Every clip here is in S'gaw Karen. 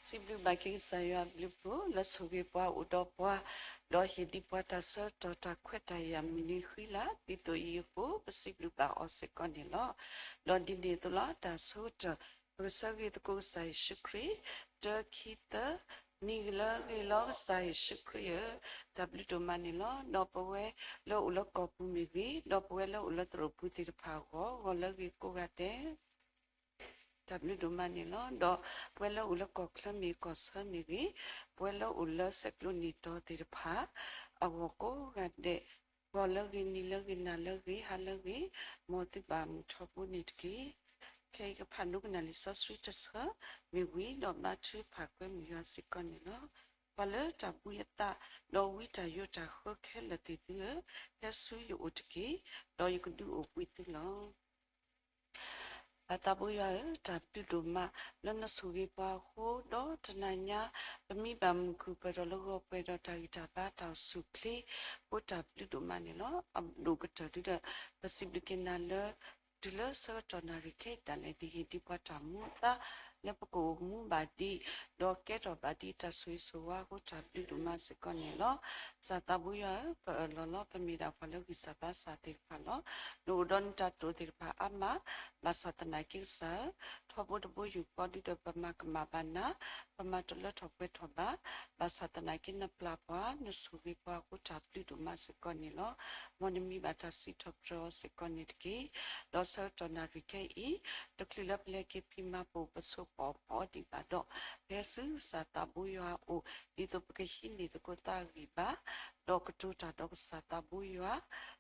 စံးဘျုးဘၣ်က့ၤကစၢ်ယွၤအဘျုးအဖှိၣ် လၢဆိၣ်ဂ့ၤပှၤအိၣ်ဒီးပှၤ, ဒီးဟ့ၣ်ဒံးပှၤတၢ်ဆၢကတီၢ်တၢ်ခွဲးတၢ်ယာ်မုၢ်နံၤဃံလၤ ဒ်သိးအံၤအဃိ ပစံးဘျုးဘၣ်အီၤစ့ၢ်ကီးန့ၣ်လီၤ. ဒီးဒ်န့ၣ်အသိးလီၤ တၢ်ဆိကတၢၢ် ပကဆၢဂ့ၤသကိးကစၢ်ယ့ၣ်ၡူးခရံာ်, တၢ ခံ သၢ, နံၤလၢအဂ့ၤလီၤ ကစၢ်ယ့ၣ်ၡူးခရံာ်ဧၢ, တၢ်ဘျုးဒိၣ်မးန့ၣ်လီၤ. ဒီးပဝဲလၢအိၣ်လၢကီၢ်ပူၤမ့ၢ်ဂ့ၤ, ဒီးပဝဲလၢအိၣ်လၢသရိာ်ပူၤသ့ၣ်တဖၣ်အဂီၢ် ဂီၤလၢအဂ့ၤကိးဂၤဒဲး တၢ်ဘျုးဒိၣ်မးန့ၣ်လီၤ. ဒီးပဝဲလၢအိၣ်လၢကီၢ်ချၢမ့ၢ်ဂ့ၤ ကီၢ်ဆၢမ့ၢ်ဂ့ၤ, ပဝဲလၢအိၣ်လၢဆဲးကျိးနံၣ်တီၤသ့ၣ်တဖၣ် အဂီၢ်ကိးဂၤဒဲး, ဂီၤလၢအဂ့ၤ နံၤလၢအဂ့ၤ နၤလၢအဂ့ၤ ဟါလၢအဂ့ၤ, မ်သုဘၣ်မုာ်ထီဘိန့ၣ်တက့ၢ်. ခဲအံၤကဖးဒိကနၣ်လံာ်စီဆှံတဆၢမ့ၢ်ဝံၤ ဒီးဘါထုကဖၣ်ကွဲမုာ်ယွၤစ့ၢ်ကီးန့ၣ်လီၤ. ပှၤလၢတၢ်ဘှံးအသး ဒီးဝံတၢ်ယိးတၢ်ဃၢခဲလၢာ်သ့ၣ်သုဧၢ, ဟဲဆူယအိၣ်တက့ၢ်, ဒီးယကဒုးအိၣ်ဘှံးသုလီၤ. ပၢ်သးဘိယွၤဧၢ, တၢ်ဘျုးဒိၣ်မး လၢနဆိၣ်ဂ့ၤပှၤအဃိ ဒီးတနၤညါ ပမ့ၢ်ဘၣ်မုၢ်ခုၣ်ပှဲၤထီၣ်လၢဂီၤပှဲၤဒီးတၢ်ဂံၢ်တၢ်ဘါတၢ်အိၣ်ဆူၣ်အိၣ်ချ့ အိၣ်တၢ်ဘျုးဒိၣ်မးန့ၣ်လီၤ. အဒိၣ်ကတၢၢ်ဒုဒီး ပစံးဘျုးက့ၤနၤလၢ တုၤလၢဆၢကတီၢ်နၣ်ရံၣ်ခဲအံၤဒၣ်လဲာ် ဒ်ဟ့ၣ်ဒံးပှၤတၢ်မူအသါ လၢပကအိၣ်မူဘၣ်ဒံး ဒီးကဲထီၣ်ဘၣ်ဒံးတၢ်ဆိၣ်ဂ့ၤဆိၣ်ဝါအဃိ တၢ်ဘျုးဒိၣ်မးစ့ၢ်ကီးန့ၣ်လီၤ. ကစၢ်သးဘိယွၤဧၢ, ပအၢၣ်လီၤလီၤ ပမ့ၢ်ဒၣ်ပှၤလၢဂံၢ်စၢ်ဘါစၢ်သ့ၣ်တဖၣ်လီၤ. နအိၣ်ဒီးနတၢ်တိာ်သ့ၣ်တဖၣ်အါမး, ဘၣ်ဆၣ်သနာ်က့ကစၢ်ဧၢ, ထီဘိတဘိယူၢ်ဃီဒုဒီးပမၤကမၣ်ဘၣ်နၤ, ပမၤတလၢထီၣ်ပှဲၤထီၣ်ဘၣ်, ဘၣ်ဆၣ်သနာ်က့နပျၢ်ပှၤ နဆိၣ်ဂ့ၤပှၤအဃိ တၢ်ဘျုးဒိၣ်မးစ့ၢ်ကီးန့ၣ်လီၤ. မ်နမံၤဘၣ်တၢ်စံးထီၣ်ပတြၢၤအီၤစ့ၢ်ကီးန့ၣ်တက့ၢ်. ဒီးဆၢကတီၢ်နၣ်ရံၣ်ခဲအံၤ, တချုးလၢပလဲၤက့ၤဖံးမၤပိာ်ပဆိးပအီၣ်ပအီဒံးဘၣ်ဒီး, ပဟဲဆူကစၢ်သးဘိယွၤအအိၣ် ဒ်သိးပကဟံးန့ၢ်သကိးသးဂံၢ်ဘါ ဒီးကတိၤတၢ်ဒီးကစၢ်သးဘိယွၤ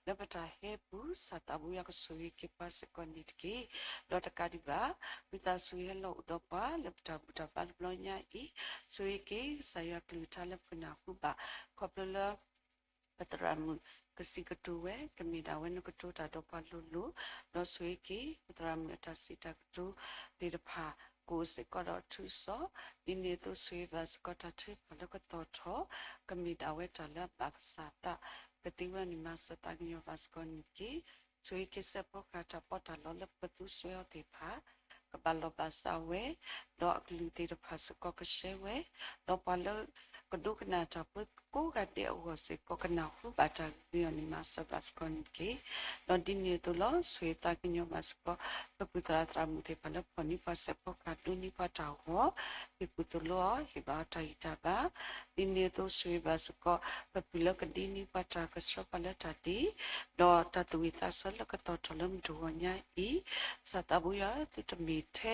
လၢပတၢ်ဟဲပူၤ ကစၢ်သးဘိယွၤကဆိၣ်ဂ့ၤက့ၤပှၤစ့ၢ်ကီးန့ၣ်တက့ၢ်. ဒီးတကးဒံးဘၣ်, ဝံသးစူၤဟဲလီၤအိၣ်ဒီးပှၤ လၢပတၢ်ဘူၣ်တၢ်ဘါတဘျီညါအံၤ, ဆိၣ်ဂ့ၤက့ၤကစၢ်ယွၤကလုၢ်ကထါလၢပကနၢ်ဟူဘၣ်, ခီဖျိလၢ ပသရၣ်မုၣ်ကစံးကတိၤဝဲ ကမ့ၢ်ဒၣ်ဝဲနကတိၤတၢ်ဒီးပှၤလိၤလိၤ, ဒီးဆိၣ်ဂ့ၤက့ၤ ပသရၣ်မုၣ်အတၢ်စံးတၢ်ကတိၤသ့ၣ်တဖၣ် ကအိၣ်စ့ၢ်ကီးဒီးအထူအစီ, ဒ်န့ၣ်အသိးဆိၣ်ဂ့ၤဘၣ်စ့ၢ်ကီးတၢ်ထုကဖၣ်လၢကသီၣ်ထီၣ်, ကမ့ၢ်ဒၣ်ဝဲတၢ်လၢအဘၣ်ကစၢ်အသး, ကသ့ဝဲန့ၣ်မၤစၢၤသးကညီၤဘၣ်စ့ၢ်ကီးန့ၣ်တက့ၢ်. ဆိၣ်ဂ့ၤက့ၤစဲးဖီကဟၣ်တၢ်ပီးတၢ်လီလၢပကသူစွဲအီၤသ့ၣ်တဖၣ် ကဘၣ်လီၤဘၣ်စးဝဲ, ဒီးအကလုၢ်သ့ၣ်တဖၣ်စ့ၢ်ကီးကဆှဲဝဲ, ဒီးပှၤလၢကဒိကနၣ်တၢ်ဖိကိးဂၤဒဲးအဂီၢ်စ့ၢ်ကီး ကနၢ်ဟူဘၣ်တၢ်ဂ့ၢ်အီၤန့ၣ် မၤစၢၤဘၣ်စ့ၢ်ကီးန့ၣ်တက့ၢ်. ဒီးဒ်န့ၣ်အသိးလီၤ ဆိၣ်ဂ့ၤသးကညီၤဘၣ်စ့ၢ်ကီး ပပုၢ်သရၣ်သရၣ်မုၣ်သ့ၣ်တဖၣ်လၢဖီၣ်န့ၢ်ပှၤစဲးဖီကဟၣ်ဒိးန့ၢ်ပှၤတၢ်ဂီၤ, ဟ့ၣ်ကူၣ်သိးလိအီၤ ဟ့ၣ်ဘၣ်အီၤတၢ်ဂံၢ်တၢ်ဘါ, ဒ်န့ၣ်အသိးဆိၣ်ဂ့ၤဘၣ်စ့ၢ်ကီး ပပုၢ်လၢကဒ့န့ၢ်ပှၤတၢ်ကဆှၢပှၤလၢတၢ်ဒ့, ဒီးတၢ်သူၣ်ဝံၣ်သးဆၢလၢကသီၣ်ထီၣ်လၢမုၢ်တဂီၤညါအံၤ, ကစၢ်သးဘိယွၤ သုတမ့ၢ်ထဲ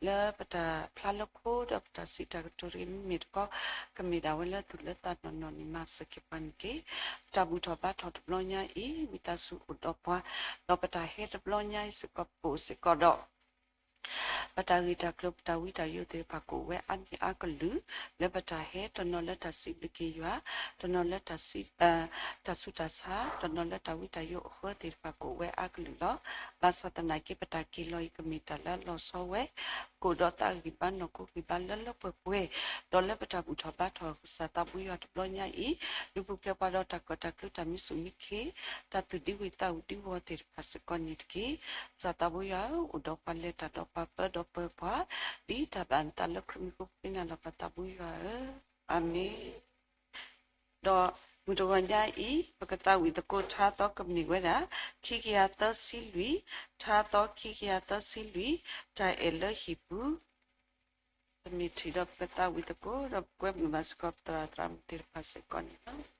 လၢပတၢ်ဖျါလၢခိ ဒီးပတၢ်စံးတၢ်ကတိၤတဂ့ၤ မ့မ့ၢ်တခီ ကမ့ၢ်ဒၣ်ဝဲလၢသူၣ်လၢသးနီၢ်နီၢ်န့ၣ် မၤစၢၤက့ၤပှၤန့ၣ်တက့ၢ်. ပတၢ်ဘူၣ်ထီၣ်ဘါထီၣ်တဘျီညါအံၤ ဝံသးစူၤအိၣ်ဒီးပှၤ, ဒီးပတၢ်ဟဲတဘျီညါအံၤစ့ၢ်ကီး ပကအိၣ်စ့ၢ်ကီးဒီး ပတၢ်ဂ့ၢ်တၢ်ကျိၤ ပတၢ်ဝံတၢ်ယိးသ့ၣ်တဖၣ်ကအိၣ်ဝဲအါမံၤအါကလုာ်, လၢပတၢ်ဟဲတနီၤလၢတၢ်စံးဘျုးက့ၤယွၤ, တနီၤလၢတၢ်စံး တၢ်ဆူးတၢ်ဆါ, တနီၤလၢတၢ်ဝံတၢ်ယိးအဃၢသ့ၣ်တဖၣ်ကအိၣ်ဝဲအါကလုာ်လီၤ. ဘၣ်ဆၣ်သနာ်က့ ပတၢ်က့ၤလီၤအံၤကမ့ၢ်တၢ်လၢအလီၤဆီဝဲ, ကအိၣ်ဒီးသးဂံၢ်ဘါနီၢ်ခိဂံၢ်ဘါလၢလၢပှဲၤပှဲၤ, ဒီးလၢပတၢ်ဘူၣ်ထီၣ်ဘါထီၣ်ကစၢ်သးဘိယွၤတဘျီညါအံၤ, ဒုးပူၤဖျဲးပှၤဒီးတၢ်ကီတၢ်ခဲတၢ်မံဆူၣ်မံခ့, တၢ်သူၣ်ဒံဝံၤသးဝံၤဒံဝီသ့ၣ်တဖၣ်စ့ၢ်ကီးန့ၣ်တက့ၢ်. ကစၢ်သးဘိယွၤဧၢ, အိၣ်ဒီးပှၤလဲၤတၢ်ဒီးပှၤပၢဒီးပၢပှၤ, ဒ်တၢ်ဘၣ်နသးလၢခရံာ်မံၤဃိ ပဃ့နၤလီၤပၢ်သးဘိယွၤဧၢ, အၤမ့ၣ်. ဒီးမုၢ်တဂီၤညါအံၤ ပကသးဝံၣ်သကိးထါသီကမ့ၢ်ဝဲဒၣ် ခံကယၤသၢဆံလွံၢ်, ထါသီခံကယၤသၢဆံလွံၢ်, တၢ်အဲၣ်လၢဟံၣ်ပူၤ, ပမ့ၢ်ထံၣ်ဒီးပကသးဝံၣ်သကိး ဒီးပကွဲမုာ်ဘၣ်စ့ၢ်ကီးပသရၣ်သရၣ်မုၣ်သ့ၣ်တဖၣ်စ့ၢ်ကီးန့ၣ်လီၤ.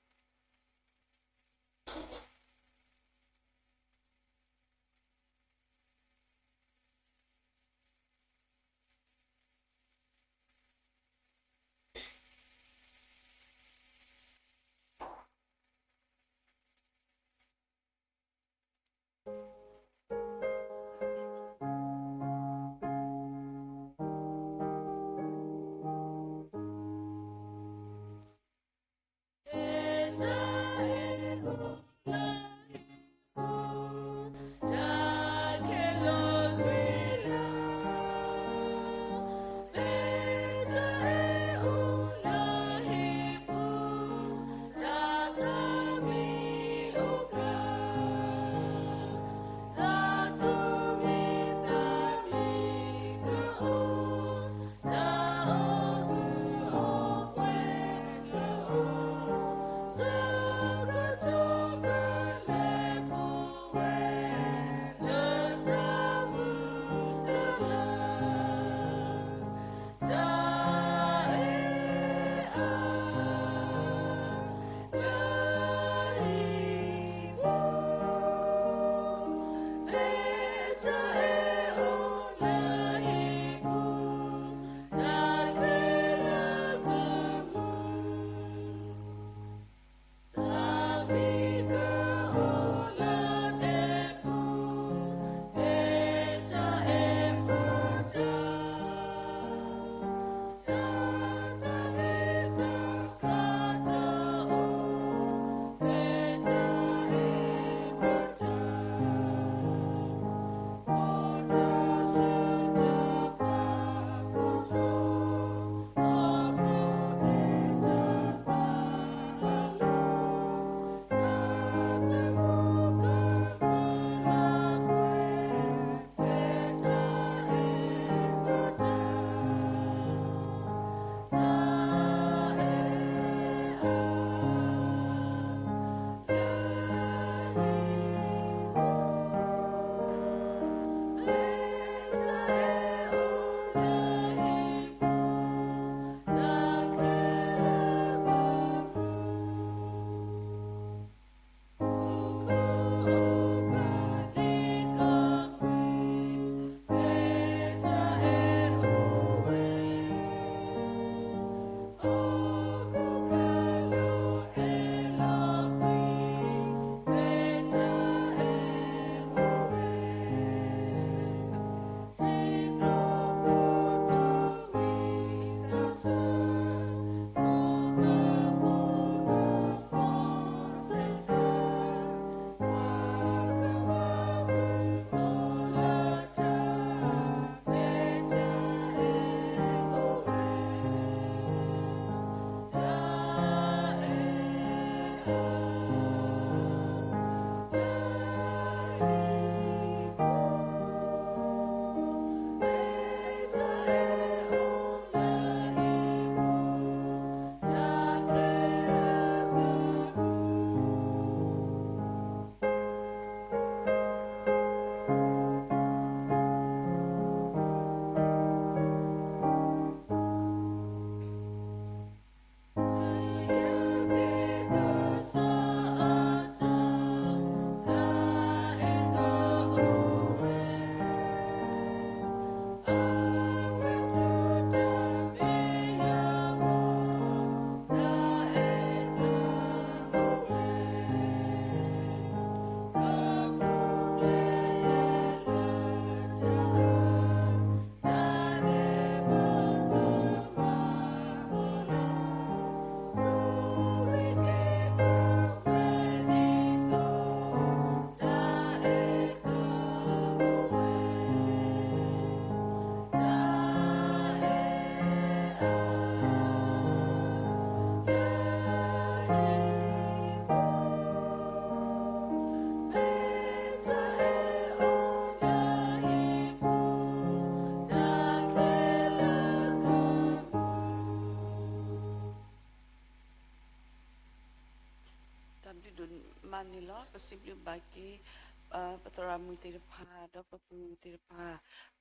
န့ၣ်လီၤ. ပစံးဘျုးဘၣ်က့ၤ ပသရၣ်မုၣ်သ့ၣ်တဖၣ် ဒီးပပုၢ်သ့ၣ်တဖၣ်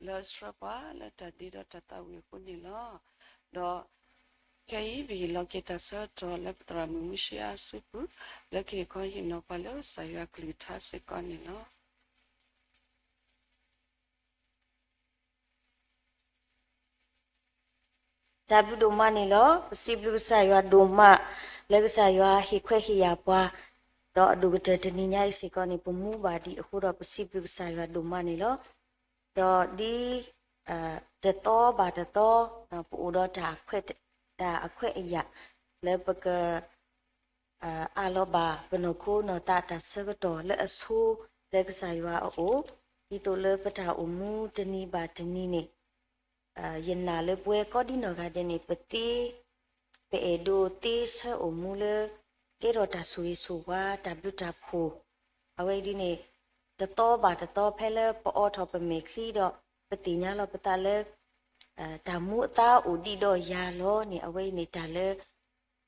လၢအဆှၢပှၤလၢတၢ်ဒ့ဒီးတၢ်သးဝံၣ်အဃိန့ၣ်လီၤ. ဒီးခဲအံၤ ပဟ့ၣ်လီၤက့ၤတၢ်ဆၢကတီၢ်လၢပသရၣ်မုၣ်မုၢ်ၡ့အါအစုပူၤ လၢကဟ့ၣ်ခီဟ့ၣ်နီၤပှၤလၢကစၢ်ယွၤအကလုၢ်ကထါစ့ၢ်ကီးန့ၣ်လီၤ. တၢ်ဘျုးဒိၣ်မးန့ၣ်လီၤ. ပစံးဘျုးကစၢ်ယွၤဒိၣ်မး လၢကစၢ်ယွၤဟ့ၣ်ခွဲးဟ့ၣ်ယာ်ပှၤ, ဒီးအဒိၣ်ကတၢၢ်တနံၤညါအံၤစ့ၢ်ကီးန့ၣ် ပမူဘၣ်ဒံးအဃိဒီး ပစံးဘျုးကစၢ်ယွၤဒိၣ်မးန့ၣ်လီၤ. ဒီးဒ် တသီဘၣ်တသီ ပအိၣ်ဒီးတၢ်အခွဲး တၢ်အခွဲးအယာ် လၢပက အးလီၤဘၣ်ပနီၢ်ခိနီၢ်သးတၢ်ဆၢကတီၢ်လၢအဆိ လၢကစၢ်ယွၤအအိၣ်, ဒ်သိးလၢပတၢ်အိၣ်မူတနံၤဘၣ်တနံၤန့ၣ် ယနာ်လၢပဝဲကိးဒံနီၢ်ဂၤဒဲးန့ၣ် ပသ့ ပအဲၣ်ဒိးသ့ဆၢအိၣ်မူလၢ ကဲထီၣ်တၢ်ဆိၣ်ဂ့ၤဆိၣ်ဝါ တၢ်ဘျုးတၢ်ဖှိၣ်, အဝဲအံၤဒ်န့ၣ် တသီဘၣ်တသီဖဲလၢပအိးထီၣ်ပမဲာ်ချံဒီး ပသ့ၣ်ညါလီၤပသးလၢ တၢ်မူအသါအိၣ်ဒံးဒီးယၤလီၤန့ၣ် အဝဲအံၤန့ၣ်တၢ်လၢ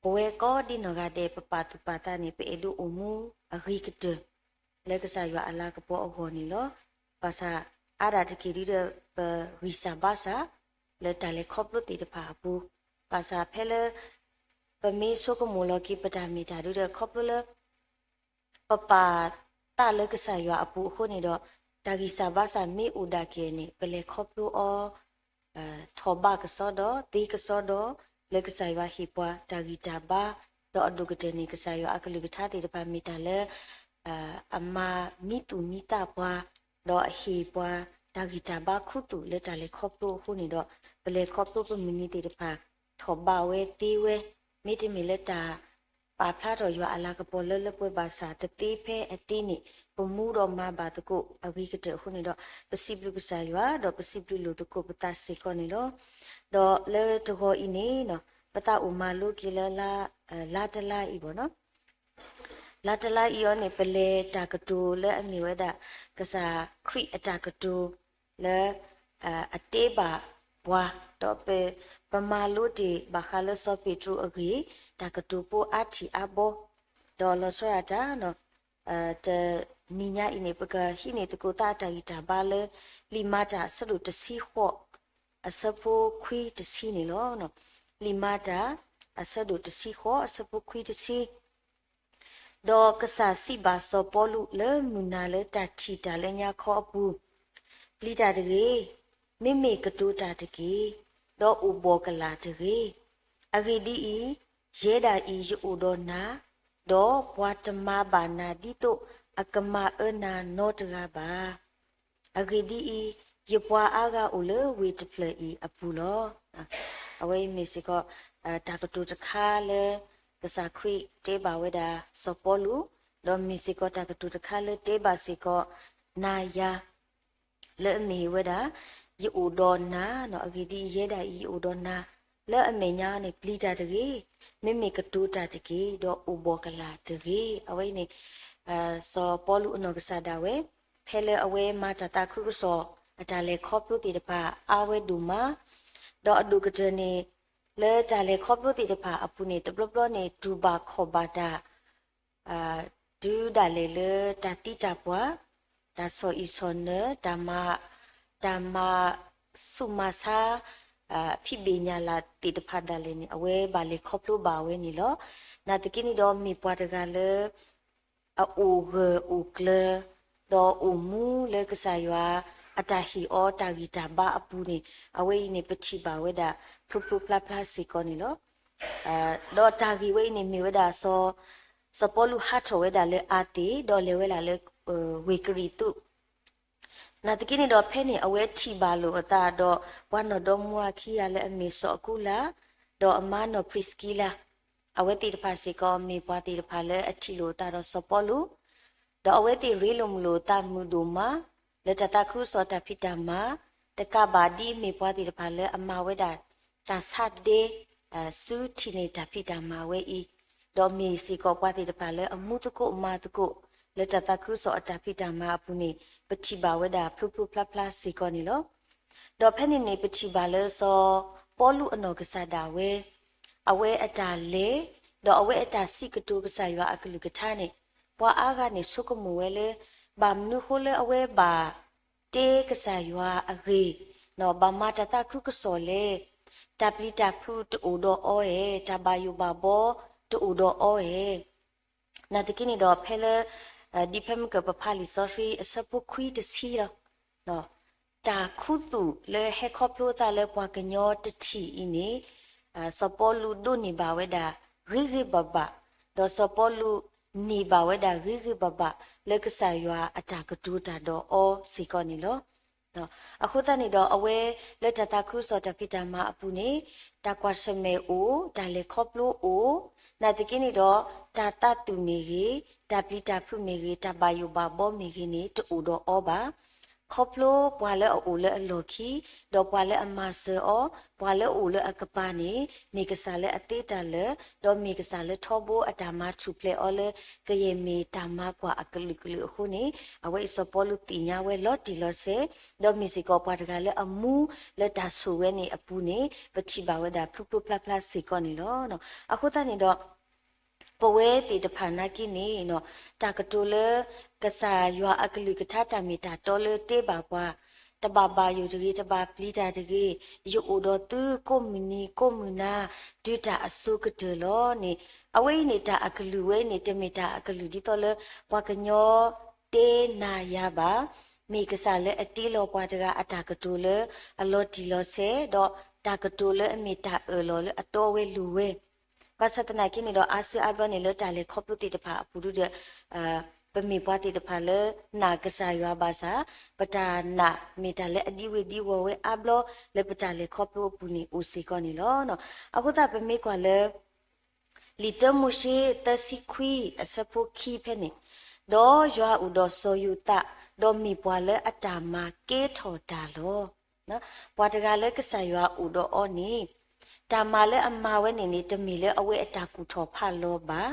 ပဝဲကိးဒံနီၢ်ဂၤဒဲး ပပာ်သူၣ်ပာ်သးန့ၣ် ပအဲၣ်ဒိးအိၣ်မူအဂ့ၤကတၢၢ် လၢကစၢ်ယွၤအလၤကပီၤအဂီၢ်န့ၣ်လီၤ. ဘၣ်ဆၣ်အါဒၣ်တက့ၢ်ဒ်ဒီး ပဂံၢ်စၢ်ဘါစၢ် လၢတၢ်လဲၤခီဖျိသ့ၣ်တဖၣ်အပူၤ, ဘၣ်ဆၣ်ဖဲလၢ ပမ့ၢ်ဆိကမိၣ်လီၤက့ၤပတၢ်မ့ၢ်တၢ်ဒ်ဒီး ခီဖျိလၢ ပပာ်သးလၢကစၢ်ယွၤအပူၤအဃိန့ၣ်ဒီး တၢ်ဂံၢ်စၢ်ဘါစၢ်မ့ၢ်အိၣ်ဒၣ်က့ၤန့ၣ် ပလဲၤခီဖျိအီၤ ထီၣ်ဘးကစီဒီး သ့ကစီဒီး လၢကစၢ်ယွၤဟ့ၣ်ပှၤတၢ်ဂံၢ်တၢ်ဘါ, ဒီးအဒိၣ်ကတၢၢ်န့ၣ် ကစၢ်ယွၤအကလုၢ်ကထါသ့ၣ်တဖၣ်မ့ၢ်တၢ်လၢ အမၤမံသူၣ်မံသးပှၤ, ဒီးအဟ့ၣ်ပှၤ တၢ်ဂံၢ်တၢ်ဘါခူသူၣ်လၢတၢ်လဲၤခီဖျိအဃိန့ၣ်ဒီး ပလဲၤခီဖျိပမုၢ်နံၤသ့ၣ်တဖၣ် ထီၣ်ဘးဝဲသ့ဝဲ, မ့တမ့ၢ်လၢတၢ် ပာ်ဖျါထီၣ်ယွၤအလၤကပီၤလၢလၢပှဲၤဘၣ်ဆၣ် တသ့ဖဲအသ့န့ၣ် ပမူဒီးမၤဘၣ်သကိးအဂ့ၤကတၢၢ်အဃိန့ၣ်ဒီး ပစံးဘျုးကစၢ်ယွၤ ဒီးပစံးဘျုးလိာ်သကိးပသးစ့ၢ်ကီးန့ၣ်လီၤ. ဒီးလၢတဂီၤအံၤန့ၣ် ပသးအိၣ်မၤလိက့ၤလၢ လါတလါအံၤဘၣ်နီၤ လါတလါအံၤအီၤန့ၣ် ပလဲၤတၢ်ကတိၤလၢအမ့ၢ်ဝဲဒၣ် ကစၢ်ခရံာ်အတၢ်ကတိၤ လၢ အတဲဘၣ်ပှၤ, ဒီးပမၤလိတ့ၢ်ဘၣ်ဃးလၢစီၤပ့းတရူးအဂ့ၢ် တၢ်ကတိၤဖိအါထံၣ်အါဘီ, ဒီးလီၤဆီဒၣ်တၢ် တနံၤညါအံၤန့ၣ် ပကဟံးန့ၢ်သကိးသးအတၢ်ဂံၢ်တၢ်ဘါလၢ လံာ်မၤတၢ်အဆၢဒိၣ်တဆံဃိး အဆၢဖိခွံတဆံန့ၣ်လီၤ. လံာ်မၤတၢ် အဆၢဒိၣ်တဆံဃိး အဆၢဖိခွံတဆံ ဒီးကစၢ်စံးဘၣ်စီၤပီလူးလၢမုၢ်နၤလၢတၢ်ထံၣ်တၢ်လၢညါခီအပူၤ, ပျံၤတၢ်တဂ့ၤ, မ့မ့ၢ်ကတိၤတၢ်တက့ၢ်, ဒီးအိၣ်ဘှီၣ်ကလာ်တဂ့ၤ. အဂ့ၢ်ဒ်အံၤ, ယဲဒၣ်အံၤယအိၣ်ဒီးနၤ, ဒီးပှၤတမၤဘၣ်နၤဒ်သိးအကမၤအၢနၤနီတဂၤဘၣ်. အဂ့ၢ်ဒ်အံၤ, ယပှၤအါဂၤအိၣ်လၢဝ့ၢ်တဖျၢၣ်အံၤအပူၤလီၤ. အဝဲအံၤမ့ၢ်စ့ၢ်ကီး တၢ်ကတိၤတခါလၢ ကစၢ်ခရံာ်တဲဘၣ်ဝဲဒၣ်စီၤပီလူး, ဒီးမ့ၢ်စ့ၢ်ကီးတၢ်ကတိၤတခါလၢတဲဘၣ်စ့ၢ်ကီး နၤယၤ လၢအမ့ၢ်ဝဲဒၣ် ယအိၣ်ဒီးနၤ, အဂ့ၢ်ဒ်အံၤ ယဲဒၣ်အံၤယအိၣ်ဒီးနၤ, လၢအမဲာ်ညါန့ၣ် ပျံၤတၢ်တဂ့ၤ, မ့မ့ၢ်ကတိၤတၢ်တက့ၢ်, ဒီးအိၣ်ဘှီၣ်ကလာ်တဂ့ၤ. အဝဲအံၤန့ၣ် စီၤပီလူးအနီၢ်ကစၢ်ဒၣ်ဝဲ ဖဲလၢအဝဲမၤတၢ်သးခုကစီၣ် အတၢ်လဲၤခီဖျိသ့ၣ်တဖၣ်အါဝဲဒိၣ်မး, ဒီးအဒိၣ်ကတၢၢ်န့ၣ် လၢတၢ်လဲၤခီဖျိသ့ၣ်တဖၣ်အပူၤန့ၣ် တဘျီဘျီန့ၣ် တူၢ်ဘၣ်ခီၣ်ဘၣ်တၢ် တုၤဒၣ်လဲာ်လၢတၢ်သံတၢ်ပှၢ်, တၢ်ဆီၣ်အံၣ်ဆီၣ်နၢၤ, တၢ်မၤ, တၢ်မၤဆူးမၤဆါ, ဖံးဘ့ၣ်ညၣ်လၢ်သ့ၣ်တဖၣ်ဒၣ်လဲာ်န့ၣ် အဝဲဘၣ်လဲၤခီဖျိဘၣ်ဝဲန့ၣ်လီၤ. နာ်သက့န့ၣ်ဒီးမ့ၢ်ပှၤတဂၤလၢ အအိၣ်ဂၢၢ်အိၣ်ကျၢၤ, ဒီးအိၣ်မူလၢကစၢ်ယွၤ အတၢ်ဟ့ၣ်အီၤတၢ်ဂံၢ်တၢ်ဘါအပူၤန့ၣ် အဝဲအံၤန့ၣ် ပထံၣ်ဘၣ်ဝဲဒၣ် ဖျိဖျိဖျါဖျါစ့ၢ်ကီးန့ၣ်လီၤ. ဒီးတၢ်ဂ့ၢ်ဝဲအံၤန့ၣ်မ့ၢ်ဝဲဒၣ် စီၤပီလူးဟးထီၣ်ဝဲဒၣ်လၢအၤသ့ၣ် ဒီးလဲၤဝဲဒၣ်လၢ ဝ့ၢ်ကရံၣ်သူး နာ်သက့န့ၣ်ဒီးဖဲန့ၣ် အဝဲထံၣ်ဘၣ်လိာ်အသးဒီး ပှၤနီၢ်ဒီမါဝၤခံဂၤလၢအမ့ၢ်စီၤအကူလး, ဒီးအမါနီၢ်ပြံးစကံလး, အဝဲသ့ၣ်တဖၣ်စ့ၢ်ကီး မ့ၢ်ပှၤသ့ၣ်တဖၣ်လၢအထံၣ်လိာ်အသးဒီးစီၤပီလူး, ဒီးအဝဲသ့ၣ်ရ့လိာ်မုာ်လိာ်အသးမုာ်ဒိၣ်မး လၢတၢ်သးခုကစီၣ်တၢ်ဖံးတၢ်မၤ, တကးဘၣ်ဒ်အမ့ၢ်ပှၤသ့ၣ်တဖၣ်လၢအမၤဝဲဒၣ် တၢ်ဆါဒဲ ဆူထံၣ်န့ၢ်တၢ်ဖံးတၢ်မၤဝဲအံၤ, ဒီးမ့ၢ်စ့ၢ်ကီးပှၤသ့ၣ်တဖၣ်လၢအမူသကိးမၤသကိး လၢတၢ်သးခုကစီၣ်အတၢ်ဖံးတၢ်မၤအပူၤန့ၣ် ပထံၣ်ဘၣ်ဝဲဒၣ်ဖျိဖျိဖျါဖျါစ့ၢ်ကီးန့ၣ်လီၤ. ဒီးဖဲန့ၣ်န့ၣ် ပထံၣ်ဘၣ်လၢစီၤပီလူးအနီၢ်ကစၢ်ဒၣ်ဝဲ အဝဲအတၢ်လဲၤ ဒီးအဝဲအတၢ်စံးကတိၤကစၢ်ယွၤအကလုၢ်ကထါန့ၣ် ပှၤအါဂၤန့ၣ်ဆိကမိၣ်ဝဲလၢ ဘၣ်မနုၤဃိလၢအဝဲဘၣ်တ့ကစၢ်ယွၤအဂ့ၢ်, ဘၣ်မၤတၢ်သးခုကစီၣ်လဲၣ်, တၢ်ပျံၤတၢ်ဖုးတအိၣ်ဒီးအီၤဧဲ, တၢ်ဘၣ်ယိၣ်ဘၣ်ဘီတအိၣ်ဒီးအီၤဧဲ. နာ်သက့န့ၣ်ဒီး ဖဲလၢ ဒ်ဖဲမုၢ်ကၢၢ်ပဖးလံာ်စီဆှံအဆၢဖိခွံတဆံလီၤ. တၢ်ခူသူၣ်လၢဟဲခီဖျိအသးလၢပှၤကညီတထံၣ်အံၤန့ၣ် စီၤပီလူးဒိးန့ၢ်ဘၣ်ဝဲဒၣ်ဂ့ၤဂ့ၤဘၣ်ဘၣ်, ဒီးစီၤပီလူးန့ၢ်ဘၣ်ဝဲဒၣ်ဂ့ၤဂ့ၤဘၣ်ဘၣ် လၢကစၢ်ယွၤအတၢ်ကတိၤတၢ်ဒီးအီၤစ့ၢ်ကီးန့ၣ်လီၤ. အဃိသတးန့ၣ်ဒီး အဝဲလၢတၢ်သးခုကစီၣ်တၢ်ဖံးတၢ်မၤအပူၤန့ၣ် တၢ်ကွၢ်ဆၢၣ်မဲာ်အိၣ်, တၢ်လဲၤခီဖျိအိၣ်, နာ်သက့န့ၣ်ဒီး တၢ်သးသူၣ်မ့ၢ်ဂ့ၤ, တၢ်ပျံၤတၢ်ဖုးမ့ၢ်ဂ့ၤ, တၢ်ဘၣ်ယိၣ်ဘၣ်ဘီမ့ၢ်ဂ့ၤန့ၣ် တအိၣ်ဒီးအီၤဘၣ်. ခီဖျိပှၤလၢအအိၣ်လၢအလီၢ်ခံ, ဒီးပှၤလၢအမၤစၢၤအီၤ, ပှၤလၢအအိၣ်လၢအကပၤန့ၣ် မ့ၢ်ကစၢ်လၢအသ့တၢ်လၢာ်, ဒီးမ့ၢ်ကစၢ်လၢထီဘိအတၢ်မၤထူၣ်ဖျဲးအီၤလၢ ကယဲၢ်မ့ၢ်တၢ်မၤကွၢ်အကလုာ်ကလုာ်အဃိန့ၣ် အဝဲအံၤစီၤပီလူးသ့ၣ်ညါဝဲလီၤတံၢ်လီၤဆဲး, ဒီးမ့ၢ်စ့ၢ်ကီးပှၤတဂၤလၢအမူလၢတၢ်ဆိၣ်ဝဲန့ၣ်အပူၤန့ၣ် ပထံၣ်ဘၣ်ဝဲဒၣ်ဖျိဖျိဖျါဖျါစ့ၢ်ကီးန့ၣ်လီၤ. အဃိသတးန့ၣ်ဒီး ပဝဲသ့ၣ်တဖၣ်နာ်က့န့ၣ် တၢ်ကတိၤလၢ ကစၢ်ယွၤအကလုၢ်ကထါတၢ်မ့ၢ်တၢ်တီလၢတ့ဘၣ်ပှၤ, တဘၣ်ဘၣ်ယိၣ်တဂ့ၤ, တဘၣ်ပျံၤတၢ်တဂ့ၤ, ယအိၣ်ဒီးသုကိးမုၢ်နံၤကိးမုၢ်နၤ တုၤတၢ်အစိၤကတၢၢ်လီၤန့ၣ်, အဝဲအံၤန့ၣ် တၢ်အကလုၢ်ဝဲန့ၣ် တမ့ၢ်တၢ်အကလုၢ်ဒ်သိးလၢ ပှၤကညီတဲနၤယၤဘၣ်. မ့ၢ်ကစၢ်လၢအတ့လီၤပှၤတဂၤအတၢ်ကတိၤလၢအလီၤတံၢ်လီၤဆဲး, ဒီးတၢ်ကတိၤလၢအမ့ၢ်တၢ်အၢၣ်လီၤလၢအတီဝဲလိၤဝဲ ဘၣ်ဆၣ်သနာ်က့န့ၣ်ဒီး အါစုအါဘျီန့ၣ် လၢတၢ်လဲၤခီဖျိသ့ၣ်တဖၣ်အပူၤဒီး ပမ့ၢ်ပှၤသ့ၣ်တဖၣ်လၢနာ်ကစၢ်ယွၤဘၣ်ဆၣ်, ပတၢ်နာ်မ့ၢ်တၢ်လၢအဒံဝ့ၤဒံဝီၤဝဲအါဘျီ လၢပတၢ်လဲၤခီဖျိအပူၤန့ၣ် အိၣ်စ့ၢ်ကီးန့ၣ်လီၤ. အဃိသတးပမ့ၢ်ကွၢ်လၢ လံာ်တၢမိၤၡ့ သၢဆံခွံအဆၢဖိခံဖဲန့ၣ်, ဒီးယွၤအိၣ်ဒီးစီၤယိၤသး, ဒီးမ့ၢ်ပှၤလၢအတၢ်မၤကဲထီၣ်တၢ်လီၤ. ပှၤတဂၤလၢကစၢ်ယွၤအိၣ်ဒီးအီၤန့ၣ် တၢ်မၤလၢအမၤဝဲန့ၣ်န့ၣ် တမ့ၢ်လၢအဝဲအတၢ်ကူၣ်ထီၣ်ဖးလီၤဘၣ်.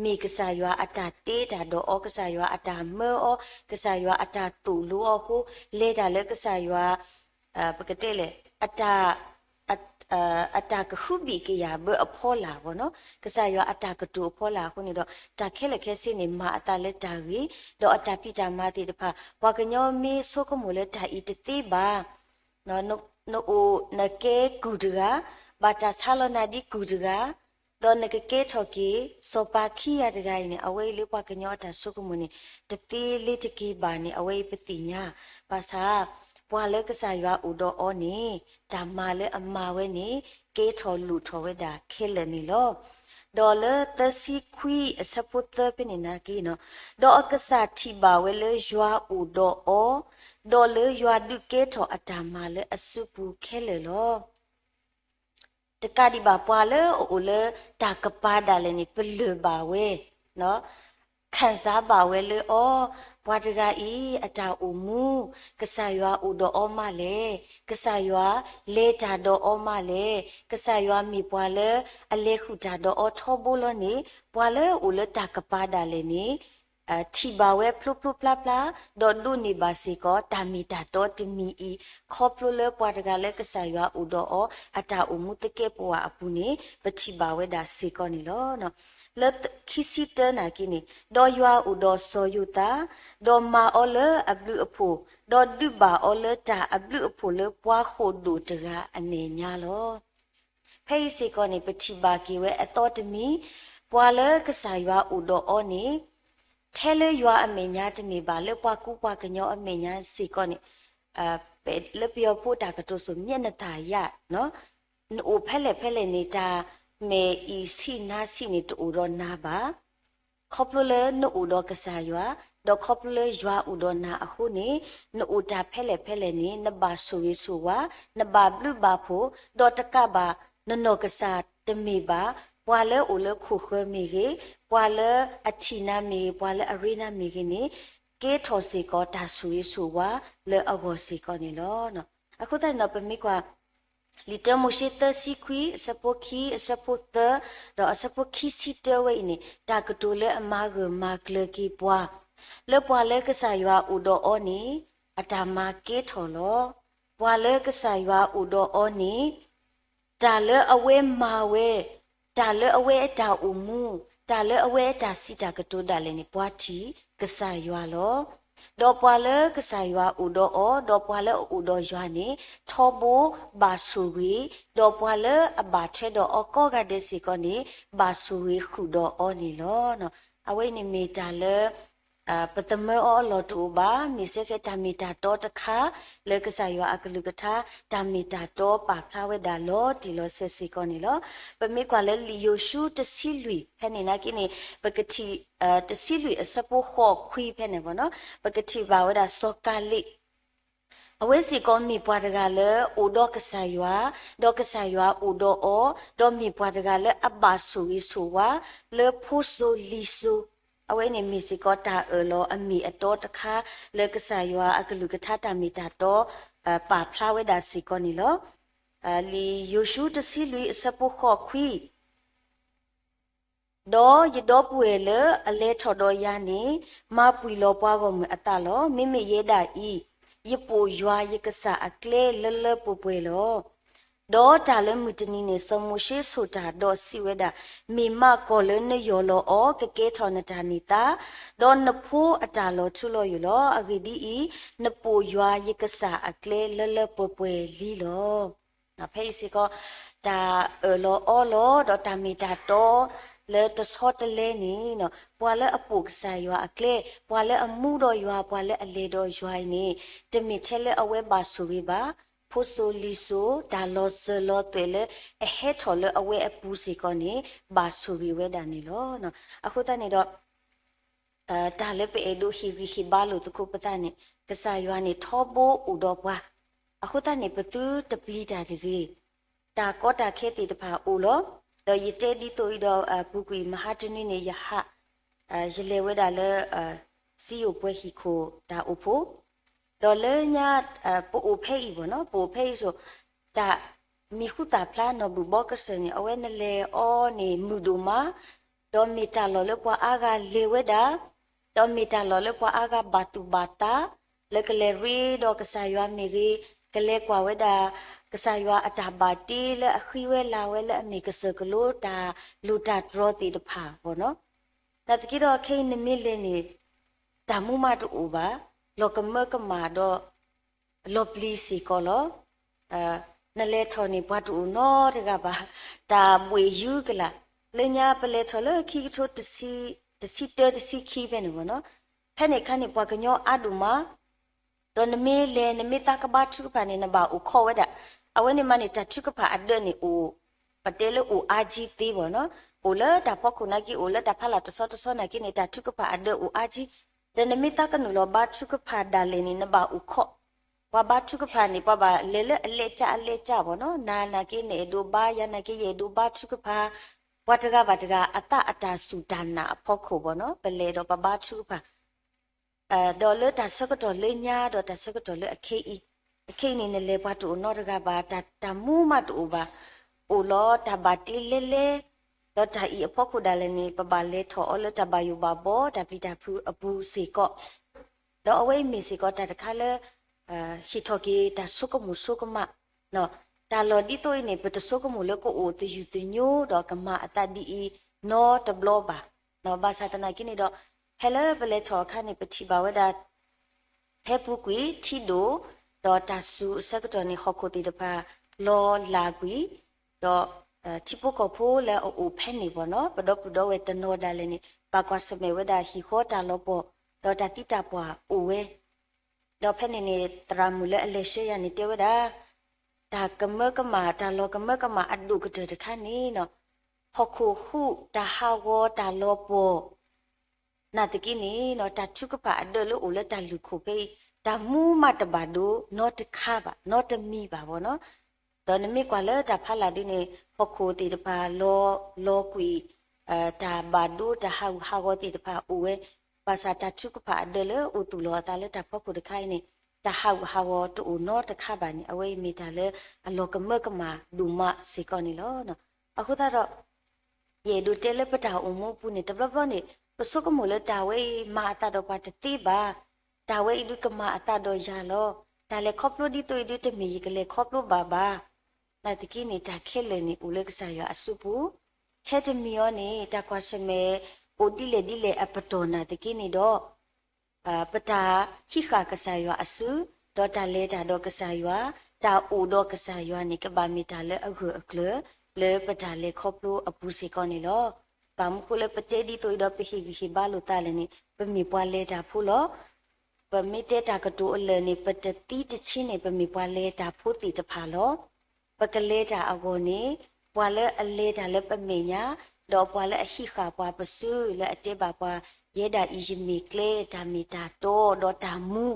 မ့ၢ်ကစၢ်ယွၤအတၢ်တ့တၢ်ဒီးအီၤ, ကစၢ်ယွၤအတၢ်မၢအီၤ, ကစၢ်ယွၤအတၢ်သိၣ်လိအီၤအဃိ, လဲၤတၢ်လၢကစၢ်ယွၤ ပကတဲလဲၣ် အတၢ် အတၢ်ကဟုဘံၣ်ကယာ်ဘၢအဖီလာ်ဘၣ်နီၤ, ကစၢ်ယွၤအတၢ်ကတိၤအဖီလာ်အဃိန့ၣ်ဒီး တၢ်ခဲလၢာ်ခဲဆ့န့ၣ် မၤအသးလၢတၢ်ဂ့ၤ, ဒီးအတၢ်ဖံးတၢ်မၤသ့ၣ်တဖၣ် ပှၤကညီမ့ၢ်ဆိကမိၣ်လၢတၢ်အံၤတသ့ဘၣ် နအိၣ်နကဲကုၢ်တဂၤ, ဘၣ်တၢ်ဆါလီၤနၤဒ်ကုၢ်တဂၤ, ဒီးနကကဲထီၣ်က့ၤ စီၤပၤခံဂၤတဂၤအံၤန့ၣ် အဝဲအံၤလၢပှၤကညီအတၢ်ဆိကမိၣ်န့ၣ် တသ့လၢတက့ၤဘၣ်န့ၣ် အဝဲအံၤပသ့ၣ်ညါ, ဘၣ်ဆၣ် ပှၤလၢကစၢ်ယွၤအိၣ်ဒီးအီၤန့ၣ် တၢ်မၤလၢအမၤဝဲန့ၣ် ကဲထီၣ်လိၣ်ထီၣ်ဝဲဒၣ်ခဲလၢာ်န့ၣ်လီၤ. ဒီးလၢသၢဆံခွံအဆၢဖိသၢဖဲန့ၣ်နာ်က့နီၤ, ဒီးအကစၢ်ထံၣ်ဘၣ်ဝဲလၢယွၤအိၣ်ဒီးအီၤ, ဒီးလၢယွၤဒုးကဲထီၣ်အတၢ်မၤလၢအစုပူၤခဲလၢာ်လီၤ. တကးဒံးဘၣ် ပှၤလၢအအိၣ်လၢတၢ်ကပၤဒၣ်လဲာ်န့ၣ် ပလၢၢ်ဘၣ်ဝဲ, ခံစားဘၣ်ဝဲလၢအီၤ, ပှၤတဂၤအံၤ အတၢ်အိၣ်မူ ကစၢ်ယွၤအိၣ်ဒီးအီၤမးလဲၣ်, ကစၢ်ယွၤလဲၤတၢ်ဒီးအီၤမးလဲၣ်, ကစၢ်ယွၤမ့ၢ်ပှၤလၢအလဲၤဃုာ်တၢ်ဒီးအီၤထီဘိလီၤန့ၣ်, ပှၤလၢအအိၣ်လၢတၢ်ကပၤဒၣ်လဲာ်န့ၣ် ထံၣ်ဘၣ်ဝဲဖျိဖျိဖျါဖျါ, ဒီးဒိးန့ၢ်ဘၣ်စ့ၢ်ကီး တၢ်မ့ၢ်တၢ်တီတမံၤအံၤ, ခီဖျိလၢပှၤတဂၤလၢကစၢ်ယွၤအိၣ်ဒီးအီၤ အတၢ်အိၣ်မူသကဲးပဝးအပူၤန့ၣ် ပထံၣ်ဘၣ်ဝဲဒၣ်စ့ၢ်ကီးန့ၣ်လီၤ. လၢခံဆံတၢနာ်က့န့ၣ်, ဒီးယွၤအိၣ်ဒီးစီၤယိၤသး, ဒီးမၤအီၤလၢအဘျုးအဖှိၣ်, ဒီးဒုးဘၣ်အီၤလၢတၢ်အဘျုးအဖှိၣ်လၢပှၤဃိာ်ဒိၣ်တဂၤအမဲာ်ညါလီၤ. ဖဲအံၤစ့ၢ်ကီးန့ၣ် ပထံၣ်ဘၣ်က့ၤဝဲအသီတမံၤ, ပှၤလၢကစၢ်ယွၤအိၣ်ဒီးအီၤန့ၣ်, ထဲလၢယွၤအမဲာ်ညါတမ့ၢ်ဘၣ် လၢပှၤကူပှၤကညီအမဲာ်ညါစ့ၢ်ကီးန့ၣ်, လၢပယီၤဖိတၢ်ကတိၤစိၤ မျက်နှာသာရ, နအိၣ်ဖဲလဲၣ်ဖဲလဲၣ်န့ၣ် တၢ်မဲာ်အံၤဆံးနါဆံးန့ၣ် တအိၣ်ဒီးနၤဘၣ်. ခီဖျိလၢနအိၣ်ဒီးကစၢ်ယွၤ, ဒီးခီဖျိလၢယွၤအိၣ်ဒီးနၤအဃိန့ၣ်, နအိၣ်တၢ်ဖဲလဲၣ်ဖဲလဲၣ်န့ၣ် နဘၣ်ဆိၣ်ဂ့ၤဆိၣ်ဝါ, နဘၣ်ဘျုးဘၣ်ဖှိၣ်, ဒီးတကးဘၣ် နနီၢ်ကစၢ်တမ့ၢ်ဘၣ်, ပှၤလၢအိၣ်လၢခိၣ်ဃၢၤမ့ၢ်ဂ့ၤ, ပှၤလၢအထံၣ်နၤမ့ၢ်ဂ့ၤ, ပှၤလၢအရ့နၤမ့ၢ်ဂ့ၤန့ၣ်, ကဲထီၣ်စ့ၢ်ကီးတၢ်ဆိၣ်ဂ့ၤဆိၣ်ဝါလၢအဂီၢ်စ့ၢ်ကီးန့ၣ်လီၤ. အဃိသတးန့ၣ်ဒီး ပမ့ၢ်ကွၢ် လံာ်တၢမိၤၡ့သၢဆံခွံ အဆၢဖိခံ အဆၢဖိသၢ, ဒီးအဆၢဖိခံဆံတၢဝဲအံၤန့ၣ် တၢ်ကတိၤလၢအမၤဂၢၢ်မၤကျၢၤက့ၤပှၤ, လၢပှၤလၢကစၢ်ယွၤအိၣ်ဒီးအီၤန့ၣ် အတၢ်မၤကဲထီၣ်လီၤ. ပှၤလၢကစၢ်ယွၤအိၣ်ဒီးအီၤန့ၣ် တၢ်လၢအဝဲမၤဝဲ, တၢ်လၢအဝဲအတၢ်အိၣ်မူ, တၢ်လၢအဝဲတၢ်စံးတၢ်ကတိၤဒၣ်လဲာ်န့ၣ် ပှၤထံၣ်ကစၢ်ယွၤလီၤ. ဒီးပှၤလၢကစၢ်ယွၤအိၣ်ဒီးအီၤ, ဒီးပှၤလၢအအိၣ်ဒီးယွၤန့ၣ် ထီဘိဘၣ်ဆိၣ်ဂ့ၤ, ဒီးပှၤလၢအဘၣ်ထွဲဒီးအီၤကိးဂၤဒဲးစ့ၢ်ကီးန့ၣ် ဘၣ်ဆိၣ်ဂ့ၤဃုာ်ဒီးအီၤန့ၣ်လီၤ. အဝဲအံၤန့ၣ်မ့ၢ်တၢ်လၢ ပသးမၢအီၤအလီၢ်တအိၣ်ဘၣ်, မ့ၢ်စ့ၢ်ကီးတၢ်မ့ၢ်တၢ်တီတခါ လၢကစၢ်ယွၤအကလုၢ်ကထါ တၢ်မ့ၢ်တၢ်တီပာ်ဖျါဝဲဒၣ်လီၤတံၢ်လီၤဆဲးစ့ၢ်ကီးန့ၣ်လီၤ. ပမ့ၢ်ကွၢ်လၢလံာ်ယိၤၡူတဆံလွံၢ်ဖဲန့ၣ်နာ်က့န့ၣ် ပကထံၣ် တဆံလွံၢ်အဆၢဖိဃိးခွံဖဲန့ၣ်ဘၣ်နီၤ, ပကထံၣ်ဘၣ်ဝဲဒၣ်စီၤကၤလ့း အဝဲစ့ၢ်ကီးမ့ၢ်ပှၤတဂၤလၢအိၣ်ဒီးကစၢ်ယွၤ, ဒီးကစၢ်ယွၤအိၣ်ဒီးအီၤ, ဒီးမ့ၢ်ပှၤတဂၤလၢအဘၣ်ဆိၣ်ဂ့ၤဆိၣ်ဝါ လၢဖိစိၤလံၤစိၤ, အဝဲန့ၣ်မ့ၢ်စ့ၢ်ကီးတၢ်အၢၣ်လီၤအမ့ၢ်အတီတခါ လၢကစၢ်ယွၤအကလုၢ်ကထါတၢ်မ့ၢ်တၢ်တီ ပာ်ဖျါဝဲဒၣ်စ့ၢ်ကီးန့ၣ်လီၤ. လံာ်ယိၤၡူတဆံလွံၢ်အဆၢဖိဃိးခွံ ဒီးယဒီပုၢ်ဝဲၢ်လၢအလဲၤထီၣ်ဒီးယၤန့ၣ် မၤပှံၢ်လီၤပှၤဂီၢ်မုၢ်အသးလီၤ. မ့မ့ၢ်ယဲဒၣ်အံၤ ယပိာ်ယွၤယကစၢ်အကျဲလၢလၢပှဲၤပှဲၤလီၤ. ဒီးတၢ်လၢမုၢ်တနံၤန့ၣ် စီၤမိၤၡ့ဆိၣ်တၢ်ဒီးစံးဝဲဒၣ်, မ့ၢ်မးကီၢ်လၢနယီၢ်လီၤအီၤ ကကဲထီၣ်နတၢ်န့ၢ်သါ, ဒီးနဖိအတၢ်လီၤထူလီၤယိာ်လီၤ. အဂ့ၢ်ဒ်အံၤ, နပိာ်ယွၤယကစၢ်အကျဲလၢလၢပှဲၤပှဲၤလံလီၤ. ဖဲအံၤစ့ၢ်ကီး တၢ်အၢၣ်လီၤအီလီၤ ဒီးတၢ်မ့ၢ်တၢ်တီ လၢတဆီတလဲန့ၣ် ပှၤလၢအပိာ်ကစၢ်ယွၤအကျဲ, ပှၤလၢအမူဒီးယွၤ, ပှၤလၢအလဲၤဒီးယွၤအံၤန့ၣ် တမ့ၢ်ထဲလၢအဝဲဘၣ်ဆိၣ်ဂ့ၤဘၣ်, ဖိစိၤလံၤစိၤ တၢ်လီၤစၢၤလီၤသွဲၣ်လၢအဟဲထီၣ်လၢအဝဲအပူၤစ့ၢ်ကီးန့ၣ် ဘၣ်ဆိၣ်ဂ့ၤဝဲဒၣ်န့ၣ်လီၤ. အဃိသတးန့ၣ်ဒီး တၢ်လၢပအဲၣ်ဒိးဟ့ၣ်ဂံၢ်ဟ့ၣ်ဘါလိာ်သကိးပသးန့ၣ် ကစၢ်ယွၤန့ၣ်ထီဘိအိၣ်ဒီးပှၤ, အဃိသတးန့ၣ် ပသုတပျံၤတၢ်တဂ့ၤ. တၢ်ကီတၢ်ခဲသ့ၣ်တဖၣ်အိၣ်လီၤ. ဒီးယတဲဒ်သိးအံၤဒီး ပူၤကွံာ်မဟါတနွံန့ၣ် ယဟး ယလဲၤဝဲဒၣ်လၢ စံယိၣ်ပှဲၤဟံၣ်ခိၣ်တၢ်အိၣ်ဖှိၣ်, ဒီးလၢညါ ပအိၣ်ဖဲအံၤဘၣ်နီၤ, ပအိၣ်ဖဲအံၤဆိ တၢ်မံၤဟူသၣ်ဖျါနီၢ်ဘုၣ်ဘီကစၢၢ်န့ၣ် အဝဲနလဲၤအီၤန့ၣ်မုာ်ဒိၣ်မး, ဒီးမ့ၢ်တၢ်လီၢ်လၢပှၤအါဂၤလဲၤဝဲဒၣ်, ဒီးမ့ၢ်တၢ်လီၢ်လၢပှၤအါဂၤဘၣ်သူၣ်ဘၣ်သး လၢကလဲၤရ့ဒီးကစၢ်ယွၤမ့ၢ်ဂ့ၤ, ကလဲၤကွၢ်ဝဲဒၣ် ကစၢ်ယွၤအတၢ်ဘၣ်တ့လၢအဃံဝဲလၤဝဲလၢအမ့ၢ်ကစၢၢ်ကလိ တၢ်လိၣ်တၢ်တြီသ့ၣ်တဖၣ်ဘၣ်နီၤ. နာ်သက့ဒီးခဲအံၤနမ့ၢ်လဲၤန့ၣ် တၢ်မူမးတအိၣ်ဘၣ်, လီၤကမၢကမၣ်ဒီး လီၤပျံၤစ့ၢ်ကီးလီၤ. နလဲၤထီၣ်န့ၣ် ပှၤတအိၣ်နီတဂၤဘၣ်, တၢ်ဘှ့ၣ်ယုကလာ်, လၢညါပလဲၤထီၣ်လၢခံကထိ တဆံတၢတဆံခံဖဲန့ၣ်ဘၣ်နီၤ, ဖဲန့ၣ်အခါန့ၣ် ပှၤကညီအါဒိၣ်မး ဒီးနမ့ၢ်လဲၤ နမ့ၢ်သးကဘါထုကဖၣ်န့ၣ် နဘၣ်အိၣ်ခိးဝဲဒၣ်, အဝဲန့ၣ်မးန့ၣ် တၢ်ထုကဖၣ်အဒၢးန့ၣ်အိၣ်, ပတဲလၢအိၣ်အါကံသ့ဘၣ်နီၤ, အိၣ်လၢတၢ်ဖီခိၣ်နာ်က့ အိၣ်လၢတၢ်ဖီလာ်တဆီတဆီနာ်က့န့ၣ် တၢ်ထုကဖၣ်အဒၢးအိၣ်အါကံ, ဒီးနမ့ၢ်သးကနုာ်လီၤဘါထုကဖၣ်ဒၣ်လဲာ်န့ၣ် နဘၣ်အိၣ်ခိး, ပှၤဘါထုကဖၣ်န့ၣ် ပှၤဘၣ်လဲၤလၢအလဲကၠၢ်အလဲကၠၢ်ဘၣ်နီၤ, နၤနာ်က့နအဲၣ်ဒိးဘါ ယၤနာ်က့ယအဲၣ်ဒိးဘါထုကဖၣ်, ပှၤတဂၤဘၣ်တဂၤအသးအတၢ်စူၢ်တၢ်နာ်အဖီခိၣ်ဘၣ်နီၤ, ပလဲၤဒီးပဘါထုကဖၣ် ဒီးလၢတၢ်ဆၢကတီၢ်လၢညါဒီးတၢ်ဆၢကတီၢ်လၢအခဲအံၤ, အခဲအံၤန့ၣ် နလဲၤပှၤတအိၣ်နီတဂၤဘၣ်, တၢ်မူမးတအိၣ်ဘၣ်, အိၣ်လီၤတၢ်ဘၣ်တ့လဲလဲ, ဒီးတၢ်အံၤအဖီခိၣ်ဒၣ်လဲာ်န့ၣ် ပဘၣ်လဲၤထီၣ်အီၤလၢတၢ်ဘၣ်ယိၣ်ဘၣ်ဘီ တၢ်ပျံၤတၢ်ဖုးအပူၤစ့ၢ်ကီး, ဒီးအဝဲအံၤမ့ၢ်စ့ၢ်ကီးတၢ်တခါလၢ ဟ့ၣ်ထီၣ်က့ၤတၢ်ဆိကမိၣ်ဆိကမး, တၢ်လီၢ်ဒ်သိးအံၤန့ၣ် ပတဆိကမိၣ်လၢကအိၣ်သယုၢ်သညိဒီးကမၤအသးဒ်အံၤနီတဘျီဘၣ်, ဘၣ်ဆၣ်သနာ်က့န့ၣ်ဒီး ဖဲလၢပလဲၤထီၣ်အခါန့ၣ် ပထံၣ်ဘၣ်ဝဲဒၣ် ဖဲပူၤကွံာ်ထံဒိၣ် ဒီးတၢ်စူၤအဆၢကတီၢ်န့ၣ် ဟီၣ်ခိၣ်သ့ၣ်တဖၣ်လီၤလးကွံာ်, ဒီးထံဖိကီၢ်ဖိလၢအအိၣ်ဖဲန့ၣ်ဘၣ်နီၤ ပဒီပုၢ်ဒီဝဲၢ်တနီၤဒၣ်လဲာ်န့ၣ် ဘၣ်ကွၢ်ဆၢၣ်မဲာ်ဝဲဒၣ်ဟံၣ်ဃီတၢ်လီၤပှီၢ် ဒီးတၢ်သံတၢ်ပှၢ်အိၣ်ဝဲ ဒီးဖဲန့ၣ်န့ၣ် သရၣ်မုၣ်လၢအလဲၤဆှၢယၤန့ၣ်တဲဝဲဒၣ်, တၢ်ကမၢကမၣ် တၢ်လီၤကမၢကမၣ်အဒိၣ်ကတၢၢ်တခါန့ၣ်နီၤ, ဟီၣ်ခိၣ်ဟူးတၢ်ဟးဂီၤတၢ်လီၤပှီၢ် နာ်သက့န့ၣ်နီၤ တၢ်ထုကဖၣ်အဒၢးလၢအိၣ်လၢတၢ်လုၢ်ခိၣ်ဖဲအံၤ တၢ်မူမးတဘၣ်ဒိ နီတခါဘၣ် နီတမံၤဘၣ်ဘၣ်နီၤ, ဒီးနမ့ၢ်ကွၢ်လၢတၢ်ဖးလၢ်ဒ်န့ၣ် ဟီၣ်ခိၣ်သ့ၣ်တဖၣ်လီၤ လီၤကွံာ် တၢ်ဘၣ်ဒိတၢ်ဟးဂူာ်ဟးဂီၤသ့ၣ်တဖၣ်အိၣ်ဝဲ, ဘၣ်ဆၣ်တၢ်ထုကဖၣ်အဒၢးလၢအိၣ်သူၣ်လီၤအသးလၢတၢ်ဖီခိၣ်တခါအံၤန့ၣ် တၢ်ဟးဂူာ်ဟးဂီၤတအိၣ်နီတခါဘၣ်န့ၣ် အဝဲအံၤမ့ၢ်တၢ်လၢအလီၤကမၢကမၣ်ဒိၣ်မးစ့ၢ်ကီးန့ၣ်လီၤ. အဃိသတးဒီး ယအဲၣ်ဒိးတဲလၢပတၢ်အိၣ်မူအပူၤန့ၣ် တဘျီဘျီန့ၣ် ပဆိကမိၣ်လၢတၢ်ဝဲအံၤမၤအသးဒီးပှၤတသ့ဘၣ်, တၢ်ဝဲအံၤဒုးကမၤအသးဒီးယၤလီၤ, တၢ်လဲၤခီဖျိဒ်သိးအံၤဒုးတမ့ၢ်ယကလဲၤခီဖျိဘၣ်ဘၣ်. နာ်သက့န့ၣ် တၢ်ခဲလၢာ်န့ၣ်အိၣ်လၢကစၢ်ယွၤအစုပူၤ, ထဲတမံၤအံၤန့ၣ် တၢ်ကွၢ်ဆၢၣ်မဲာ်အိၣ်ဒ်လဲၣ်ဒ်လဲၣ်အပတီၢ်နာ်သက့န့ၣ်ဒီး ပတၢ်ဟံးဃာ်ကစၢ်ယွၤအစု, ဒီးတၢ်လဲၤတၢ်ဒီးကစၢ်ယွၤ, တၢ်အိၣ်ဒီးကစၢ်ယွၤန့ၣ် ကဘၣ်မ့ၢ်တၢ်လၢအဂၢၢ်အကျၢၤ လၢပတၢ်လဲၤခီဖျိအပူၤစ့ၢ်ကီးန့ၣ်လီၤ. ဘၣ်မနုၤဃိလၢပတဲဒ်သိးအံၤဒီးပဟ့ၣ်ဂံၢ်ဟ့ၣ်ဘါလိာ်သးလဲၣ်န့ၣ် ပမ့ၢ်ပှၤလဲၤတၢ်ဖိလီၤ. ပမ့ၢ်တဲတၢ်ကတိၤအလၢာ်န့ၣ် ပတသံတဆံန့ၣ် ပမ့ၢ်ပှၤလဲၤတၢ်ဖိသ့ၣ်တဖၣ်လီၤ. ပကလဲၤတၢ်အဂီၢ်န့ၣ် ပှၤလၢအလဲၤတၢ်လၢပမဲာ်ညါ, ဒီးပှၤလၢအဟံးဃာ်ပှၤပစု လၢအတဲဘၣ်ပှၤ ယဲဒၣ်အံၤယမ့ၢ်ကျဲ တၢ်မ့ၢ်တၢ်တီ ဒီးတၢ်မူ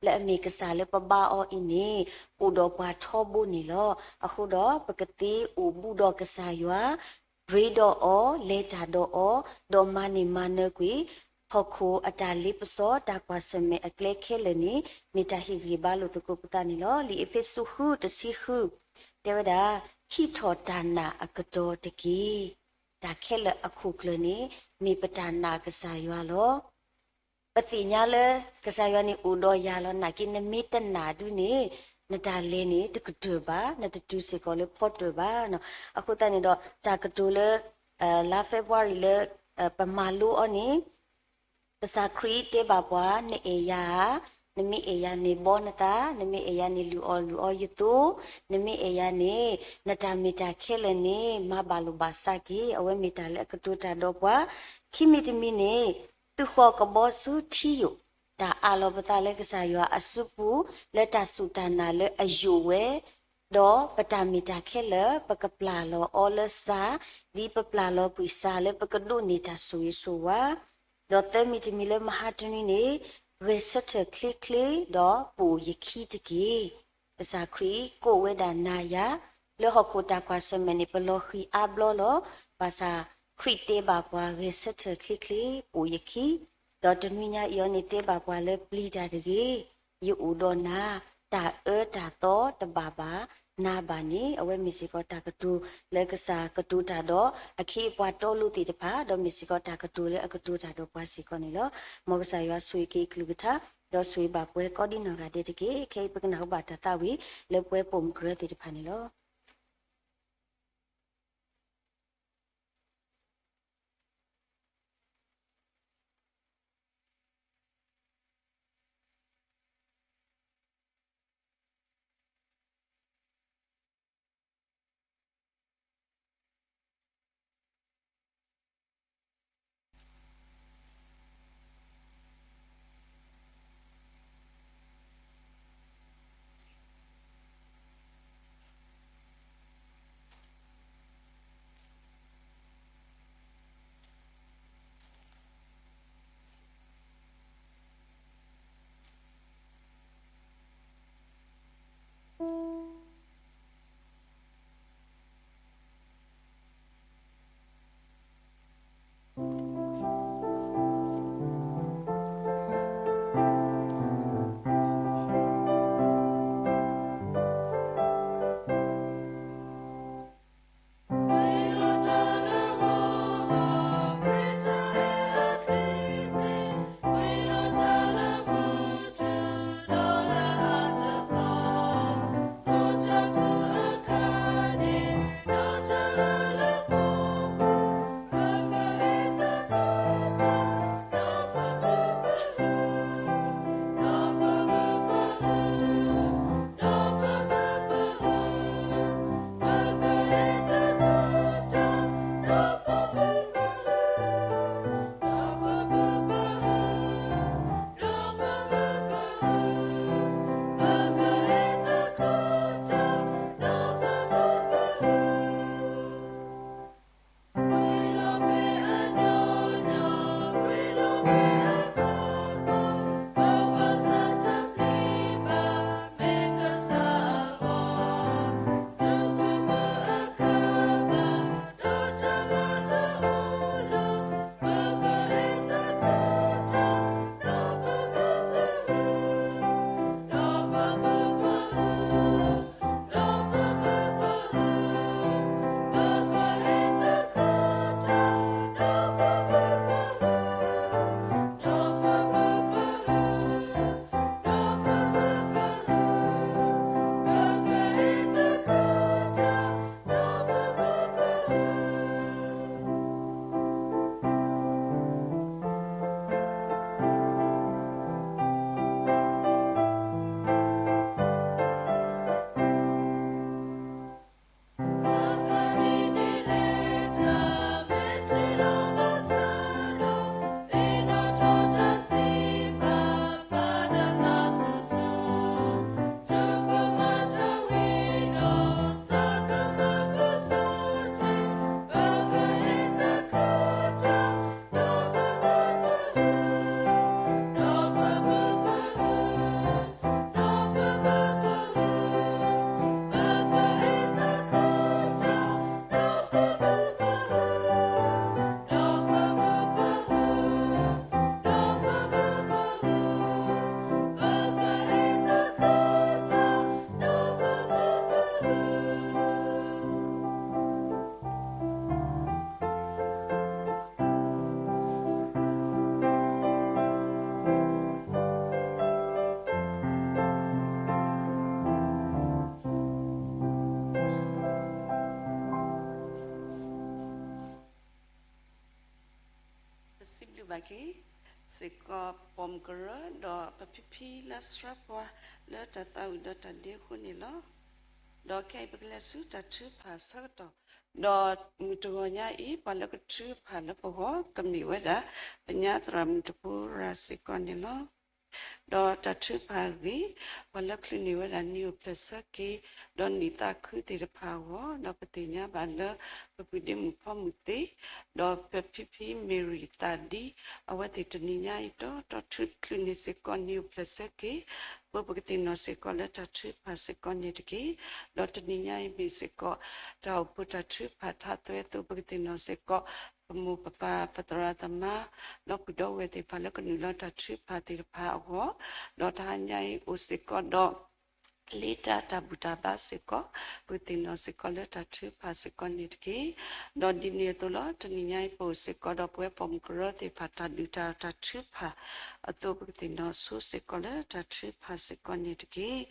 လၢအမ့ၢ်ကစၢ်လၢပဘါအီၤအံၤန့ၣ် အိၣ်ဒီးပှၤထီဘိန့ၣ်လီၤ. အဃိဒီး ပကသ့အိၣ်ဘူးဒီးကစၢ်ယွၤ ရ့ဒီးအီၤ, လဲၤတၢ်ဒီးအီၤ, ဒီးမၤန့ၢ်မၤနၢၤကွံာ် ဟီၣ်ခိၣ်အတၢ်လ့ပစီ တၢ်ကွၢ်ဆၢၣ်မဲာ်အကျဲခဲလၢာ်န့ၣ် မ့ၢ်တၢ်ဟ့ၣ်ဂံၢ်ဘါလိာ်သကိးပသးန့ၣ်လီၤ. လံာ်အ့းဖ့းစူး ဃု တဆံဃု တဲဝဲဒၣ်, ဟံးထီၣ်တၢ်နာ်အကတီၤတက့ၢ်. တၢ်ခဲလၢာ်အခိၣ်ကျၢၢ်န့ၣ် မ့ၢ်ပတၢ်နာ်ကစၢ်ယွၤလီၤ. ပသ့ၣ်ညါလၢ ကစၢ်ယွၤန့ၣ်အိၣ်ဒီးယၤလီၤ. နာ်က့ နမ့ၢ်တနာ်ဒုန့ၣ် နတၢ်လဲၤန့ၣ် တကတၢၢ်ဘၣ်, နတတုၤစ့ၢ်ကီးလၢဖီတၢၢ်ဘၣ်. အဃိသတးန့ၣ်ဒီး တၢ်ကတိၤလၢ လါ February လၢ ပမၤလိအီၤန့ၣ် ကစၢ်ခရံာ်တဲဘၣ်ပှၤ နအဲၣ်ယၤဧါ, နမ့ၢ်အဲၣ်ယၤန့ၣ် ဘီနသး, နမ့ၢ်အဲၣ်ယၤန့ၣ် လုၢ်အီၣ်လုၢ်အီယသိ, နမ့ၢ်အဲၣ်ယၤန့ၣ် နတၢ်မ့ၢ်တၢ်ခဲလၢာ်န့ၣ် မၤဘၣ်လိာ်ဘၣ်စးက့ၤ. အဝဲမ့ၢ်တၢ်လၢအကတိၤတၢ်ဒီးပှၤ, ခံမံၤတမံၤန့ၣ် သုဃီၤကဘီဆူထံယိာ်, တၢ်အးလီၤပသးလၢကစၢ်ယွၤအစုပူၤ လၢတၢ်စူၢ်တၢ်နာ်လၢအယိာ်ဝဲ, ဒီးပတၢ်မ့ၢ်တၢ်ခဲလၢာ် ပကပျၢ်လီၤအီၤလၢစး, ဒ်ပပျၢ်လီၤကွံာ်စးလၢပကဒိးန့ၢ်တၢ်ဆိၣ်ဂ့ၤဆိၣ်ဝါ, ဒီးသၢမံၤတမံၤလၢမဟါတနွံန့ၣ် ဂဲၤဆၢထၢၣ်ချ့ချ့ ဒီးပိာ်ယခံတက့ၢ်. ကစၢ်ခရံာ်ကိးဝဲဒၣ်နၤယၤ လၢဟီၣ်ခိၣ်တၢ်ကွၢ်ဆၢၣ်မဲာ်န့ၣ် ပလီၤဃံၤအါဘျီလီၤ. ဘၣ်ဆၣ်ခရံာ်တဲဘၣ်ပှၤ ဂဲၤဆၢထၢၣ်ချ့ချ့ ပိာ်ယခံ, ဒီးတနွံညါအံၤအီၤန့ၣ် တဲဘၣ်ပှၤလၢပျံၤတၢ်တဂ့ၤ, ယအိၣ်ဒီးနၤ, တၢ်အၢတၢ်သီတဘၣ်ဘၣ်နၤဘၣ်န့ၣ် အဝဲမ့ၢ်စ့ၢ်ကီးတၢ်ကတိၤလၢကစၢ်ကတိၤတၢ်ဒီးအခ့အပှၤတီလိၤသ့ၣ်တဖၣ် ဒီးမ့ၢ်စ့ၢ်ကီးတၢ်ကတိၤလၢအကတိၤတၢ်ဒီးပှၤစ့ၢ်ကီးန့ၣ်လီၤ. မ်ကစၢ်ယွၤဆိၣ်ဂ့ၤက့ၤအကလုၢ်ကထါ ဒီးဆိၣ်ဂ့ၤဘၣ်ပှၤကိးဒ်နီၢ်ဂၤဒဲးတက့ၢ်. ခဲအံၤပကနၢ်ဟူဘၣ်တၢ်သးဝံၣ်လၢပှၤပိာ်မုၣ်ကရၢသ့ၣ်တဖၣ်န့ၣ်လီၤ. ဘၣ်က့ၤစ့ၢ်ကီးပိာ်မုၣ်ကရၢ ဒီးပဖံဖံလၢဆှၢပှၤလၢတၢ်သးဝံၣ်ဒီးတၢ်ဒ့အဃိန့ၣ်လီၤ. ဒီးခဲအံၤပကလဲၤဆူတၢ်ထုကဖၣ်အဆၢကတီၢ်, ဒီးမုၢ်တဂီၤညါအံၤ ပှၤလၢကထုကဖၣ်လၢပဂီၢ် ကမ့ၢ်ဝဲဒၣ် ပညါသရၣ်မုၣ်တပူၤရၤစ့ၢ်ကီးန့ၣ်လီၤ. ဒီးတၢ်ထုကဖၣ်အဂ့ၢ် ပှၤလၢချုးန့ၢ်ဝဲဒၣ်နံၣ်အိၣ်ဖျဲၣ်ဆၢက့ၤ ဒီးနံၣ်သးခုသ့ၣ်တဖၣ်အဂီၢ်, ဒီးပသ့ၣ်ညါဘၣ်လၢ ပပုၢ်ဒ့မုၣ်ဖီမုၢ်သ့ ဒီးပဖံဖံမ့ၢ်ရံၣ်သးဒံ အဝဲသ့ၣ်တနံၤညါအံၤတီတီချုးန့ၢ်စ့ၢ်ကီးနံၣ်အိၣ်ဖျဲၣ်ဆၢက့ၤ, အဃိပကသ့ၣ်နီၣ်စ့ၢ်ကီးလၢတၢ်ထုကဖၣ်စ့ၢ်ကီးန့ၣ်တက့ၢ်. ဒီးတနံၤညါအံၤမ့ၢ်စ့ၢ်ကီး တၢ်အိၣ်ဖှိၣ်တၢ်ထုကဖၣ်ထးသွဲအသိး ပကသ့ၣ်နီၣ်စ့ၢ်ကီး ပမိၢ်ပပၢ်ပသရၣ်သမါ ဒီပုၢ်ဒီဝဲၢ်သ့ၣ်တဖၣ်လၢကနုာ်လီၤတၢ်ထုကဖၣ်သ့ၣ်တဖၣ်အဂီၢ်, ဒီးတဟါညါအံၤအိၣ်စ့ၢ်ကီးဒီး လ့တၢ်တၢ်ဘူၣ်တၢ်ဘါစ့ၢ်ကီး, ပကသ့ၣ်နီၣ်စ့ၢ်ကီးလၢတၢ်ထုကဖၣ်စ့ၢ်ကီးန့ၣ်တက့ၢ်. ဒီးဒ်န့ၣ်အသိးလီၤ တနံၤညါအံၤပအိၣ်စ့ၢ်ကီးဒီးပဝဲပိာ်မုၣ်ကရၢသ့ၣ်တဖၣ်တၢ်ဒုးတၢ်တၢ်ထုကဖၣ်အသိး ပကသ့ၣ်နီၣ်ဆိစ့ၢ်ကီးလၢတၢ်ထုကဖၣ်စ့ၢ်ကီးန့ၣ်တက့ၢ်.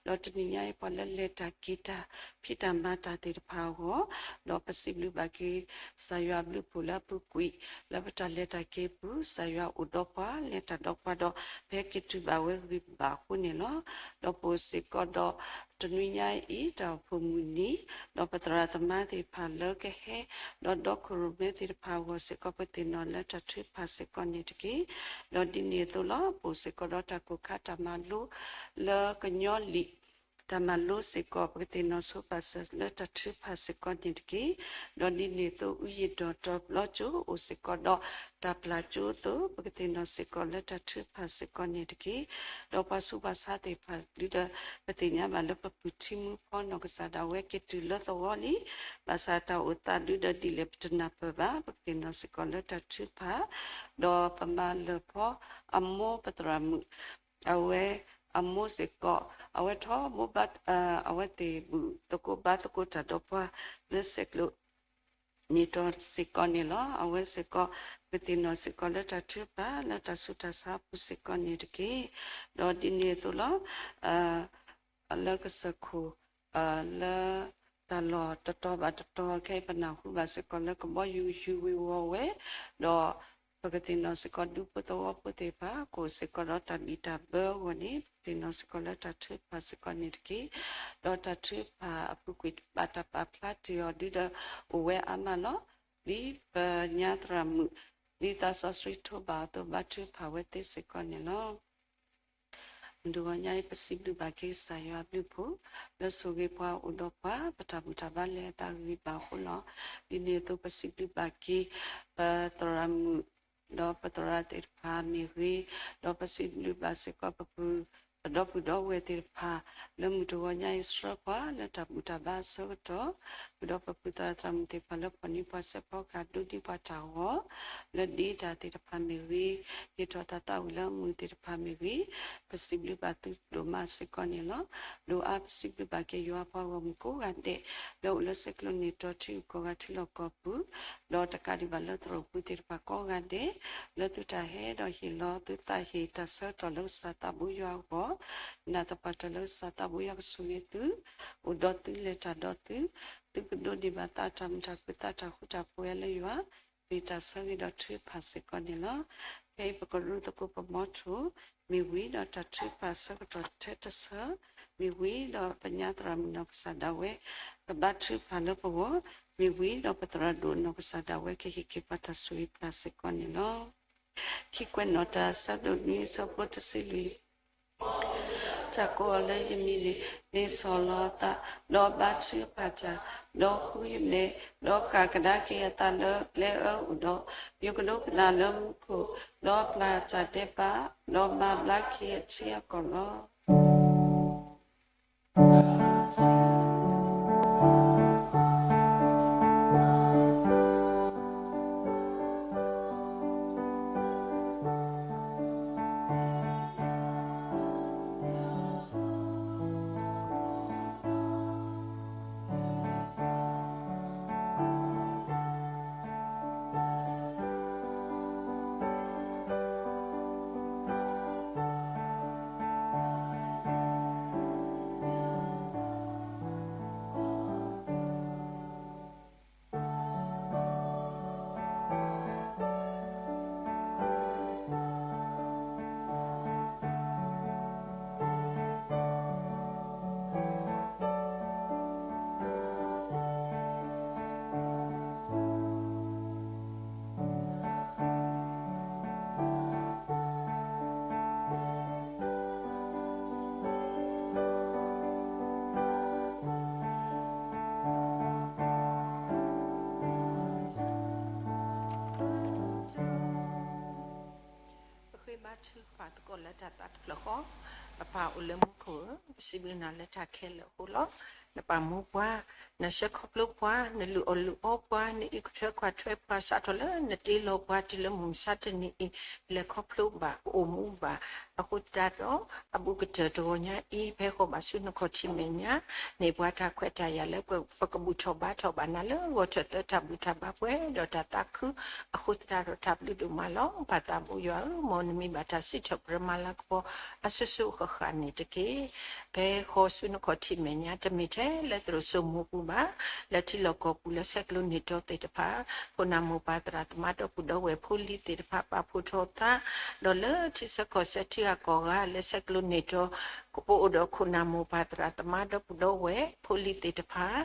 ဒီးတနံၤညါအံၤပှၤလၢလဲၤတၢ်က့ၤတၢ် ဖံးတၢ်မၤတၢ်သ့ၣ်တဖၣ်အဂီၢ်, ဒီးပစံးဘျုးဘၣ်က့ၤ ကစၢ်ယွၤအဘျုးအဖှိၣ်လၢအပူၤကွံာ် လၢပတၢ်လဲၤတၢ်က့ၤအပူၤ ကစၢ်ယွၤအိၣ်ဒီးပှၤ လဲၤတၢ်ဒီးပှၤဒီး ပဟဲက့ၤတုၤဘၣ်ဝဲဂံၢ်ဘါအဃိန့ၣ်လီၤ. ဒီးပအိၣ်စ့ၢ်ကီးဒီး တနွံညါအံၤ တၢ်အိၣ်ဖှိၣ်မုၢ်နံၤ, ဒီးပသရၣ်သမါသ့ၣ်တဖၣ်လၢကဟဲ ဒီးဒီခိၣ်ရိၣ်မဲသ့ၣ်တဖၣ်အဂီၢ်စ့ၢ်ကီး ပသ့ၣ်နီၣ်လၢတၢ်ထုကဖၣ်စ့ၢ်ကီးန့ၣ်တက့ၢ်. ဒီးဒ်န့ၣ်အသိးလီၤ ပအိၣ်စ့ၢ်ကီးဒီးတၢ်ကိၢ်ခါတၢ်မၤလိ လၢကညီလံာ် တၢ်မၤလိစ့ၢ်ကီး ပကသ့ၣ်နီၣ်ဆိပာ်စၢၤလၢတၢ်ထုကဖၣ်စ့ၢ်ကီးန့ၣ်တက့ၢ်. ဒီးဒ်န့ၣ်အသိး အူယံၢ်ဒီးတီၤဘျီကၠိ အိၣ်စ့ၢ်ကီးဒီးတၢ်ပျၢ်ကၠိအသိး ပကသ့ၣ်နီၣ်စ့ၢ်ကီးလၢတၢ်ထုကဖၣ်စ့ၢ်ကီးန့ၣ်တက့ၢ်. ဒီးပှၤဆူးပှၤဆါသ့ၣ်တဖၣ်ဒုဒီး ပသ့ၣ်ညါဘၣ်လၢပပုၢ်ထံမူဖီနီၢ်ကစၢ်ဒၣ်ဝဲက့ၤတုၤလၢသဝီလံ, ဘၣ်ဆၣ်တၢ်အိၣ်သးဒုဒီးဒ်လဲၣ်ပတနၢ်ပၢၢ်ဘၣ်, ပကသ့ၣ်နီၣ်စ့ၢ်ကီးလၢတၢ်ထုကဖၣ်, ဒီးပမၤလၢၢ်ဖီအမိၢ်ပသရၣ်မုၣ် အဝဲအမိၢ်စ့ၢ်ကီး အဝဲထီဘိဘၣ် အဝဲသ့ၣ်ဘူၣ်သကိးဘါသကိးတၢ်ဒီးပှၤလၢဆဲးကျိးန့ၣ်တီၤစ့ၢ်ကီးန့ၣ်လီၤ. အဝဲစ့ၢ်ကီး ပကသ့ၣ်နီၣ်စ့ၢ်ကီးလၢတၢ်ထုကဖၣ်လၢတၢ်ဆူးတၢ်ဆါအပူၤစ့ၢ်ကီးန့ၣ်တက့ၢ်. ဒီးဒ်န့ၣ်အသိးလီၤ လၢကစၢၢ်ခိၣ် လၢတၢ်လီၢ်တတီၤဘၣ်တတီၤ ခဲအံၤပနၢ်ဟူဘၣ်စ့ၢ်ကီးလၢကဘီယူၤယူၤဝ့ၤဝီၤဝဲ, ဒီးပကသ့ၣ်နီၣ်စ့ၢ်ကီးဒူဖိသဝီဖိသ့ၣ်တဖၣ် ကအိၣ်စ့ၢ်ကီးဒီးတၢ်ဘံၣ်တၢ်ဘၢအဂီၢ်န့ၣ် ပသ့ၣ်နီၣ်စ့ၢ်ကီးလၢတၢ်ထုကဖၣ်စ့ၢ်ကီးန့ၣ်တက့ၢ်. ဒီးတၢ်ထုကဖၣ်အပူၤကွံာ်ဘၣ်တၢ်ပာ်ဖျါတ့ၢ်အီၤဒုဒီး အိၣ်ဝဲအါမးလီၤ. ဒ်ပညါသရၣ်မုၣ် ဒ်သးစီဆှံထိးဘၣ်အသိး ဘါထုကဖၣ်ဝဲသ့စ့ၢ်ကီးန့ၣ်လီၤ. မုၢ်တဂီၤညါအံၤ ပစံးဘျုးဘၣ်က့ၤကစၢ်ယွၤအဘျုးအဖှိၣ် လၢဆိၣ်ဂ့ၤပှၤအိၣ်ဒီးပှၤ ပတၢ်ဘူၣ်တၢ်ဘါလဲၤအသးဂံၢ်ဘါအဃိလီၤ. ဒ်န့ၣ်အသိး ပစံးဘျုးဘၣ်က့ၤ ပသရၣ်မုၣ် ဒီးပသရၣ်သ့ၣ်တဖၣ်မ့ၢ်ဂ့ၤ, ဒီးပစံးဘျုးဘၣ်စ့ၢ်ကီးပပုၢ် ပဒီပုၢ်ဒီဝဲၢ်သ့ၣ်တဖၣ် လၢမုၢ်တဂီၤညါအံၤဆှၢပှၤလၢတၢ်ဘူၣ်တၢ်ဘါအဆၢကတီၢ်, ဃုာ်ဒီးပပုၢ်သရၣ်သရၣ်မုၣ်သ့ၣ်တဖၣ်လၢဖီၣ်န့ၢ်ပှၤစဲးဖီကဟၣ်ဒိးန့ၢ်ပှၤတၢ်ဂီၤ လၢဒ့တၢ်သ့ၣ်တဖၣ်မ့ၢ်ဂ့ၤ, ဟ့ၣ်ထီၣ်တၢ်သးဝံၣ်လၢမုၢ်သ့ၣ်တဖၣ်မ့ၢ်ဂ့ၤ, ပစံးဘျုးဘၣ်သုဒိၣ်မးစ့ၢ်ကီးန့ၣ်လီၤ. ဒိၣ်အါပစံးဘျုးဘၣ်က့ၤယွၤပှၤဂီၢ်မုၢ်ကိးဂၤဒဲး လၢအိၣ်လၢဆဲးကျိးန့ၣ်တီၤထံဂုၤကီၢ်ဂၤထံလီၢ်ကီၢ်ပူၤ, ဒီးတကးဒံးဘၣ်လၢသရိာ်ပူၤသ့ၣ်တဖၣ်ကိးဂၤဒဲး လၢသုတၢ်ဟဲဒီးဟ့ၣ်လီၤသုသးဟ့ၣ်တၢ်ဆၢကတီၢ်လၢကစၢ်သးဘိယွၤအဂီၢ်, နာ်သပှၢ်တၢၢ်လၢကစၢ်သးဘိယွၤကဆိၣ်ဂ့ၤသု, အိၣ်ဒီးသုလဲၤတၢ်ဒီးသု, သုကဒိးန့ၢ်ဘၣ်သးတၢ်မုာ်တၢ်ခုၣ်သးတၢ်ဃူတၢ်ဖိးဝဲလၢယွၤ, မ့ၢ်တၢ်ဆၢဂ့ၤဒီးထုကဖၣ်စ့ၢ်ကီးန့ၣ်လီၤ. ဖဲအံၤပကရူသကိးပမီထိၣ် မ့ၢ်ဝံၤဒီးတၢ်ထုကဖၣ်အဆၢကတီၢ်ထဲတဆၢ, မ့ၢ်ဝံၤဒီးပညါသရၣ်မုၣ်နီၢ်ကစၢ်ဒၣ်ဝဲ ကဘါထုကဖၣ်လၢပဂီၢ်, မ့ၢ်ဝံၤဒီးပသရၣ်ဒိၣ်နီၢ်ကစၢ်ဒၣ်ဝဲကဟ့ၣ်က့ၤပှၤတၢ်ဆိၣ်ဂ့ၤပျၢ်စ့ၢ်ကီးန့ၣ်လီၤ. ခံကွဲးနီၣ်တၢ် ဆၢဒိၣ်နွံ ဆၢဖိတဆံလွံၢ် တၢ်ကိးအီၤလၢယမံၤန့ၣ် မ့ၢ်ဆီၣ်လီၤအသး, ဒီးဘါထုကဖၣ်တၢ်, ဒီးဃုယမဲာ်, ဒီးဃၣ်ကဒါက့ၤအသးလၢကျဲအၢအိၣ်ဒီး, ယကဒိကနၣ်လၢမူခိၣ်, ဒီးပျၢ်တၢ်ဒဲးဘး, ဒီးမၤဘျါက့ၤအထံအကီၢ်လီၤ. အိၣ်လၢမူခိၣ်ဧၢ, ပစံးဘျုးနၤလၢတၢ်ခဲလၢာ်အဃိလီၤ. နပာ်မူပှၤ, နဆှၢခီဖျိပှၤ, နလုၢ်အီၣ်လုၢ်အီပှၤ, နအုၣ်ကထွဲကွၢ်ထွဲပှၤ စးထီၣ်လၢနတ့လီၤပှၤတုၤလၢမုၢ်မဆါတနံၤအံၤ, လဲၤခီဖျိဘၣ် ပအိၣ်မူဘၣ်. အဃိသတးဒီး အဘူးကတၢၢ်တဂီၤညါအံၤ ဖဲဃီၤဘၣ်ဆူနခီၣ်ထံးမဲာ်ညါ, န့ၢ်ပှၤတၢ်ခွဲးတၢ်ယာ်လၢ ပကဘူၣ်ထီၣ်ဘါထီၣ်ဘၣ်နၤလၢ ဂီၤထၢၣ်သၢတၢ်ဘူၣ်တၢ်ဘါပှဲၤဒီးတၢ်သးခု, အဃိသတးဒီးတၢ်ဘျုးဒိၣ်မးလီၤ. ပၢ်သးဘိယွၤဧၢ, မ်နမံၤဘၣ်တၢ်စံးထီၣ်ပတြၢၤမၤလၤကပီၤ အစိၤစိၤအဃၣ်ဃၣ်န့ၣ်တက့ၢ်. ဖဲဃီၤဆူနခီၣ်ထံးမဲာ်ညါ တမ့ၢ်ထဲလၢသရိာ်စိမိၤပူၤဘၣ်, လၢထံလီၢ်ကီၢ်ပူၤလၢဆဲးကျိးန့ၢ်တီသ့ၣ်တဖၣ်, ခိၣ်နၢ်မိၢ်ပၢ်သရၣ်သမါ ဒီပုၢ်ဒီဝဲၢ်ဖိလံၤသ့ၣ်တဖၣ် ပာ်ဖှိၣ်ထီၣ်သး, ဒီးလၢထံဆၢကီၢ်ဆၢထံဂၤကီၢ်ဂၤလၢဆဲးကျိးန့ၢ်တီ ပအိၣ်ဒီးခိၣ်နၢ်မိၢ်ပၢ်သရၣ်သမါ ဒီပုၢ်ဒီဝဲၢ်ဖိလံၤသ့ၣ်တဖၣ်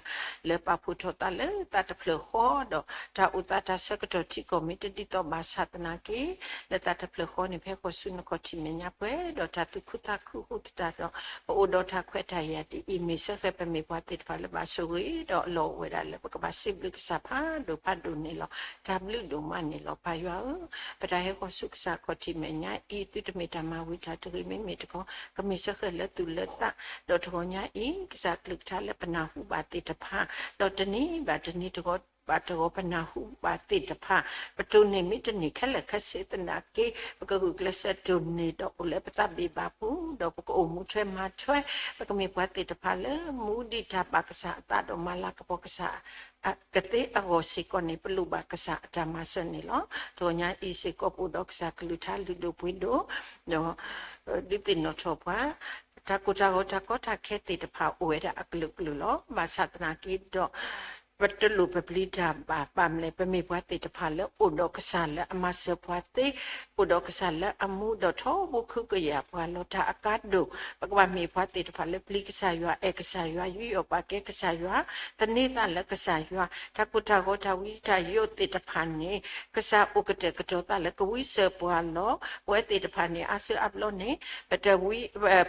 လၢပာ်ဖှိၣ်ထီၣ်သးလၢသးတဖျၢၣ်ဃီဒီး တၢ်အိၣ်သးတၢ်ဆၢကတီၢ်ထံကီၢ်မ့ၢ်တဒ်သိးဘၣ်ဆၣ်သနာ်က့, လၢသးတဖျၢၣ်ဃီန့ၣ် ဖဲဃီၤဆူနခီၣ်ထံးမဲာ်ညါပှဲၤဒီး တၢ်သူၣ်ခုသးခုအဃိသတးဒီး ပအိၣ်ဒီးတၢ်ခွဲးတၢ်ယာ်ဒ်အံၤ မ့ၢ်စ့ၢ်ကီးပမ့ၢ်ပှၤသ့ၣ်တဖၣ်လၢဘၣ်ဆိၣ်ဂ့ၤဒီးအလီၢ်အိၣ်ဝဲဒၣ်လၢပကဘၣ်စံးဘျုးကစၢ်ဖးဒိၣ်ဖးဒိၣ်န့ၣ်လီၤ. တၢ်ဘျုးဒိၣ်မးန့ၣ်လီၤ. ပၢ်ယွၤဧၢ, ပတၢ်ဟဲဃီၤဆူကစၢ်ခီၣ်ထံးမဲာ်ညါအံၤ သုတမ့ၢ်တၢ်မၤဝံၤတၢ်တဂ့ၤ မ့မ့ၢ်တခီ ကမ့ၢ်စ့ၢ်ကီးလၢသူၣ်လၢသး, ဒီးတဂီၤညါအံၤ ကစၢ်ကလုၢ်ကထါလၢပနၢ်ဟူဘၣ်သ့ၣ်တဖၣ်, ဒီးတနံၤဘၣ်တနံၤ တဂီၤဘၣ်တဂီၤ ပနၢ်ဟူဘၣ်သ့ၣ်တဖၣ်, ပတိၢ်န့ၢ်မ့ၢ်တန့ၢ်ခဲလၢာ်ခဲဆ့သနာ်က့, ပကဂုာ်ကျဲးစၢးတိၢ်န့ၢ်ဒီးအိၣ်လၢပသးဘ့ၣ်ဘၣ်ပူၤ, ဒီးပကအိၣ်မူထွဲမၤထွဲ, ပကမ့ၢ်ပှၤသ့ၣ်တဖၣ်လၢမူဒံးတၢ်ဘၣ်ကစၢ်အသးဒီးမၤလၤကပီၤကစၢ် ကသ့အဂီၢ်စ့ၢ်ကီးန့ၣ် ပလိၣ်ဘၣ်ကစၢ်အတၢ်မၤစၢၤန့ၣ်လီၤ. တဂီၤညါအံၤစ့ၢ်ကီး ပအိၣ်ဒီးကစၢ်ကလုၢ်ကထါလုၢ်ဒိၣ်ပှ့ၤဒိၣ်, ဒီးဒုးသ့ၣ်နီၣ်ထီၣ်ပှၤ, တၢ်ကိၢ်တၢ်ဂီၤတၢ်ကီတၢ်ခဲသ့ၣ်တဖၣ်အိၣ်ဝဲဒၣ်အကလုာ်ကလုာ်လီၤ. ဘၣ်ဆၣ်သနာ်က့ဒီး ပတလိၣ်ပပျံၤတၢ်ဘၣ် ဘၣ်မနုၤလဲၣ် ပမ့ၢ်ပှၤသ့ၣ်တဖၣ်လၢအိၣ်ဒီးကစၢ်လၢအမၤစၢၤပှၤသ့, အိၣ်ဒီးကစၢ်လၢအမူဒီးထီဘိခုကယာ်ပှၤလီၤ. တၢ်အကါဒိၣ် ပကဘၣ်မ့ၢ်ပှၤသ့ၣ်တဖၣ်လၢပျံၤကစၢ်ယွၤ, အဲၣ်ကစၢ်ယွၤ, ယူးယီၣ်ပာ်ကဲကစၢ်ယွၤ, သန့ၤသးလၢကစၢ်ယွၤ, တၢ်ကိၢ်တၢ်ဂီၤတၢ်ဝံတၢ်ယိးသ့ၣ်တဖၣ်န့ၣ် ကစၢ်အိၣ်ကတဲာ်ကတီၤသးလၢကဝံစၢၤပှၤလီၤ. ပဝဲသ့ၣ်တဖၣ်န့ၣ် အါစုအါဘျီန့ၣ် ပတဝံ,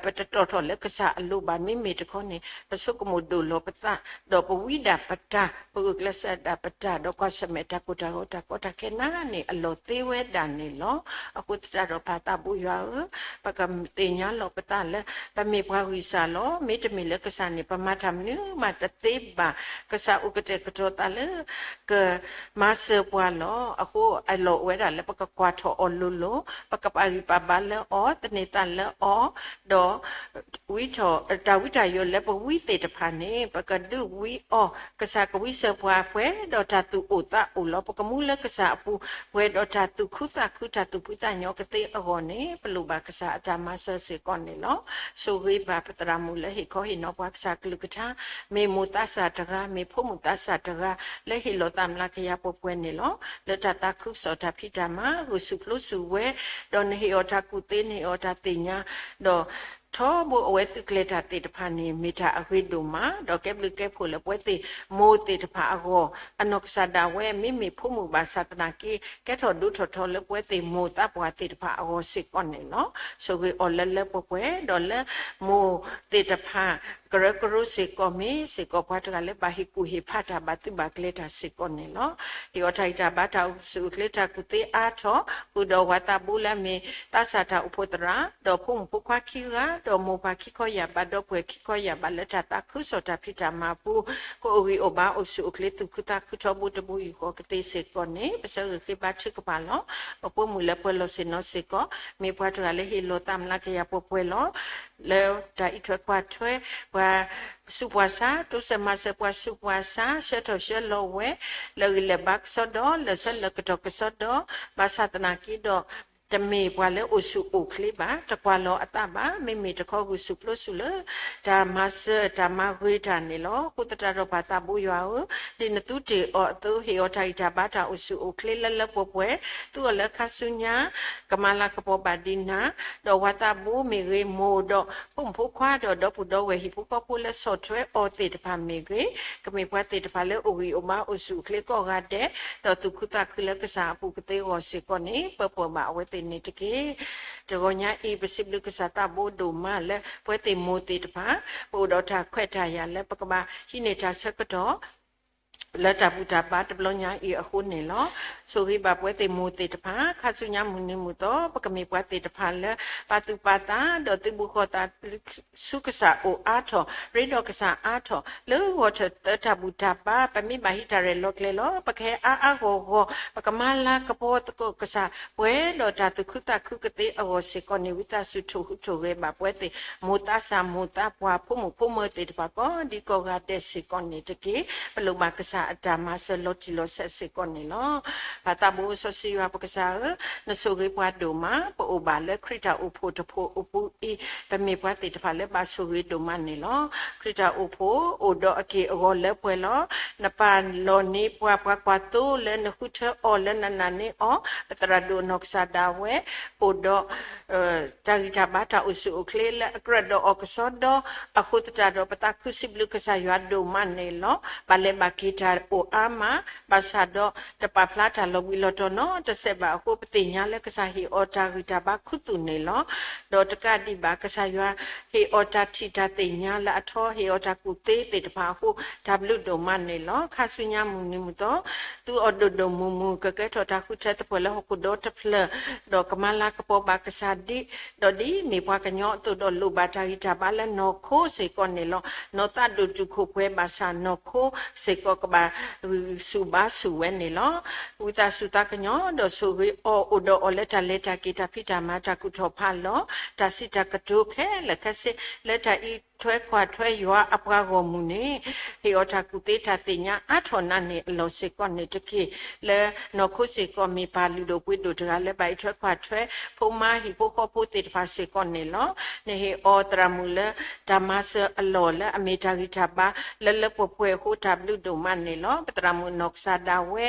ပတတီၣ်ထီၣ်လၢကစၢ်အလိၤဘၣ် မ့မ့ၢ်တခီန့ၣ် ပဆိကမိၣ်ဒိၣ်လီၤပသး, ဒီးပဝံဒၣ်ပတၢ်, ပဂုာ်ကျဲးစၢးဒၣ်ပတၢ်, ဒီးကွၢ်ဆၢၣ်မဲာ်တၢ်ကိၢ်တၢ်ဂီၤတၢ်ကီတၢ်ခဲနၤန့ၣ် အလီၢ်သ့ဝဲဒၣ်န့ၣ်လီၤ. အဃိသတးဒီးပၢ်သးဘိယွၤဧၢ, ပကသ့ၣ်ညါလီၤပသးလၢ ပမ့ၢ်ပှၤဂံၢ်စၢ်လီၤ. မ့တမ့ၢ်လၢကစၢ်န့ၣ် ပမၤတၢ်မနုၤမးတသ့ဘၣ်. ကစၢ်အိၣ်ကတဲာ်ကတီၤသးလၢ ကမၤစၢၤပှၤလီၤ. အဃိအလီၢ်အိၣ်ဝဲဒၣ်လၢပကကွၢ်ထီၣ်အီၤလိၤလိၤ, ပကပာ်ဂံၢ်ပာ်ဘါလၢအီၤ, သန့ၤသးလၢအီၤ, ဒီး ဝံထီၣ်, တၢ်ဝံတၢ်ယိးလၢပဝံသ့ၣ်တဖၣ်န့ၣ် ပကဒုးဝံအီၤ, ကစၢ်ကဝံစၢၤပှၤပှဲၤဒီးတၢ်သူၣ်အိၣ်သးအိၣ်လီၤ. ပကမူလၢကစၢ်အပူၤ ပှဲၤဒီးတၢ်သူၣ်ခုသးခု တၢ်သူၣ်ဖှံသးညီကသ့အဂီၢ်န့ၣ် ပလိၣ်ဘၣ်ကစၢ်အတၢ်မၤစၢၤစ့ၢ်ကီးန့ၣ်လီၤ. ဆိၣ်ဂ့ၤဘၣ်ပသရၣ်မုၣ်လၢဟ့ၣ်ခီဟ့ၣ်နီၤပှၤကစၢ်ကလုၢ်ကထါ, မ့ၢ်မိၢ်သးစၢ်တဂၤ, မ့ၢ်ဖိမုၣ်သးစၢ်တဂၤ, လၢဟ့ၣ်လီၤသးမျးကယၤပှဲၤပှဲၤန့ၣ်လီၤ. လၢတၢ်သးခုကစီၣ်တၢ်ဖံးတၢ်မၤ ဂုာ်ဆူၣ်ပျိဆူၣ်ဝဲ, ဒီးနဟ့ၣ်အီၤတၢ်ကူၣ်သ့, နဟ့ၣ်အီၤတၢ်သ့ၣ်ညါ, ဒီး ထီဘိအဝဲသုးကျဲၤတၢ်သ့ၣ်တဖၣ်န့ၣ် မ့ၢ်တၢ်အဂ့ၤဒိၣ်မး, ဒီးကဲဘျုးကဲဖှိၣ်လၢပဝဲသ့ၣ်မိၢ်သ့ၣ်တဖၣ်အဂီၢ်, အနီၢ်ကစၢ်ဒၣ်ဝဲ မ့မ့ၢ်ဖိမုၣ်ဘၣ်ဆၣ်သနာ်က့ ကဲထီၣ်ဒိၣ်ထီၣ်ထီလၢပဝဲသ့ၣ်မိၢ်သးပှၢ်သ့ၣ်တဖၣ်အဂီၢ်စ့ၢ်ကီးန့ၣ်လီၤ. ဆိၣ်ဂ့ၤအီၤလၢလၢပှဲၤပှဲၤ, ဒီးလၢမိၢ်သ့ၣ်တဖၣ် ကရၢကရိစ့ၢ်ကီး မ့ၢ်စ့ၢ်ကီးပှၤတဂၤလၢဘၣ်ဟ့ၣ်ကူၣ်ဟ့ၣ်ဖးတၢ် ဘၣ်သုးဘၣ်ကျဲၤတၢ်စ့ၢ်ကီးန့ၣ်လီၤ. ဟ့ၣ်အီၤတၢ်ဂံၢ်တၢ်ဘါ တၢ်အိၣ်ဆူၣ်အိၣ်ချ့ တၢ်ကူၣ်သ့အါထီၣ်, ဃုာ်ဒီးဝၤသးဘိလၢအမ့ၢ်သးစၢ်တၢ်အိၣ်ဖှိၣ်သရၣ်, ဒီးဖိမုၣ်ဖိခွါခံဂၤ, ဒီးမိၢ်ပၢ်ခံခီယၢ်ဘး, ဒီပုၢ်ဝဲၢ်ခံခီယၢ်ဘး လၢတၢ်သးခုကစီၣ်တၢ်ဖံးတၢ်မၤအပူၤ, ကအိၣ်ဂံၢ်အိၣ်ဘါ အိၣ်ဆူၣ်အိၣ်ချ့ သူၣ်ခုသးခု ထီဘိတဘိယူၢ်ဃီကသ့စ့ၢ်ကီးန့ၣ် ပဆၢဂ့ၤဃ့ဘါထုကဖၣ်လီၤ. ပဖိမုၣ်လၢပှဲၤလီၤဆ့ၣ်နီၤစ့ၢ်ကီး မ့ၢ်ပှၤတဂၤလၢဟ့ၣ်လီၤသးမျးကယၤပှဲၤပှဲၤလီၤ. လၢတၢ်အံးထွဲကွၢ်ထွဲ ပှၤဆူးပှၤဆါ, တိစၢၤမၤစၢၤပှၤဆူးပှၤဆါ, ဆှၢထီၣ်ဆှၢလီၤဝဲ လၢဂံၢ်လၢဘါကစီဒီ, လၢဆၢလၢကတီၢ်ကစီဒီ, ဘၣ်ဆၣ်သနာ်က့ဒီး တမ့ၢ်ပှၤလၢအိၣ်ဆူၣ်အိၣ်ချ့ဘၣ်, တကွၢ်လီၤအသးဘၣ်, မ့မ့ၢ်တခီဂုာ်ဆူၣ်ပျိဆူၣ်လၢ တၢ်မၤစၢၤတၢ်မၤဂ့ၤတၢ်န့ၣ်လီၤ. အဃိသတးဒီးပၢ်သးဘိယွၤဧၢ, ဒ်နသုတ့ၢ်အီၤအသိး ဟ့ၣ်အီၤတၢ်ဂံၢ်တၢ်ဘါ တၢ်အိၣ်ဆူၣ်အိၣ်ချ့လၢလၢပှဲၤပှဲၤ, သူအီၤလၢခါဆူညါ ကမၤလၤကပီၤဘၣ်ဒံးနၤ, ဒီးဝၤသးဘိမ့ၢ်ဂ့ၤ, မိၢ်ဒီး ဖိမုၣ်ဖိခွါဒီး ဒီပုၢ်ဒီဝဲၢ်ဟံၣ်ဖိဃီဖိလၢဆီၣ်ထွဲအီၤသ့ၣ်တဖၣ်မ့ၢ်ဂ့ၤ, ကမ့ၢ်ပှၤသ့ၣ်တဖၣ်လၢအိၣ်ဂံၢ်အိၣ်ဘါ အိၣ်ဆူၣ်အိၣ်ချ့ကိးဂၤဒဲး, ဒီးသူၣ်ခုသးခုလၢကစၢ်အပူၤကသ့အဂီၢ်စ့ၢ်ကီးန့ၣ် ပၢၤပှဲၤဘၣ်အဝဲသ့ၣ်န့ၣ်တက့ၢ်. တဂီၤညါအံၤ ပစံးဘျုးကစၢ်သးဘိဒိၣ်မးလၢ ပဝဲသ့ၣ်မိၢ်သ့ၣ်တဖၣ် ပအိၣ်ဒီးတၢ်ခွဲးတၢ်ယာ်လၢပကဘၣ်ဟံးန့ၢ်တၢ်ဆၢကတီၢ် လၢတၢ်ဘူၣ်တၢ်ဘါတဘျီညါအံၤအဃိန့ၣ်လီၤ. ဆိၣ်ဂ့ၤဘၣ်ပဝဲသ့ၣ်မိၢ်သ့ၣ်တဖၣ် ခါဆူညါမုၢ်နံၤမုၢ်သီ ပကမ့ၢ်ပှၤသ့ၣ်တဖၣ်လၢ ပာ်သူၣ်ပာ်သး ဒီးသုးဘူးဃီၤသး ဆူကစၢ်အိၣ်အါထီၣ် ရ့ဒီးကစၢ်အါထီၣ် လၢဂီၤထၢၣ်သၢတၢ်ဘူၣ်တၢ်ဘါ ပမ့ၢ်ဘၣ်ဟံးတၢ်ရဲၣ်လီၤကျဲၤလီၤ ပကဟဲအါအါဂီၢ်ဂီၢ် ပကမၤလၤကပီၤသကိးကစၢ် ပှဲၤဒီးတၢ်သူၣ်ခုသးခုကသ့အဂီၢ်စ့ၢ်ကီးန့ၣ် ဝံသးစူၤထိၣ်ဟူးထိၣ်ဂဲၤဘၣ်ပဝဲသ့ၣ် မိၢ်သးစၢ်မိၢ်သးပှၢ် ဖိမုၣ်ဖိမၢၤသ့ၣ်တဖၣ်ကိးဒံကိးဂၤဒဲးစ့ၢ်ကီးန့ၣ်တက့ၢ်. ပလိၣ်ဘၣ်ကစၢ်အတၢ်မၤစၢၤလီၤတံၢ်လီၤဆဲးစ့ၢ်ကီးန့ၣ်လီၤ. ပၢ်သးဘိစီဆှံယွၤပကစၢ်ဧၢ, နဆိၣ်ဂ့ၤပှၤဒိၣ်မး, ပအိၣ်ဘၣ်လၢခရံာ်တၢ်အိၣ်ဖှိၣ်တဖှိၣ်အပူၤအံၤ, ပမ့ၢ်ပှၤသ့ၣ်တဖၣ်လၢဘၣ်ဆိၣ်ဂ့ၤဒိၣ်မးန့ၣ်လီၤ. ခရံာ်တၢ်အိၣ်ဖှိၣ်အိၣ်ဒီးအက့ၢ်အဂီၤလၢပှဲၤလီၤ. နပာ်လီၤန့ၢ်ပှၤ ပှၤကွၢ်သိလၢနဃုထၢအီၤလၢနနာ်န့ၢ်အီၤ, ပသရၣ်ဒိၣ်နီၢ်ကစၢ်ဒၣ်ဝဲ အိၣ်ဒီး တၢ်ဂံၢ်တၢ်ဘါတၢ်အိၣ်ဆူၣ်အိၣ်ချ့လၢအကြၢးဒီးအီၤကစီဒီ, အဃိသတးဒီးပသးခုစံးဘျုးကစၢ်ယွၤဒိၣ်မးန့ၣ်လီၤ. ဘၣ်လဲၤဘၣ်က့ၤတၢ်အိၣ်အါမး, ဘၣ်ဆၣ်ဒီးတပာ်ဖျါတၢ်လီၤဘှံးလီၤတီၤနီတစဲးဘၣ်အဃိ ပသ့ၣ်ညါလၢကစၢ်ဟ့ၣ်အီၤတၢ်ဂံၢ်တၢ်ဘါခူသူၣ်န့ၣ်လီၤ. ဒီးတကးဒံးဘၣ် ကစၢ်ယွၤဟ့ၣ်အီၤတၢ်ထံၣ်တၢ်သ့ၣ်ညါလၢအထီ, ဟ့ၣ်အီၤတၢ်ကူၣ်သ့သ့ၣ်တဖၣ်အဃိ တၢ်ဘျုးဒိၣ်မးန့ၣ်လီၤ. ခါဆူညါမုၢ်နံၤမုၢ်သီ သုအိၣ်ဒိၣ်ဒိၣ်မုၢ်မုၢ် ကကဲထီၣ်တၢ်ဃုထၢသပှၢ်လၢဟီၣ်ခိၣ်ဒီတဖျၢၣ်, ဒီးကမၤလၤကပီၤဘၣ်ကစၢ်ဒ်, ဒီးဒ်မ့ၢ်ပှၤကညီအသိးဒီးလိၣ်ဘၣ်တၢ်ဂံၢ်တၢ်ဘါလၢနီၢ်ခိစ့ၢ်ကီးန့ၣ်လီၤ. နီၢ်သးဒိၣ်တုာ်ခိၣ်ပှဲၤဘၣ်ဆၣ် နီၢ်ခိစ့ၢ်ကီးကဘၣ်ဂံၢ်ဆူၣ်ဘါဆူၣ်ဝဲန့ၣ်လီၤ. ဝံသးစူၤသးကညီၤ ဒီးဆိၣ်ဂ့ၤအီၤ အိၣ်ဒီးအီၤလၢတၢ်လဲၤတၢ်က့ၤ တၢ်ဖံးတၢ်မၤ တၢ်ကူၣ်ထီၣ်ဖးလီၤ တၢ်စံးတၢ်ကတိၤခဲလၢာ်ခဲဆ့ လၢတၢ်အံးထွဲကွၢ်ထွဲယွၤအပှၤဂီၢ်မုၢ်န့ၣ် ဟ့ၣ်အီၤတၢ်ကူၣ်သ့တၢ်သ့ၣ်ညါအါထီၣ်နးန့ၢ်အလီၢ်စ့ၢ်ကီးန့ၣ်တက့ၢ်. လၢနီၢ်ခိစ့ၢ်ကီးမ့ၢ်ပၢ်လုၢ်ဒိၣ်ပှ့ၤဒိၣ်တဂၤလၢဘၣ်အံးထွဲကွၢ်ထွဲ ဖိမါဟံၣ်ဖိဃီဖိသ့ၣ်တဖၣ်စ့ၢ်ကီးန့ၣ်လီၤ. နဟ့ၣ်အီၤသရၣ်မုၣ်လၢတၢ်မၤစၢၤအလီၢ်လၢအမ့ၢ်တၢ်ဂံၢ်တၢ်ဘါ လၢလၢပှဲၤပှဲၤအဃိ တၢ်ဘျုးဒိၣ်မးန့ၣ်လီၤ. ပသရၣ်မုၣ်နီၢ်ကစၢ်ဒၣ်ဝဲ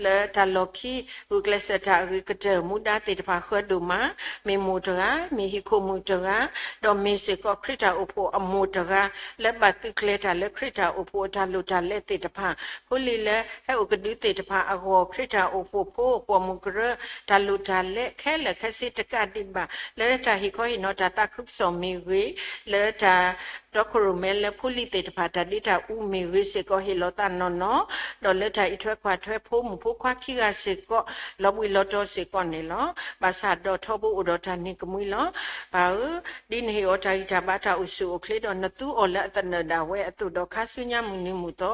လၢတၢ်လီၢ်ခံ ဂုာ်ကျဲးစၢးတၢ်အဂ့ၤကတၢၢ် မူဒါသ့ၣ်တဖၣ်ဃၢဒိၣ်မး, မ့ၢ်မိၢ်တဂၤ, မ့ၢ်ဟံၣ်ခိၣ်မုၣ်တဂၤ, ဒီးမ့ၢ်စ့ၢ်ကီးခရံာ်တၢ်အိၣ်ဖှိၣ်အမိၢ်တဂၤ လၢဘၣ်သုးကျဲၤတၢ်လၢခရံာ်တၢ်အိၣ်ဖှိၣ်အတၢ်လိၣ်တၢ်လဲသ့ၣ်တဖၣ်, ဖိလံၤလၢဟဲအိၣ်ကဒုသ့ၣ်တဖၣ်အဂီၢ် ခရံာ်တၢ်အိၣ်ဖှိၣ်ဖိ ပိာ်မုၣ်ကရၢ တၢ်လိၣ်တၢ်လဲခဲလၢာ်ခဲဆ့တကးဒံးဘၣ် လၢတၢ်ဟ့ၣ်ခီဟ့ၣ်နီၤတၢ်သးခုကစီၣ်မ့ၢ်ဂ့ၤ, လၢတၢ် တီခိၣ်ရိၣ်မဲလၢဖိလံၤသ့ၣ်တဖၣ် တၢ်ဒ့တၢ်အူမ့ၢ်ဂ့ၤစ့ၢ်ကီး ဟ့ၣ်လီၤသးနီၢ်နီၢ်, ဒီးလၢတၢ်အံးထွဲကွၢ်ထွဲဖိမုၣ်ဖိခွါခံဂၤစ့ၢ်ကီး လီၤဘှံးလီၤတီၤစ့ၢ်ကီးန့ၣ်လီၤ. ဘၣ်ဆၣ်ဒီးထီဘိအိၣ်ဒီးတၢ်နံၤကမှံလီၤ. ပၢ်ဧၢ, ဒ်နဟ့ၣ်အီၤတၢ်ဂံၢ်တၢ်ဘါတၢ်အိၣ်ဆူၣ်အိၣ်ချ့ဒီး နသူအီၤလၢအသနၢၣ်ဒၣ်ဝဲအသိးဒီး ခါဆူညါမုၢ်နံၤမုၢ်သီ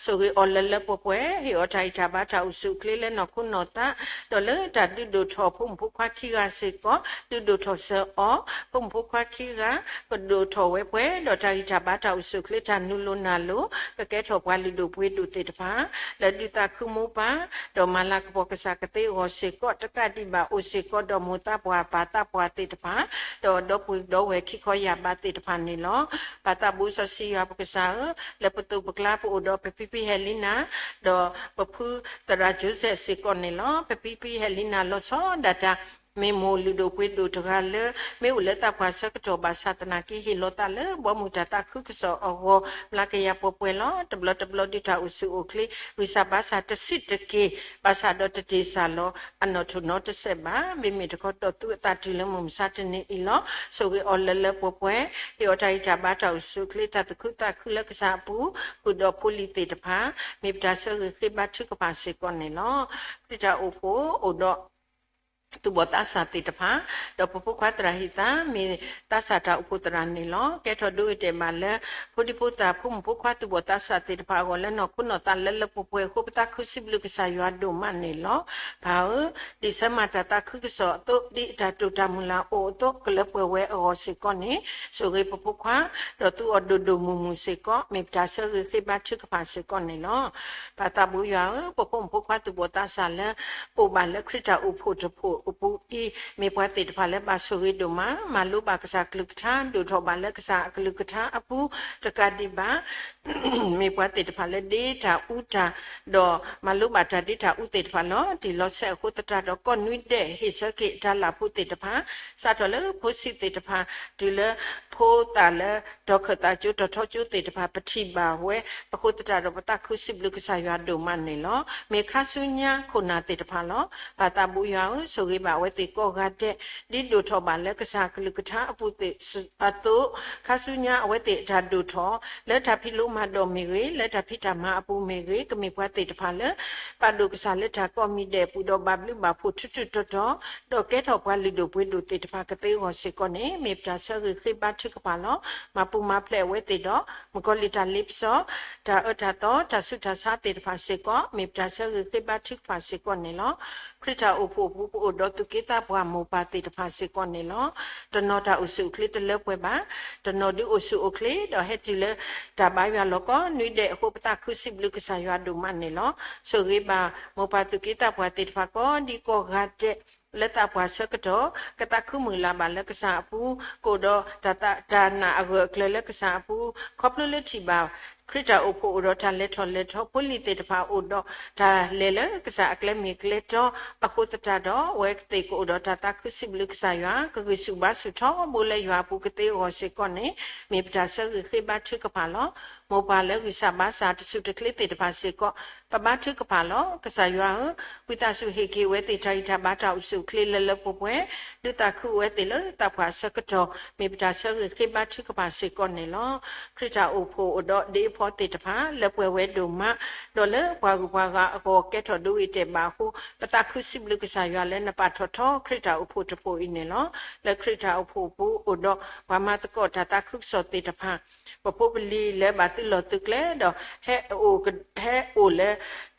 ဆိၣ်ဂ့ၤအီၤလၢလၢပှဲၤပှဲၤ, ဟ့ၣ်အီၤတၢ်ဂံၢ်တၢ်ဘါတၢ်အိၣ်ဆူၣ်အိၣ်ချ့လၢနီၢ်ခိနီၢ်သး, ဒီးလၢတၢ်ဒုးဒိၣ်ထီၣ်ဖိမုၣ်ဖိခွါခံဂၤစ့ၢ်ကီး ဒုးဒိၣ်ထီၣ်စၢၤအီၤ, ဖိမုၣ်ဖိခွါခံဂၤ ကဒိၣ်ထီၣ်ဝဲပှဲၤဒီးတၢ်ဂံၢ်တၢ်ဘါတၢ်အိၣ်ဆူၣ်အိၣ်ချ့ တၢ်နုာ်လီၤနုာ်လီၤ ကကဲထီၣ်ပှၤလုၢ်ဒိၣ်ပှ့ၤဒိၣ်သ့ၣ်တဖၣ် လၢဒုးသးခုမိၢ်ပၢ် ဒီးမၤလၤကပီၤကစၢ်ကသ့အဂီၢ်စ့ၢ်ကီး တကးဒံးဘၣ်အိၣ်စ့ၢ်ကီးဒီးမိၢ်သးပှၢ်ပၢ်သးပှၢ်သ့ၣ်တဖၣ် ဒီးဒီပုၢ်ဒီဝဲၢ်ခံခီယာ်ဘးသ့ၣ်တဖၣ်န့ၣ်လီၤ. ပၢ်သးဘိစီဆှံယွၤပကစၢ်ဧၢ, လၢပသိးပကျါပအိၣ်ဒီးပဖံဖံဟဲလံနၤ ဒီးပဖုသရၣ်ကၠိစဲးစ့ၢ်ကီးန့ၣ်လီၤ. ပဖံဖံဟဲလံနၤလီၤဆီဒၣ်တၢ် မ့ၢ်မိၢ်လုၢ်ဒိၣ်ပှ့ၤဒိၣ်တဂၤလၢ မ့ၢ်အိၣ်လၢသးပှၢ်ဆၢကတီၢ်ဘၣ်ဆၣ်သနာ်က့ ဟ့ၣ်လီၤသးလၢဘီမုၢ်တၢ်သးခုကစီၣ်အဂီၢ် မျးကယၤပှဲၤပှဲၤလီၤ. တဘျီတဘျီဒ်တၢ်အိၣ်ဆူၣ်အိၣ်ချ့ ဂံၢ်စၢ်ဘါစၢ်တစံးတက့ၢ် ဘၣ်ဆၣ်ဒီးတတ့ၢ်စၢ်လီၤ အနီၣ်ထိၣ်နီတစဲးဘၣ်. မ့မ့ၢ်တခီတီၢ်သူအသးတုၤလၢမုၢ်မဆါတနံၤအံၤလီၤ. ဆိၣ်ဂ့ၤအီၤလၢလၢပှဲၤပှဲၤ, ဟ့ၣ်အီၤတၢ်ဂံၢ်တၢ်ဘါတၢ်အိၣ်ဆူၣ်အိၣ်ချ့ တၢ်သူၣ်ခုသးခုလၢကစၢ်အပူၤ ဃုာ်ဒီးဖိလံၤသ့ၣ်တဖၣ် မ့ၢ်ပတၢ်ဆၢဂ့ၤဃ့ဘါထုကဖၣ်စ့ၢ်ကီးန့ၣ်လီၤ. ခရံာ်တၢ်အိၣ်ဖှိၣ်အိၣ်ဒီး သူၣ်ဘီၣ်သးစၢ်သ့ၣ်တဖၣ်, ဒီးပဖိခွါသရၣ်ဟံၣ်သး မ့ၢ်သးစၢ်တၢ်အိၣ်ဖှိၣ်သရၣ်န့ၣ်လီၤ. ကဲထီၣ်ဒိဂ့ၤတဲာ်ဘၣ်လၢ ဖိဒံဖိသၣ် ဖိမုၣ်ဖိခွါသူၣ်ဘီၣ်သးစၢ်သ့ၣ်တဖၣ်အဂီၢ် လၢနီၢ်ခိနီၢ်သးလၢလၢပှဲၤပှဲၤအဃိ ပသးခုစံးဘျုးကစၢ်ယွၤဒိၣ်မးန့ၣ်လီၤ. ပၢ်ဧၢ, ဒ်ဆၢမၤတၢ်သးခုကစီၣ်အသိး ဒ်အတၢ်တိာ်တၢ်မုၢ်လၢ်အိၣ်အသိး ကလၢပှဲၤဝဲအဂီၢ်စ့ၢ်ကီးန့ၣ် ဆိၣ်ဂ့ၤပဖိခွါ ဒီးသူအီၤဒိၣ်ဒိၣ်မုၢ်မုၢ်စ့ၢ်ကီး မ့ၢ်ပတၢ်ဆၢဂ့ၤဃ့ဘါထုကဖၣ်စ့ၢ်ကီးန့ၣ်လီၤ. ပၢ်သးဘိယွၤဧၢ, ပဖိမုၣ်ဖိခွါသူၣ်ဘီၣ်သးစၢ်လၢ အိၣ်ဘၣ်လၢခရံာ်တၢ်အိၣ်ဖှိၣ်တဖှိၣ်အပူၤအံၤ မ့ၢ်ပှၤသ့ၣ်တဖၣ်လၢဘၣ်ဆိၣ်ဂ့ၤဒိၣ်မး, မၤလိဘၣ်ကစၢ်ကလုၢ်ကထါ ဒိၣ်ထီၣ်ဘၣ်လၢကစၢ်အကလုၢ်ကထါအပူၤ တကးဒံးဘၣ် မ့ၢ်ပှၤသ့ၣ်တဖၣ်လၢဒ့တၢ်အူတၢ်, ဒီးမၤလိဘၣ်တၢ်ဒ့တၢ်အူသ့ၣ်တဖၣ်လီၤတံၢ်လီၤဆဲးအဃိသတးဒီး ကီၢ်နွံဒဲးဟ့ၣ်ဆၢက့ၤတၢ်လၢ်ဖိသ့ၣ်တဖၣ်, စးထီၣ်လၢဖိဆံးသ့ၣ်တဖၣ် တုၤလၢဖိသၣ်လၢ တီၤခၢၣ်သးကၠိတီၤထီကၠိသ့ၣ်တဖၣ် ပထံၣ်ဘၣ်ဝဲအဃိသတးဒီး ပသးခုစံးဘျုးကစၢ်ယွၤဒိၣ်မးန့ၣ်လီၤ. မ့ၢ်ခါဆူညါခိၣ်နၢ်သ့ၣ်တဖၣ်လီၤ. ပၢ်သးဘိယွၤဧၢ, ဆိၣ်ဂ့ၤဘၣ်အဝဲသ့ၣ်ကိးဂၤဒဲး ဒ်ဒိၣ်ထီၣ်ဘၣ်လၢကစၢ်ကလုၢ်ကထါအပူၤသ့ၣ်အသိး, ခါဆူညါအဝဲသ့ၣ်အတၢ်ဒိၣ်ထီၣ် လၢတၢ်ဖံးလိ လၢတၢ်ဖံးတၢ်မၤအပူၤမ့ၢ်ဂ့ၤ, လၢတၢ်ဖံးတၢ်မၤအပူၤမ့ၢ်ဂ့ၤ, ကမ့ၢ်ပှၤသ့ၣ်တဖၣ်လၢ ပာ်ဒိၣ်ကစၢ်လၢတၢ်ကိးမံၤဒဲးအပူၤဒီး ဘၣ်ဘျုးဘၣ်ဖှိၣ်ထူးထူးတီၤတီၤ, ဒီးကဲထီၣ်ပှၤလုၢ်ဒိၣ်ပှ့ၤဒိၣ်သ့ၣ်တဖၣ်ကသ့အဂီၢ်စ့ၢ်ကီးန့ၣ် မ့ၢ်ပတၢ်ဆၢဂ့ၤဃ့ဘါထုကဖၣ်လီၤ. မၤပူၤမၤဖျဲးအဝဲသ့ၣ်ဒီး မုၣ်ကီၤလံၢ်တၢ်လ့ပစီ တၢ်အၢတၢ်သီ တၢ်ဆူးတၢ်ဆါသ့ၣ်တဖၣ်စ့ၢ်ကီး မ့ၢ်ပတၢ်ဆၢဂ့ၤဃ့ဘါထုကဖၣ်စ့ၢ်ကီးန့ၣ်လီၤ. ခရံာ်တၢ်အိၣ်ဖှိၣ်အပူၤ ပအိၣ်ဒီးသူၣ်က့သးပှၢ်မိၢ်ပၢ်သ့ၣ်တဖၣ်စ့ၢ်ကီးန့ၣ်လီၤ. တနီၤတၢ်အိၣ်ဆူၣ်အိၣ်ချ့တလၢပှဲၤဘၣ်. တနီၤဒုးအိၣ်ဆူၣ်အိၣ်ချ့ ဒီးဟဲတုၤလၢတၢ်ဘါယွၤလီၢ်ကီၢ် နွံဒဲးအဃိ ပသးခုစံးဘျုးကစၢ်ယွၤဒိၣ်မးန့ၣ်လီၤ. ဆိၣ်ဂ့ၤဘၣ်မိၢ်ပၢ်သူၣ်က့သးပှၢ်သ့ၣ်တဖၣ်ကိးဒံကိးဂၤဒဲး လၢသးပှၢ်ဆၢကတီၢ် ကသးခုမုၢ်လၢ်ဘၣ်လၢကစၢ်အပူၤ, ကအိၣ်ဒီးတၢ်သး တၢ်နာ်အဂၢၢ်အကျၢၤလၢကစၢ်အပူၤ, ခီဖျိလၢထံၣ်ဘၣ် ခရံာ်တၢ်အိၣ်ဖှိၣ်အိၣ်ဒီးတၢ်လဲၤထီၣ်လဲၤထီ, ဖိလံၤသ့ၣ်တဖၣ်အိၣ်ဒီးတၢ်လဲၤလၢကစၢ်အကျဲမ့ၢ်ကျဲတီအဃိသတးဒီး အဝဲသ့ၣ်ကအိၣ်ဒီးတၢ်သးခုစံးဘျုးကစၢ်ယွၤ, ကဂံၢ်ဆူၣ်ဘါဆူၣ်ထီဘိလၢယွၤအပူၤကသ့အဂီၢ်စ့ၢ်ကီးန့ၣ် မ့ၢ်ပတၢ်ဆၢဂ့ၤဃ့ဘါထုကဖၣ်လီၤ. မိၢ်ပၢ်လၢဂံၢ်စၢ်ဘါစၢ်တဆူၣ်တချ့သ့ၣ်တဖၣ်စ့ၢ်ကီး ပဘါထုကဖၣ်လီၤ. ကစၢ်ယွၤဧၢ, ဝံသးစူၤဟ့ၣ်က့ၤအဝဲသ့ၣ်တၢ်ဂံၢ်တၢ်ဘါတၢ်အိၣ်ဆူၣ်အိၣ်ချ့လၢလၢပှဲၤပှဲၤ, ဒုးသးခုဝဲသ့ၣ်လၢသးပှၢ်ဆၢကတီၢ် မ့ၢ်ပတၢ်ဆၢဂ့ၤဃ့ဘါထုကဖၣ်စ့ၢ်ကီးန့ၣ်လီၤ. ခရံာ်တၢ်အိၣ်ဖှိၣ်အိၣ်ဒီးဒ့အဖီသ့ၣ်တဖၣ် လၢပှဲၤဝဲဒိၣ်မး, ဒီးလၢပှၤဂုၤပှၤဂၤအဂီၢ်ကဲထီၣ်ဒိဂ့ၤတဲာ်ဘၣ်အဃိ ပသးခုစံးဘျုးကစၢ်ယွၤလၢနပာ်ထီၣ်ထီခရံာ်တၢ်အိၣ်ဖှိၣ်တဖှိၣ်အံၤန့ၣ်လီၤ. လၢခရံာ်တၢ်အိၣ်ဖှိၣ်ပူၤအိၣ်ဒီးပှၤမၤသကိးတၢ်သးခုကစီၣ်သ့ၣ်တဖၣ် ပဖိပလံၤလၢဘၣ်သုးလီၢ်သုးကျဲဒီး ဟဲအိၣ်လၢ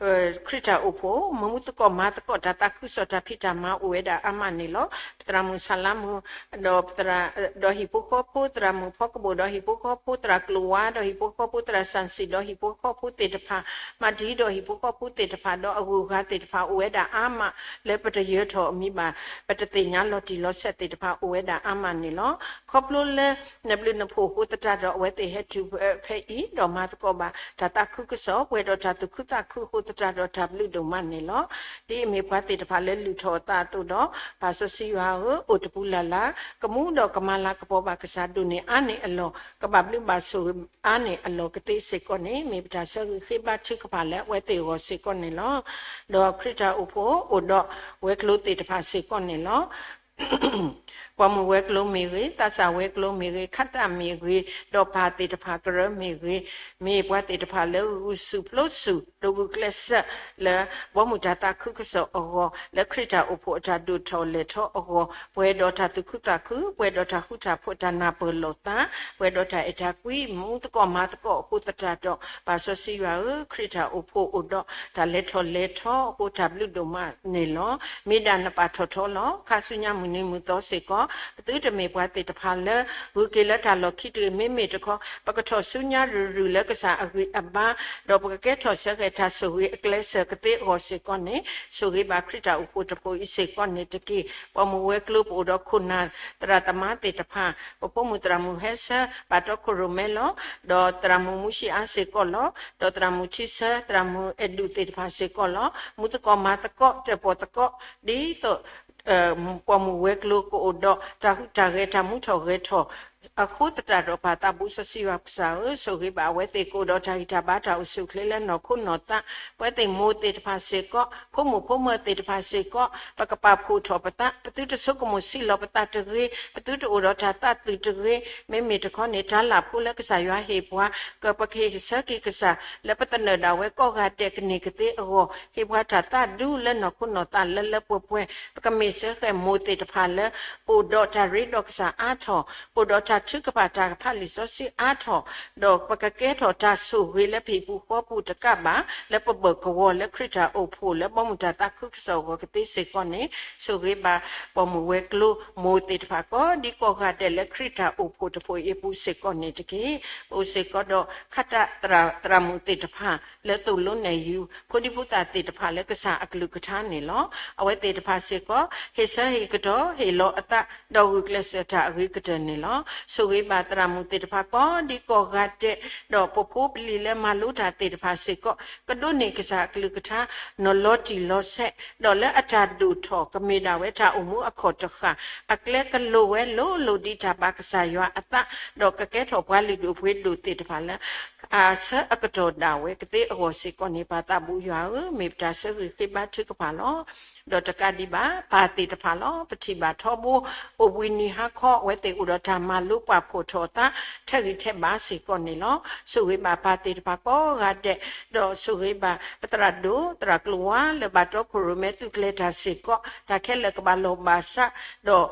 ခရံာ်တၢ်အိၣ်ဖှိၣ် မၤမူသကိးမၤသကိးတၢ်သးခုကစီၣ်တၢ်ဖံးတၢ်မၤအိၣ်ဝဲဒၣ်အါမးန့ၣ်လီၤ. ပသရၣ်မုၣ်ဆၣ်လါမုၣ် ဒီး ဒီးဟံၣ်ဖိဃီဖိ သရၣ်မုၣ်ဖီကဘိၣ်ဒီးဟံၣ်ဖိဃီဖိ သရၣ်ကျိၤဝါဒီးဟံၣ်ဖိဃီဖိ သရၣ်စၣ်စံၣ်ဒီးဟံၣ်ဖိဃီဖိသ့ၣ်တဖၣ် မၤတံၤဒီးဟံၣ်ဖိဃီဖိသ့ၣ်တဖၣ် ဒီးအဂုၤအဂၤသ့ၣ်တဖၣ်အိၣ်ဝဲဒၣ်အါမး လၢပတယၢၤထီၣ်အမံၤဘၣ် ပတသ့ၣ်ညါလီၤတံၢ်လီၤဆဲးသ့ၣ်တဖၣ်အိၣ်ဝဲဒၣ်အါမးန့ၣ်လီၤ. ခီဖျိလၢနဘျုးနဖှိၣ်အဃိသတးဒီး အဝဲသ့ၣ်ဟဲတုၤဖဲအံၤ ဒီးမၤသကိးဘၣ်တၢ်သးခုကစီၣ် ပှဲၤဒီးတၢ်သူၣ်ခုသးခုအဃိသတးဒီး တၢ်ဘျုးဒိၣ်မးန့ၣ်လီၤ. ဒ်အမ့ၢ်ပှၤသ့ၣ်တဖၣ်လၢလုၢ်ထီၣ်အသးအသိးဒီး ပၢ်စီဆှံယွၤဧၢ, အိၣ်တပူၤလၢ်လၢ် ကမူဒီးကမၤလၤကပီၤဘၣ်ကစၢ်ဒိၣ်န့ၢ်အါန့ၢ်အလီၢ် ကဘၣ်ဘျုးဘၣ်ဆိၣ်ဂ့ၤအါန့ၢ်အလီၢ်ကသ့စ့ၢ်ကီးန့ၣ် မ့ၢ်ပတၢ်ဆၢဂ့ၤဃ့ဘါထုကဖၣ်လၢအဝဲသ့ၣ်အဂီၢ်စ့ၢ်ကီးန့ၣ်လီၤ. ဒီးခရံာ်တၢ်အိၣ်ဖှိၣ်အိၣ်ဒီးဝဲၤကျိၤသ့ၣ်တဖၣ်စ့ၢ်ကီးန့ၣ်လီၤ. ပိာ်မုၣ်ဝဲၤကျိၤမ့ၢ်ဂ့ၤ, သးစၢ်ဝဲၤကျိၤမ့ၢ်ဂ့ၤ, ခးတၢ်မ့ၢ်ဂ့ၤ, ဒီးပၢ်သ့ၣ်တဖၣ်ကရၢမ့ၢ်ဂ့ၤ, မ့ၢ်ပှၤသ့ၣ်တဖၣ်လၢဂုာ်ဆူၣ်ပျိဆူၣ် ဒိးဂုာ်ကျဲးစၢး လၢဘီမုၢ်တၢ်သးခုကစီၣ်အဂီၢ်, လၢခရံာ်တၢ်အိၣ်ဖှိၣ်အတၢ်ဒိၣ်ထီၣ်လဲၢ်ထီၣ်အဂီၢ်, ပှဲၤဒီးတၢ်သူၣ်ခုသးခု, ပှဲၤဒီးတၢ်ဃူတၢ်ဖိး တၢ်နၢ်ပၢၢ်လိာ်သး, ပှဲၤဒီးတၢ်အဲၣ်တၢ်ကွံ မၤသကိးမၤသကိးအဃိသတးဒီး ပၢ်စီဆှံယွၤဧၢ, ခရံာ်တၢ်အိၣ်ဖှိၣ်အိၣ်ဒီးတၢ်လဲၤထီၣ်လဲၤထီအဃိ တၢ်ဘျုးဒိၣ်မးန့ၣ်လီၤ. မ့ၢ်ဒၣ်နပာ်ထီၣ်ထီလီၤ. ခါဆူညါမုၢ်နံၤမုၢ်သီစ့ၢ်ကီး ပသုတမ့ၢ်ပှၤသ့ၣ်တဖၣ်လၢ ဂုၤက့ၤလၢတၢ်လီၢ်ခံတဂ့ၤ, မ့မ့ၢ်တခီ ပကထီၣ်ဆူညါရုၢ်ရုၢ်လၢကစၢ်အဂံၢ်အဘါ, ဒီးပကကဲထီၣ်ဆၢဂ့ၤတၢ်ဆိၣ်ဂ့ၤအကျဲးစၢးကသ့အဂီၢ်စ့ၢ်ကီးန့ၣ် ဆိၣ်ဂ့ၤဘၣ်ခရံာ်တၢ်အိၣ်ဖှိၣ်တဖှိၣ်အံၤစ့ၢ်ကီးန့ၣ်တက့ၢ်. ပိာ်မုၣ်ဝဲၤကျိၤ ပအိၣ်ဒီးခိၣ်နၢ် သရၣ်သမါသ့ၣ်တဖၣ်, ပဖိမုၣ်သရၣ်မုၣ်ဟဲဆၢ ဘၣ်တီခိၣ်ရိၣ်မဲလီၤ. ဒီးသရၣ်မုၣ်မူၡံအါစ့ၢ်ကီးလီၤ. ဒီးသရၣ်မုၣ်ထံဆၢ သရၣ်မုၣ်အဲၣ်ဒူၣ်သ့ၣ်တဖၣ်စ့ၢ်ကီးလီၤ. မၤသကိးမၤသကိး တၢၣ်ပီၣ်သကိး ဒ်သိး ပိာ်မုၣ်ဝဲၤကျိၤကအိၣ်ဒီး တၢ်ဟူးတၢ်ဂဲၤ တၢ်မူထီၣ်ဂဲၤထီၣ် အဃိသတးဒီး ပၢ်သးဘိစီဆှံယွၤကစၢ်ဧၢ, ဆိၣ်ဂ့ၤဘၣ်အဝဲသ့ၣ်ကအိၣ်ဒီးတၢ်ဂံၢ်တၢ်ဘါတၢ်အိၣ်ဆူၣ်အိၣ်ချ့လၢနီၢ်ခိနီၢ်သး, ပဝဲသ့ၣ်မိၢ်သ့ၣ်တဖၣ်စ့ၢ်ကီး, ဖိမုၣ်ဖိမၢၤသ့ၣ်တဖၣ်စ့ၢ်ကီး, ပကပာ်ဖှိၣ်ထီၣ်ပသး, ပသုတဆိကမိၣ်ဆံးလီၤပသးတဂ့ၤ, ပသုတအိၣ်ဒီးတၢ်သးသုးတဂ့ၤ, မ့မ့ၢ်တခီန့ၣ် တၢ်လၢ်ဖိလၢကစၢ်ယွၤဟ့ၣ်ပှၤ ကပကဟ့ၣ်ဆၢက့ၤကစၢ် လၢပသနၢၣ်ဒၣ်ဝဲကိးဂၤဒဲးကန့ၢ်ကသ့အဂီၢ်, ဟ့ၣ်ပှၤတၢ်သးဒူလၢနီၢ်ခိနီၢ်သးလၢလၢပှဲၤပှဲၤ, ပကမ့ၢ်စ့ၢ်ကီးမိၢ်သ့ၣ်တဖၣ်လၢ အိၣ်ဒီးတၢ်ရ့ဒီးကစၢ်အါထီၣ်, အိၣ်ဒီးတၢ်ထုကဖၣ်တၢ်ဖးလံာ်စီဆှံအါထီၣ်, ဒီးပကကဲထီၣ်တၢ်ဆိၣ်ဂ့ၤလၢပဟံၣ်ပူၤဃီပူၤတကးဘၣ်, လၢပဘၢၣ်ကဝီၤလၢခရံာ်တၢ်အိၣ်ဖှိၣ်လၢဘီမုၢ်တၢ်သးခုကစီၣ်အဂီၢ်ကသ့စ့ၢ်ကီးန့ၣ်, ဆိၣ်ဂ့ၤဘၣ်ပိာ်မုၣ်ဝဲၤကျိၤ မိၢ်သ့ၣ်တဖၣ်ကိးဒံကိးဂၤဒဲးလၢခရံာ်တၢ်အိၣ်ဖှိၣ်တဖှိၣ်အံၤအပူၤစ့ၢ်ကီးန့ၣ်တက့ၢ်. ပအိၣ်စ့ၢ်ကီးဒီး ခးတၢ်သရၣ်မုၣ်သ့ၣ်တဖၣ် လၢသိၣ်လိနဲၣ်ယုၤ ဖိဒံဖိသၣ်သ့ၣ်တဖၣ်လၢကစၢ်အကလုၢ်ကထါန့ၣ်လီၤ. အဝဲသ့ၣ်တဖၣ်စ့ၢ်ကီး ဟ့ၣ်ဆၢဟ့ၣ်ကတီၤ ဟ့ၣ်လီၤအသး ဒီးဂုာ်ကျဲးစၢးတၢ်အဂ့ၤကတၢၢ်န့ၣ်လီၤ. ဆိၣ်ဂ့ၤဘၣ်သရၣ်မုၣ်သ့ၣ်တဖၣ်ကိးဒံကိးဂၤဒဲး, ဒီးပဖိပလံၤလၢမၤလိတၢ်သ့ၣ်တဖၣ်စ့ၢ်ကီး ကဒိးန့ၢ်ကစၢ်အကလုၢ်ကထါ နီၢ်လီၤတံၢ်လီၤဆဲး, ဒီးလၢအတၢ်ဒိၣ်ထီၣ်ကမ့ၢ်ဒၣ်ဝဲတၢ်အိၣ်မူအခီၣ်တဃၣ် အကျဲကလိၤဝဲလိၤလိၤဒ်တၢ်ဘၣ်ကစၢ်ယွၤအသး, ဒီးကကဲထီၣ်ပှၤလုၢ်ဒိၣ်ပှ့ၤဒိၣ်သ့ၣ်တဖၣ်လၢ အဆၢအကတီၢ်ဒၣ်ဝဲကသ့အဂီၢ်စ့ၢ်ကီးန့ၣ် ပၢ်သးဘိယွၤဧၢ, မ့ၢ်ပတၢ်ဆၢဂ့ၤဃ့ဘါထုကဖၣ်လီၤ. ဒီးတကးဒံးဘၣ် ပၢ်သ့ၣ်တဖၣ်လီၤ. ပထံၣ်ဘၣ်ထီဘိ အိၣ်ဘှံးနံၤဟါခီ အဝဲသ့ၣ်အိၣ်ဒီးတၢ်မၤလိပာ်ဖှိၣ်ထီၣ်အသး ထဲးဂံၢ်ထဲးဘါစ့ၢ်ကီးန့ၣ်လီၤ. ဆိၣ်ဂ့ၤဘၣ်ပၢ်သ့ၣ်တဖၣ်ကိးဂၤဒဲး, ဒီးဆိၣ်ဂ့ၤဘၣ်ပသရၣ်ဒိၣ် သရၣ်ကျိၤဝါ လၢဘၣ်တီခိၣ်ရိၣ်မဲသုးကျဲၤတၢ်စ့ၢ်ကီး တၢ်ခဲလၢာ်ကဘၣ်လီၤဘၣ်စး, ဒီး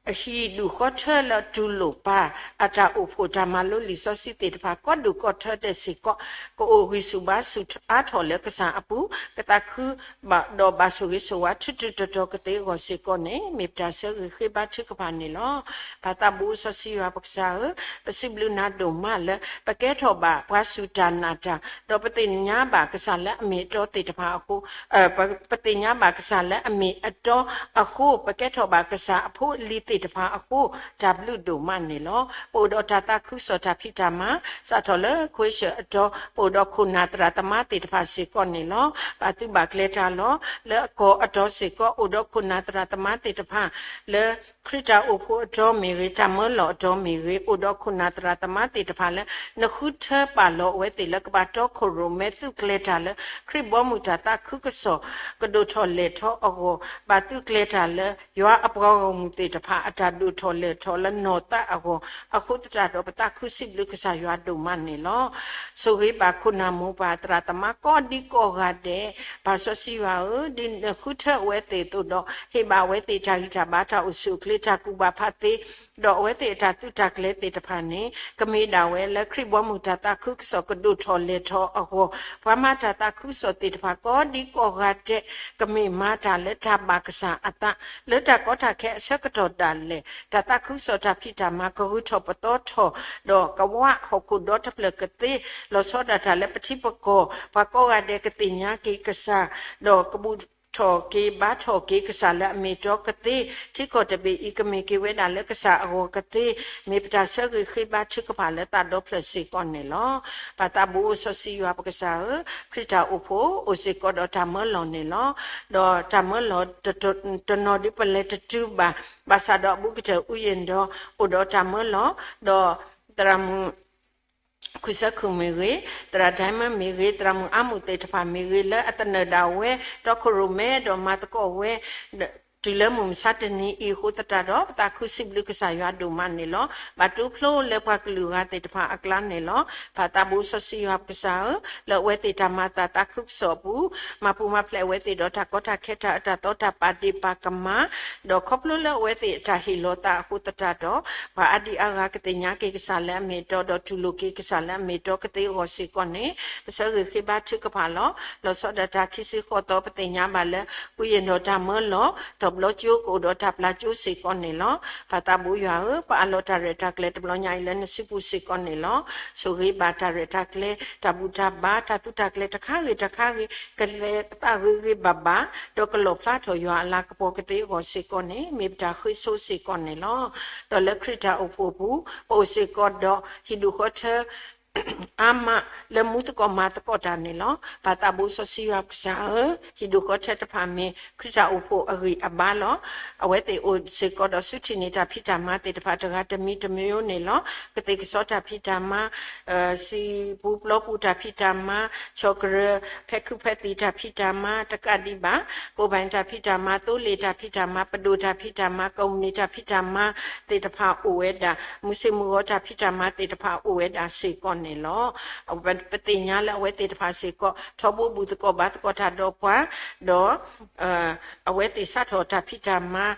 ဟံၣ်ဒူၣ်ဃီထၢလၢတူၢ်လိာ်ပၢ် အတၢ်အိၣ်ဖှိၣ်တၢ်မၤလိလံာ်စီဆှံသ့ၣ်တဖၣ် ကိးဒူၣ်ကိးထၢဒဲးစ့ၢ်ကီး ကအိၣ်ဂံၢ်ဆူၣ်ဘါဆူၣ်အါထီၣ်လၢကစၢ်အပူၤ, ကသးခုဘၣ် ဒီးဘၣ်ဆိၣ်ဂ့ၤဆိၣ်ဝါ ထူးထူးတီၤတီၤကသ့အဂီၢ်စ့ၢ်ကီးန့ၣ် မ့ၢ်ပတၢ်ဆၢဂ့ၤဃ့ဘါထုကဖၣ်န့ၣ်လီၤ. ပၢ်သးဘိစီဆှံယွၤပကစၢ်ဧၢ, ပစံးဘျုးနၤဒိၣ်မးလၢ ပကဲထီၣ်ဘၣ်ပှၤစူၢ်တၢ်နာ်တၢ်, ဒီးပသ့ၣ်ညါဘၣ်ကစၢ်လၢအမ့ၢ်အတီသ့ၣ်တဖၣ်အဃိ ပသ့ၣ်ညါဘၣ်ကစၢ်လၢအမ့ၢ်အတီအဃိ, ပကဲထီၣ်ဘၣ်ကစၢ်အဖိအလံၤသ့ၣ်တဖၣ်အဃိ, တၢ်ဘျုးဒိၣ်မးန့ၣ်လီၤ. ပအိၣ်ဒီးတၢ်သးခုကစီၣ်တၢ်ဖံးတၢ်မၤ စးထီၣ်လၢခွ့ဆၢၣ်အတီၤ ပအိၣ်ဒီးခိၣ်နၢ်သရၣ်သမါသ့ၣ်တဖၣ်စ့ၢ်ကီးန့ၣ်လီၤ. ဘၣ်သုးဘၣ်ကျဲၤတၢ်လီၤ. လၢအကီၢ်အတီၤစ့ၢ်ကီး အိၣ်ဒီးခိၣ်နၢ်သရၣ်သမါသ့ၣ်တဖၣ် လၢခရံာ်တၢ်အိၣ်ဖှိၣ်အတီၤမ့ၢ်ဂ့ၤ, တၢ်မၢလီၤအတီၤမ့ၢ်ဂ့ၤ, အိၣ်ဒီးခိၣ်နၢ်သရၣ်သမါသ့ၣ်တဖၣ်လၢ နဃုထၢပာ်လီၤအဝဲသ့ၣ်လၢကဘၣ်တီခိၣ်ရိၣ်မဲသုးကျဲၤတၢ်လၢ ခရံာ်ဘီမုၢ်တၢ်သးခုကစီၣ် ကဒိၣ်ထီၣ်လဲၢ်ထီၣ်အဂီၢ်, ဘၣ်သုးကျဲၤတၢ်လၢ ယွၤအပှၤဂီၢ်မုၢ်သ့ၣ်တဖၣ်အတၢ်ဒိၣ်ထီၣ်လဲၢ်ထီၣ်လၢနီၢ်သးအဂီၢ်, အဃိသတးဒီးပသးခုစံးဘျုးကစၢ်ယွၤဒိၣ်မးန့ၣ်လီၤ. ဆိၣ်ဂ့ၤဘၣ်ခိၣ်နၢ်မိၢ်ပၢ်သရၣ်သမါကိးဒံကိးဂၤဒဲး, ပၢ်စီဆှံယွၤဧၢ, ဒ်နဃုထၢအဝဲသ့ၣ်အသိးဒီး ဟ့ၣ်ဘၣ်အဝဲသ့ၣ်တၢ်ဂံၢ်တၢ်ဘါတၢ်အိၣ်ဆူၣ်အိၣ်ချ့တၢ်ကူၣ်ဘၣ်ဖးသ့, ဒီးအဝဲသ့ၣ်အတၢ်သုးတၢ်ကျဲၤသ့ၣ်တဖၣ်န့ၣ် ကမ့ၢ်ဒၣ်ဝဲလၢခရံာ်ဘီမုၢ်တၢ်သးခုကစီၣ်ကဒိၣ်ထီၣ်လဲၢ်ထီၣ်အဂီၢ်, ပှၤမၤတၢ်သးခုကစီၣ်သ့ၣ်တဖၣ်ကိးဒံကိးဂၤဒဲး ကမ့ၢ်မၤတၢ်လၢတၢ်ဘၣ်ကစၢ်အသး, လၢတၢ်ကီတၢ်ခဲအဆၢကတီၢ်ဒၣ်လဲာ် တၢ်သးခုကစီၣ်တၢ်ဖံးတၢ်မၤကဂုာ်ထီၣ်ပသီထီၣ်, ဒီးကဝးဟီၣ်ခိၣ်ဒီတဖျၢၣ်ကသ့, လီၤဆီဒၣ်တၢ်လၢပထံပကီၢ် ပှၤကိးဂၤဒဲးကသ့ၣ်ညါက့ၤကစၢ်, ဒီးကဘူၣ်ထီၣ်က့ၤဘါထီၣ်က့ၤကစၢ်လၢအမ့ၢ်အတီကသ့, ထံကီၢ်တဘ့ၣ်အံၤကမ့ၢ်က့ၤဝဲဒၣ်လၢကစၢ်အဂီၢ်ကသ့, မ့ၢ်ပတၢ်ဆၢဂ့ၤဃ့ဘါထုကဖၣ်လၢသးဒီဖျၢၣ်စ့ၢ်ကီးန့ၣ်လီၤ. ပၢ်သးဘိစီဆှံယွၤပကစၢ်ဧၢ, ခရံာ်တၢ်အိၣ်ဖှိၣ်အိၣ်စ့ၢ်ကီးဒီးတၢ်မၢလီၤန့ၣ်လီၤ. ဒီးတၢ်မၢလီၤတနီၤဒ်ပလဲၤတတုၤဘၣ်, ဘၣ်ဆၣ်ဒီးအဘူးကတၢၢ် အူယံၤဒီးအိၣ်ဒီးတၢ်မၢလီၤ, ဒီးသရၣ်မုၣ် ခွံဆၢခုၣ်မ့ၢ်ဂ့ၤ, သရၣ်ဒဲမၢမ့ၢ်ဂ့ၤ, သရၣ်မုၣ်အါမုၣ်သ့ၣ်တဖၣ်မ့ၢ်ဂ့ၤ လၢအသနၢၣ်ဒၣ်ဝဲ တီခိၣ်ရိၣ်မဲဒီးမၤသကိးဝဲ တုၤလၢမုၢ်မဆါတနံၤအံၤအဃိသတးဒီး ပသးခုစံးဘျုးကစၢ်ယွၤဒိၣ်မးန့ၣ်လီၤ. ဘၣ်တိဖျိလၢပှၤကလုာ်ဂၤသ့ၣ်တဖၣ်အကျါန့ၣ်လီၤ. ပၢ်သးဘိစီဆှံယွၤပကစၢ်ဧၢ, လၢအဝဲသ့ၣ်တၢ်မၤသးသးခုကစီၣ်အပူၤ, မၤပူၤမၤဖျဲးအဝဲသ့ၣ်ဒီးတၢ်ကီတၢ်ခဲတၢ်အၢတၢ်သီတၢ်ပာ်ဒ့ၣ်ပာ်ကမၣ်, ဒီးခီဖျိလၢအဝဲသ့ၣ်အတၢ်ဟ့ၣ်လီၤသးအဃိသတးဒီး ပှၤအါဒံအါဂၤကသ့ၣ်ညါက့ၤကစၢ်လၢအမ့ၢ်အတီ ဒီးတူၢ်လိာ်က့ၤကစၢ်လၢအမ့ၢ်အတီကသ့အဂီၢ်စ့ၢ်ကီးန့ၣ် ပဆၢဂ့ၤဃ့ဘါထုကဖၣ်လီၤ. လီၤဆီဒၣ်တၢ်ခံဆံဃိးသီ ပသ့ၣ်ညါဘၣ်လၢ ဝံယံၤဒီးတၢ်မၢလီၤ တဘျီကၠိကအိၣ်ဒီးတၢ်ပျၢ်ကၠိစ့ၢ်ကီးန့ၣ်လီၤ. ပၢ်သးဘိယွၤဧၢ, ပအးလီၤတၢ်ရဲၣ်တၢ်ကျဲၤတဘျီညါအံၤလၢနစုပူၤစ့ၢ်ကီးန့ၣ်လီၤ. ဆိၣ်ဂ့ၤဘၣ်တၢ်ရဲၣ်တၢ်ကျဲၤ တၢ်ဘူၣ်တၢ်ဘါ တၢ်သုးတၢ်ကျဲၤတခါဂ့ၤတခါဂ့ၤ ကလဲၤသးဂ့ၤဂ့ၤဘၣ်ဘၣ် ဒီးကလီၣ်ဖျါထီၣ်ယွၤအလၤကပီၤကသ့အဂီၢ်စ့ၢ်ကီးန့ၣ် မ့ၢ်ပတၢ်ဃ့ဆိစ့ၢ်ကီးန့ၣ်လီၤ. ဒီးလၢခရံာ်တၢ်အိၣ်ဖှိၣ်အပူၤ ပအိၣ်စ့ၢ်ကီးဒီးဟံၣ်ဒူၣ်ဃီထၢ အါမးလၢမူသကိးမၤသကိးတၢ်န့ၣ်လီၤ. ပၢ်သးဘိစီဆှံယွၤပကစၢ်ဧၢ, ဟံၣ်ဒူၣ်ဃီထၢတဖၣ်မ့ၢ် ခရံာ်တၢ်အိၣ်ဖှိၣ်အဂံၢ်အဘါလီၤ. အဝဲသ့ၣ်အိၣ်စ့ၢ်ကီးဒီးဆူထံၣ်န့ၢ်တၢ်ဖံးတၢ်မၤသ့ၣ်တဖၣ်တဂၤတမံၤတမံၤန့ၣ်လီၤ. ကသ့ၣ်ကစီတၢ်ဖံးတၢ်မၤ စံာ်ပူၤပျီပူၤတၢ်ဖံးတၢ်မၤ, ဆီၣ်ကရၢၢ် ဖဲခုဖဲသံၣ်တၢ်ဖံးတၢ်မၤ တကးဒံးဘၣ် ကိးဘၣ်တၢ်ဖံးတၢ်မၤ, သိလ့ၣ်တၢ်ဖံးတၢ်မၤ, ပဒိၣ်တၢ်ဖံးတၢ်မၤ, ကိးမုၢ်နံၤတၢ်ဖံးတၢ်မၤသ့ၣ်တဖၣ်အိၣ်ဝဲဒၣ်, မုၢ်ဆ့ၣ်မုၢ်ဂီၤတၢ်ဖံးတၢ်မၤသ့ၣ်တဖၣ်အိၣ်ဝဲဒၣ်စ့ၢ်ကီးန့ၣ်လီၤ. ပသ့ၣ်ညါလၢအဝဲသ့ၣ်တဖၣ်စ့ၢ်ကီး ထီဘိဘူၣ်သကိးဘါသကိးတၢ်ဒီးပှၤ, ဒီး အဝဲသ့ၣ်စးထီၣ်တၢ်ဖံးတၢ်မၤ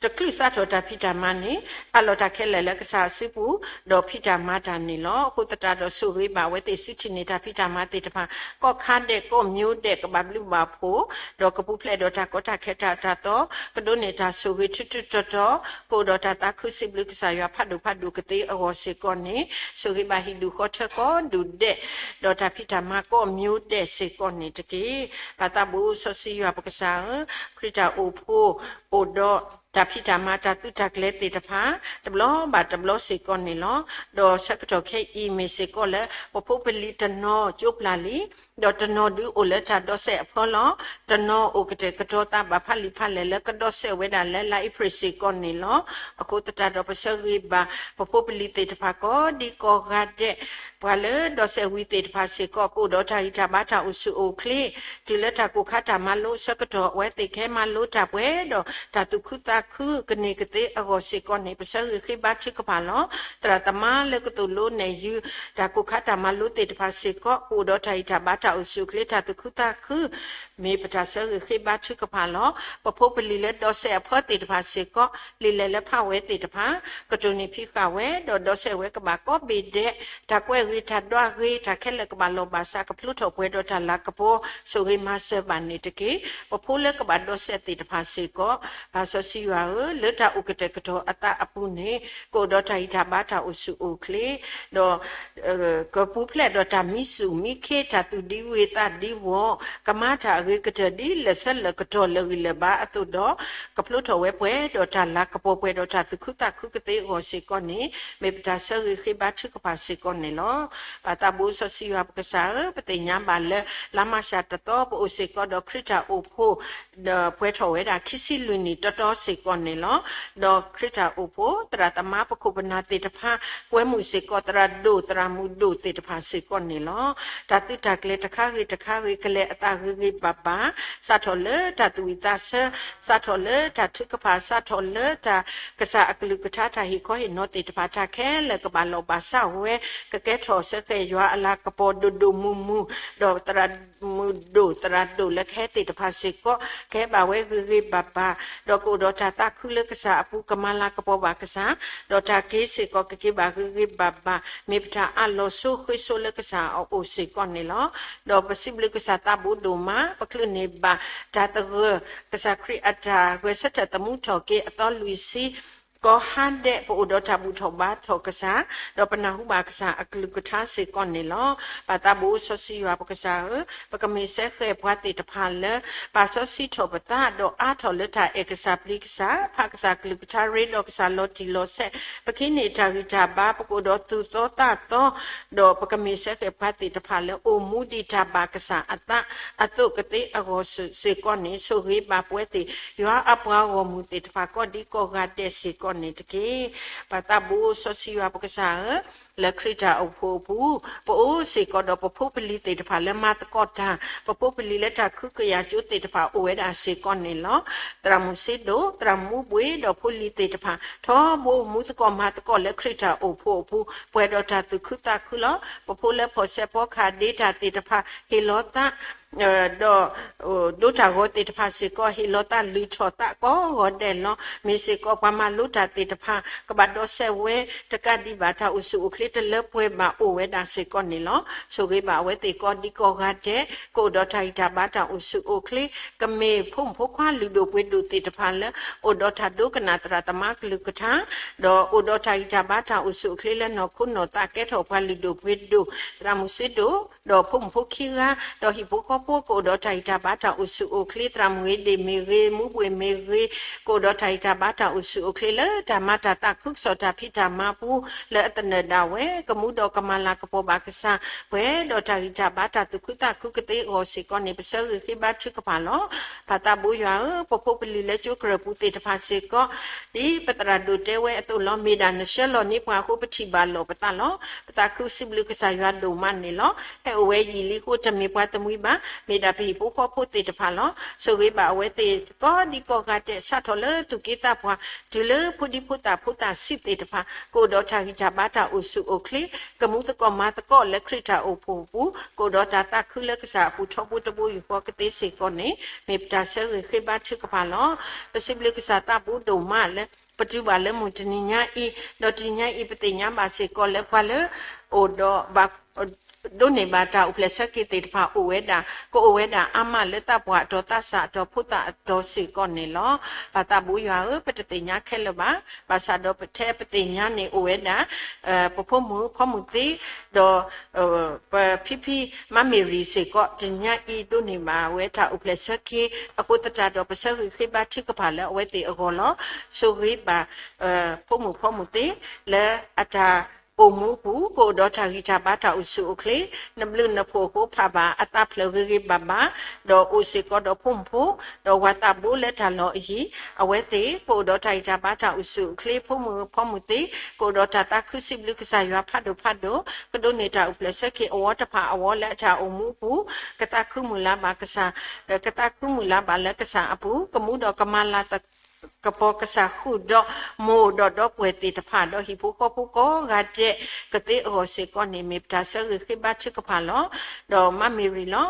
တချုးစးထီၣ်တၢ်ဖံးတၢ်မၤန့ၣ် အးလီၤတၢ်ခဲလၢာ်လၢကစၢ်အစုပူၤ ဒီးဖံးတၢ်မၤတၢ်န့ၣ်လီၤ. အဃိသတးဒီးဆိၣ်ဂ့ၤဘၣ်အဝဲသ့ၣ်ဆူထံၣ်န့ၢ်တၢ်ဖံးတၢ်မၤသ့ၣ်တဖၣ် ကိးခါဒဲးကိးမံၤဒဲးကဘၣ်ဘျုးဘၣ်ဖှိၣ်, ဒီးကပူၤဖျဲးဒီးတၢ်ကီတၢ်ခဲတၢ်အၢတၢ်သီ, ကဒိးန့ၢ်တၢ်ဆိၣ်ဂ့ၤထူထူတီတီ, ကအိၣ်ဒီးတၢ်သးခုစံးဘျုးကစၢ်ယွၤဖးဒိၣ်ဖးဒိၣ်ကသ့အဂီၢ်စ့ၢ်ကီးန့ၣ် ဆိၣ်ဂ့ၤဘၣ်ဟံၣ်ဒူၣ်ဃီထၢကိးဒူၣ်ဒဲး, ဒီးတၢ်ဖံးတၢ်မၤကိးမံၤဒဲးစ့ၢ်ကီးန့ၣ်တက့ၢ်. ပၢ်သးဘိစီဆှံယွၤပကစၢ်ဧၢ, ခရံာ်တၢ်အိၣ်ဖှိၣ် အိၣ်ဒီးတၢ်ဖံးတၢ်မၤတၢ်သုးတၢ်ကျဲၤသ့ၣ်တဖၣ် တဘျီဘၣ်တဘျီစ့ၢ်ကီးန့ၣ်လီၤ. ဒီးဆၢကတီၢ်ခဲအံၤမ့ၢ်စ့ၢ်ကီးလၢ ပဖိပလံၤတနီၤကၠိပျၢ်လံ, ဒီးတနီၤဒုးအိၣ်လၢတၢ်ဒီးစဲးအဖၢလီၤ. တနီၤအိၣ်ကတဲာ်ကတီၤသးဘၣ်ဖးလံာ်ဖးလဲၢ်လၢကဒီးစဲးဝဲဒၣ်လၢလါအ့ဖြ့ၣ်စ့ၢ်ကီးန့ၣ်လီၤ. အဃိသတးဒီးပဆၢဂ့ၤဘၣ် ပဖိပလံၤသ့ၣ်တဖၣ်ကိးဒံကိးဂၤဒဲး ပှၤလၢဒီးစဲးဝံၤသ့ၣ်တဖၣ်စ့ၢ်ကီး ကအိၣ်ဒီးတၢ်ဂံၢ်တၢ်ဘါတၢ်အိၣ်ဆူၣ်အိၣ်ချ့, တုၤလၢတၢ်ကိၢ်ခါတၢ်မၤလိအဆၢကတီၢ် အဝဲသ့ၣ်ကဟဲမၤလိတၢ်ပှဲၤဒီးတၢ်သူၣ်ခုသးခု ကန့ၢ်ကသ့အဂီၢ်စ့ၢ်ကီးန့ၣ် ပဆၢဂ့ၤဃ့ဘါထုကဖၣ်လီၤ. သရၣ်သမါလၢကသိၣ်လိနဲၣ်ယုၤ တၢ်ကိၢ်ခါတၢ်မၤလိသ့ၣ်တဖၣ်စ့ၢ်ကီး ကအိၣ်ဒီးတၢ်ဂံၢ်တၢ်ဘါတၢ်အိၣ်ဆူၣ်အိၣ်ချ့ တၢ်သူၣ်ခုသးခု မ့ၢ်ပတၢ်ဆၢဂ့ၤဃ့ဘါထုကဖၣ်လီၤ. ပဖိပလံၤလၢဒီးစဲးအဖၢသ့ၣ်တဖၣ်စ့ၢ်ကီး လံာ်လဲၢ်လၢဖးဝဲသ့ၣ်တဖၣ် ကတိၢ်န့ၢ်ဖံးဃာ်ဝဲ ဒီးဒီးစဲးဝဲကဘၣ်ကိးဘ့ၣ်ဒဲး တၢ်ကွဲးဂ့ၤ တၢ်ဒွးဂ့ၤ တၢ်ခဲလၢာ်ကဘၣ်လီၢ်ဘၣ်စး ကဖျိထီၣ်ပှဲၤဒီးတၢ်လၤကပီၤ ဆိၣ်ဂ့ၤမၤစၢၤဘၣ်န့ၣ်တက့ၢ်. ပဖိလၢကဘၣ်ဒီးစဲးသ့ၣ်တဖၣ်စ့ၢ်ကီး ပၢ်စီဆှံယွၤဧၢ, လၢတၢ်အိၣ်ကတဲာ်ကတီၤအသးအပူၤန့ၣ် ကအိၣ်ဒီးတၢ်ဂံၢ်တၢ်ဘါတၢ်အိၣ်ဆူၣ်အိၣ်ချ့ ဒီး ကပူၤဖျဲးဒီးတၢ်မံဆူၣ်မံခ့ တၢ်သူၣ်ဒံဝ့ၢ်သးဒံဝီၤ, ကမၤတၢ်အဂ့ၤကတၢၢ်ဒ်လဲၣ်ဆၢလဲၣ်ကတီၢ်လၢာ်ဂံၢ်လၢာ်ဘါအသိးဒီး ကဖျိထီၣ်ဝဲပှဲၤဒီးတၢ်လၤကပီၤ ပှဲၤဒီးတၢ်သူၣ်ခုသးခုကသ့အဂီၢ်စ့ၢ်ကီးန့ၣ် မ့ၢ်ပတၢ်ဆၢဂ့ၤဃ့ဘါထုကဖၣ်စ့ၢ်ကီးန့ၣ်လီၤ. ပၢ်သးဘိစီဆှံယွၤပကစၢ်ဧၢ, ပသ့ၣ်ညါဘၣ်လၢ လါမၤရှးတသီ ပအိၣ်စ့ၢ်ကီးဒီးခရံာ်တၢ်အိၣ်ဖှိၣ် ဒီးပှဲၤထီၣ်ဝဲဒၣ်ခံဆံလွံၢ်နံၣ်တီတီစ့ၢ်ကီးန့ၣ်လီၤ. ဒီးခရံာ်တၢ်အိၣ်ဖှိၣ် သရၣ်သမါပခိၣ်ပနၢ်သ့ၣ်တဖၣ် ကွဲမုာ်စ့ၢ်ကီး သရၣ်ဒိၣ်သရၣ်မုၣ်ဒိၣ်သ့ၣ်တဖၣ်စ့ၢ်ကီးန့ၣ်လီၤ. တၢ်သုးတၢ်ကျဲၤတခါဂ့ၤတခါဂ့ၤ ကလဲၤအသးဂ့ၤဂ့ၤဘၣ်ဘၣ်, စးထီၣ်လၢတၢ်သူၣ်ဝံၣ်သးဆၢ, စးထီၣ်လၢတၢ်ထုကဖၣ်, စးထီၣ်လၢတၢ်ကစၢ်အကလုၢ်ကထါ တၢ်ဟ့ၣ်ခီဟ့ၣ်နီၤသ့ၣ်တဖၣ် တၢ်ခဲလၢာ်ကဘၣ်လီၢ်ဘၣ်စးဝဲ, ကကဲထီၣ်ဆၢဃဲၣ်ယွၤအလၤကပီၤဒိၣ်ဒိၣ်မုၢ်မုၢ်, ဒီးသရၣ် မုၣ်ဒိၣ်သရၣ်ဒိၣ်လၢကဟဲသ့ၣ်တဖၣ်စ့ၢ်ကီး ကဟဲဘၣ်ဝဲဂ့ၤဂ့ၤဘၣ်ဘၣ်, ဒီးကအိၣ်ဒီးတၢ်သးခုလၢကစၢ်အပူၤ ကမၤလၤကပီၤဘၣ်ကစၢ်, ဒီးတၢ်က့ၤစ့ၢ်ကီးကက့ၤဘၣ်ဂ့ၤဂ့ၤဘၣ်ဘၣ်, မ့ၢ်ပတၢ်အးလီၤစိၤဃ့စိၤလၢကစၢ်အအိၣ်စ့ၢ်ကီးန့ၣ်လီၤ. ဒီးပစံးဘျုးကစၢ်သးဘိဒိၣ်မး, ပချုးန့ၢ်ဘၣ်တၢ်သဂၢၢ်, ကစၢ်ခရံာ်အတၢ်ဂဲၤဆၢထၢၣ်သမူထီၣ်က့ၤအသီလွံၢ်ဆံ ကီၢ်ဟါဒဲး ပအိၣ်ဒီးတၢ်ဘူၣ်ထီၣ်ဘါထီၣ်ကစၢ်, ဒီးပနၢ်ဟူဘၣ်ကစၢ်အကလုၢ်ကထါစ့ၢ်ကီးန့ၣ်လီၤ. ပၢ်သးဘိစီဆှံယွၤပကစၢ်ဧၢ, ပကမ့ၢ်စဲဃဲၣ်ပှၤသ့ၣ်တဖၣ်လၢ ပာ်စီဆှံထီၣ်ပသး ဒီးအါထီၣ်လၢတၢ်အဲၣ်ကစၢ်ပျံၤကစၢ်, ဖးကစၢ်ကလုၢ်ကထါ ရ့ဒီးကစၢ်လီၤတံၢ်လီၤဆဲး, ပကဟံးန့ၢ်တၢ်ဂံၢ်တၢ်ဘါ ပကအိၣ်ဒီးသူၣ်သီသးသီ, ဒီးပကမ့ၢ်စဲဃဲၣ်ပှၤသ့ၣ်တဖၣ်လၢ အိၣ်မူဒံးတၢ်ဘၣ်ကစၢ်အသးအသိးကသ့အဂီၢ်စ့ၢ်ကီးန့ၣ် ဆိၣ်ဂ့ၤဘၣ်ပဝဲသ့ၣ် ယွၤအပှၤဂီၢ်မုၢ်သ့ၣ်တဖၣ်ကိးဒံကိးဂၤဒဲးစ့ၢ်ကီးန့ၣ်တက့ၢ်. ပၢ်သးဘိစီဆှံယွၤပကစၢ်ဧၢ, လၢခရံာ်တၢ်အိၣ်ဖှိၣ်အပူၤ, ပအိၣ်စ့ၢ်ကီးဒီးပဖိပလံၤသ့ၣ်တဖၣ်လၢမၤသကိးတၢ်, ပဖိပလံၤလၢတၢ်ခုကယာ်ကၠိသ့ၣ်တဖၣ်အိၣ်ဝဲဒၣ်စ့ၢ်ကီးန့ၣ်လီၤ. သရၣ်မုၣ်စ့ဒိၣ်, သရၣ်မုၣ်ဘှ့ၣ်ဒီးဖိလံၤသ့ၣ်တဖၣ် ထီဘိမူသကိးမၤသကိးလၢခရံာ်တၢ်အိၣ်ဖှိၣ်အပူၤ ပှဲၤဒီးတၢ်သူၣ်ခုသးခုလီၤ. ပဖိလၢဖီၣ်ဆဲးဖီခးဒ့တၢ်သ့ၣ်တဖၣ် ဟ့ၣ်လီၤသး ဒီး ဒိတၢ်ဂီၤသ့ၣ်တဖၣ်စ့ၢ်ကီး ဟ့ၣ်လီၤသးလုၢ်ထီၣ်သးကိးဂီၤဒဲးလီၤ. မ့ၢ်စ့ၢ်ကီးပှၤမၤလိတၢ်သ့ၣ်တဖၣ် ကဘၣ်ဒီးစဲးဝဲ တကးဒံးဘၣ် တၢ်အိၣ်ဆူၣ်အိၣ်ချ့တလၢပှဲၤဘၣ်အိၣ်ဝဲဒၣ်စ့ၢ်ကီးန့ၣ်လီၤ. ဆိၣ်ဂ့ၤဘၣ်အဝဲသ့ၣ်ကိးဒံကိးဂၤဒဲး, ကအိၣ်ဒီးတၢ်ဂံၢ်တၢ်ဘါတၢ်အိၣ်ဆူၣ်အိၣ်ချ့, ကမ့ၢ်ဖိမုၣ်ဖိခွါလုၢ်ဒိၣ်ပှ့ၤဒိၣ်သ့ၣ်တဖၣ်လၢ အိၣ်ဒီးတၢ်ဒိကနၣ်သရၣ်သမါကလုၢ်ကထါ ဒီးအိၣ်ဒီးတၢ်ဂံၢ်တၢ်ဘါတၢ်အိၣ်ဆူၣ်အိၣ်ချ့လၢနီၢ်ခိနီၢ်သးကဲထီၣ်ပှၤလုၢ်ဒိၣ်ပှ့ၤဒိၣ်, သရၣ်မုၣ်စ့ဒိၣ်, ဒီးဖိမုၣ်ဖိခံဂၤ, ဒီးဟံၣ်ဖိဃီဖိ ကအိၣ်ဒီးတၢ်ဂံၢ်တၢ်ဘါတၢ်အိၣ်ဆူၣ်အိၣ်ချ့, သရၣ်မုၣ်ဂ့ၤဒ့ၣ်မ့ၢ်ဂ့ၤ, မူဘှ့ၣ်မ့ၢ်ဂ့ၤ, ကအိၣ်ဒီးတၢ်ဂံၢ်တၢ်ဘါတၢ်အိၣ်ဆူၣ်အိၣ်ချ့လၢတၢ်မၤတၢ်သးခုကစီၣ်တၢ်ဖံးတၢ်မၤပူၤ လၢအသနၢၣ်ဒၣ်ဝဲ, ကမူဒီးကမၤလၤကပီၤဘၣ်ကစၢ်, ပှဲၤဒီးတၢ်ဂံၢ်တၢ်ဘါတၢ်သူၣ်ခုသးခုကသ့အဂီၢ်စ့ၢ်ကီးန့ၣ် ပဆၢဂ့ၤဃ့ဘါထုကဖၣ်လီၤ. ပၢ်သးဘိယွၤဧၢ, ပဖိပလံၤလၢကၠိကရၢၢ်ပူၤသ့ၣ်တဖၣ်စ့ၢ်ကီး, ဒ်ပသရၣ်ဒိၣ်တဲဝဲအသိးလီၤ, မ့ၢ်ဒၣ်နဆှၢလီၤန့ၢ်ပှၤအဃိ ပထံၣ်ဘၣ်လီၤပသးလီၤ. ပသးခုစံးဘျုးကစၢ်ယွၤဒိၣ်မးန့ၣ်လီၤ. ဟဲအိၣ်ဝဲယံာ်လံအဃိ တမ့ၢ်ပှၤတမှံၤဘၣ်, မ့ၢ်ဒၣ်ပဟံၣ်ဖိဃီဖိသ့ၣ်တဖၣ်လီၤ. ဆိၣ်ဂ့ၤဘၣ်အဝဲသ့ၣ်ကိးဒံကိးဂၤဒဲး စးထီၣ်လၢသူၣ်က့သးပှၢ် တုၤလၢဖိဒံဖိသၣ်ဖိသၣ်ဆံးသ့ၣ်တဖၣ် ကအိၣ်ဒီးတၢ်ဂံၢ်တၢ်ဘါတၢ်အိၣ်ဆူၣ်အိၣ်ချ့, ကမူသကိးမၤသကိးလၢခရံာ်တၢ်အိၣ်ဖှိၣ်အပူၤ, ကအိၣ်ဒီးတၢ်သးခုလၢကစၢ်အပူၤထီဘိတဘိယူၢ်ဃီကသ့စ့ၢ်ကီးန့ၣ် မ့ၢ်ပတၢ်ဆၢဂ့ၤဃ့ဘါထုကဖၣ်လီၤ. ပစံးဘျုးကစၢ်သးဘိဒိၣ်မးလၢ ပတုၤဘၣ်လၢမုၢ်တနံၤညါအံၤ, ဒီးတနံၤညါအံၤ ပသ့ၣ်ညါဘၣ်စ့ၢ်ကီးလၢပှၤလၢ အိၣ်ဒီးဘၣ် ဒိးန့ၢ်ဘၣ်တၢ်အိၣ်ဖျဲၣ်ဆၢက့ၤသ့ၣ်တဖၣ်အိၣ်ဝဲဒၣ်, ကအိၣ်ဝဲဒၣ်အါမးလၢသးပှၢ်အတီၤသးစၢ်အတီၤဖိသၣ်အတီၤစ့ၢ်ကီးန့ၣ်လီၤ. ပၢ်သးဘိယွၤဧၢ, ပတသ့ၣ်ညါခဲလၢာ်ဘၣ်, ဘၣ်ဆၣ်ဒီးပထဲပသ့ၣ်ညါန့ၣ်အိၣ်ဝဲဒၣ် ပဖိမုၣ်ဖိမုၣ်သ့, ဒီး ပဖံဖံမၤမ့ၢ်ရံစ့ၢ်ကီး တနံၤညါအံၤဒိးန့ၢ်ဘၣ်ဝဲတၢ်အိၣ်ဖျဲၣ်ဆၢက့ၤ, အဃိသတးဒီးပဆၢဂ့ၤဃ့ဘါထုကဖၣ်လၢအဝဲသ့ၣ်အဂီၢ်လီၤ. ဆိၣ်ဂ့ၤဘၣ် ဖိမုၣ်ဖိမုၣ်သ့ လၢအတၢ် အိၣ်မူအပူၤ ကအိၣ်ဒီးတၢ်ဂံၢ်တၢ်ဘါတၢ်အိၣ်ဆူၣ်အိၣ်ချ့, နဘျုးနဖှိၣ်အဃိဖးဘၣ်အသးဖျၢၣ်ဂ့ၤဂ့ၤဘၣ်ဘၣ်, ဒီးအိၣ်စ့ၢ်ကီးဒီးဖိမုၣ်ဖိ, ဒီးဝၤသးဘိလၢတၢ်လီၢ်အယံၤ, အဝဲသ့ၣ် ကအိၣ်ဒီးတၢ်ဂံၢ်တၢ်ဘါတၢ်အိၣ်ဆူၣ်အိၣ်ချ့, ဖိမုၣ်ဖိမုၣ်သ့ၣ် ကအိၣ်ဒီးတၢ်သးခုစံးဘျုးကစၢ်ယွၤဖးဒိၣ်ဖးဒိၣ်, ကဒိးန့ၢ်တၢ်အိၣ်ဖျဲၣ်ဆၢက့ၤအဝီတဖၣ်အဝီလၢအတၢ်အိၣ်မူအပူၤ, ကသးခုမုၢ်လၢ်ဘၣ်ကစၢ် ကသးခုမုၢ်လၢ်ဘၣ်လၢကစၢ်အပူၤ, ကမူဒီးကမၤလၤသ ကပီၤကစၢ်ဃုာ်ဒီးမိၢ်ဒီးဒီပုၢ်ဝဲၢ်သ့ၣ်တဖၣ် ဒီးဟံၣ်ဖိဃီဖိကိးဂၤဒဲး ကသ့အဂီၢ်စ့ၢ်ကီးန့ၣ် မ့ၢ်ပတၢ်ဆၢဂ့ၤဃ့ဘါထုကဖၣ်လီၤ. ဒီးမၤမ့ၢ်ရံလီၤ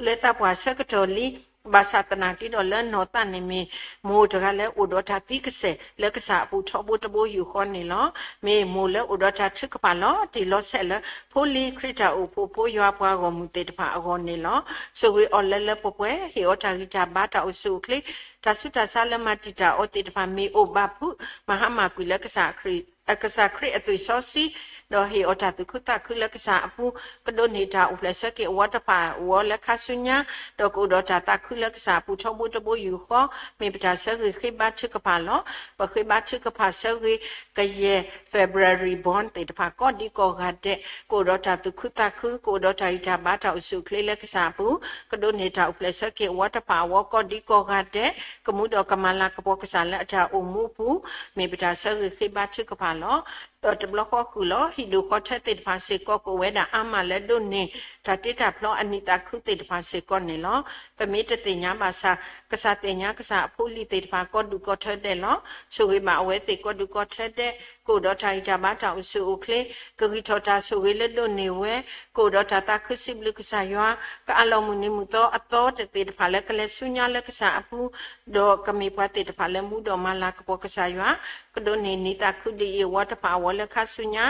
လၢသးပှၢ်ဆၢကတီၢ်လံ, ဘၣ်ဆၣ်သနာ်က့ဒီးလၢနီၢ်သးန့ၣ်မ့ၢ် မိၢ်တဂၤလၢအိၣ်ဒီးတၢ်သံကစဲာ်လၢကစၢ်အပူၤထီဘိတဘိယူၢ်ဃီန့ၣ်လီၤ. မ့ၢ်မိၢ်လၢအိၣ်ဒီးတၢ်ထုကဖၣ်လီၤတံၢ်လီၤဆဲးလၢ ဖိလံၤခရံာ်တၢ်အိၣ်ဖှိၣ်ဖိ ယွၤပှၤဂီၢ်မုၢ်သ့ၣ်တဖၣ်အဂီၢ်န့ၣ်လီၤ. ဆိၣ်ဂ့ၤအီၤလၢလၢပှဲၤပှဲၤ, ဟ့ၣ်အီၤတၢ်ဂံၢ်တၢ်ဘါတၢ်အိၣ်ဆူၣ်အိၣ်ချ့, တၢ်ဆူးတၢ်ဆါလၢမၤတံာ်တာ်အီၤသ့ၣ်တဖၣ် မ့ၢ်အိၣ်ဘၣ်ဖုး မၤဟါမၢ်ကွံာ်လၢကစၢ်ခရံာ် ကစၢ်ခရံာ်အသွံၣ်စီဆှံ, ဒီးဟ့ၣ်အီၤတၢ်သူၣ်ခုသးခုလၢကစၢ်အပူၤ, ကဒိးန့ၢ်တၢ်အိၣ်ဖျဲၣ်ဆၢက့ၤအဝီတဖၣ်အဝီလၢခါဆူညါ, ဒီးကအိၣ်ဒီးတၢ်သးခုလၢကစၢ်အပူၤထီဘိတဘိယူၢ်ဃီ, မ့ၢ်ပတၢ်ဆၢဂ့ၤဃ့ဘါထုကဖၣ်လီၤ. ပဃ့ဘါထုကဖၣ်ဆၢဂ့ၤကယဲၢ် February born သ့ၣ်တဖၣ် ကိးဒံကိးဂၤဒဲး ကအိၣ်ဒီးတၢ်သူၣ်ခုသးခု, ကအိၣ်ဒီးတၢ်ဂံၢ်တၢ်ဘါတၢ်အိၣ်ဆူၣ်အိၣ်ချ့လၢကစၢ်အပူၤ, ကဒိးန့ၢ်တၢ်အိၣ်ဖျဲၣ်ဆၢက့ၤအဝီတဖၣ်အဝီကိးဒံကိးဂၤဒဲး, ကမူဒီးကမၤလၤကပီၤကစၢ်လၢအတၢ်အိၣ်မူအပူၤ, မ့ၢ်ပတၢ်ဆၢဂ့ၤဃ့ဘါထုကဖၣ်လီၤ. ဒီးတဘျီဃီဃုာ်လီၤ ဟံၣ်ဒိၣ်ဃီထၢသ့ၣ်တဖၣ်စ့ၢ်ကီး ကအိၣ်ဝဲဒၣ်အါမးလၢဒိးန့ၢ် တၢ်တ့တၢ်ဖျီအနံၣ်သးခုသ့ၣ်တဖၣ်စ့ၢ်ကီးန့ၣ်လီၤ. ပမ့ၢ်တသ့ၣ်ညါဘၣ်ဆၣ် ကစၢ်သ့ၣ်ညါကစၢ်အဖိလံၤသ့ၣ်တဖၣ်ကိးဒူၣ်ကိးထၢဒဲးလီၤ. ဆိၣ်ဂ့ၤဘၣ်အဝဲသ့ၣ်ကိးဒူၣ်ကိးထၢဒဲး, ကအိၣ်ဒီးတၢ်ဂံၢ်တၢ်ဘါတၢ်အိၣ်ဆူၣ်အိၣ်ချ့, ကဂံၢ်ထီၣ်တၢ်ဆိၣ်ဂ့ၤလၢဒိးန့ၢ်ဝဲ, ကအိၣ်ဒီးတၢ်သးခုစံးဘျုးကစၢ်ယွၤ, ကအးလီၤမုၢ်နံၤမုၢ်သီအသီတသ့ၣ်တဖၣ်လၢကလဲၤဆူညါလၢကစၢ်အပူၤ, ဒီးကမ့ၢ်ပှၤသ့ၣ်တဖၣ်လၢမူဒီးမၤလၤကပီၤကစၢ်ယွၤ, ကဒိးန့ၢ်နံၣ်သးခုဒ်အံၤအဝီတဖၣ်အဝီလၢခါဆူညါ,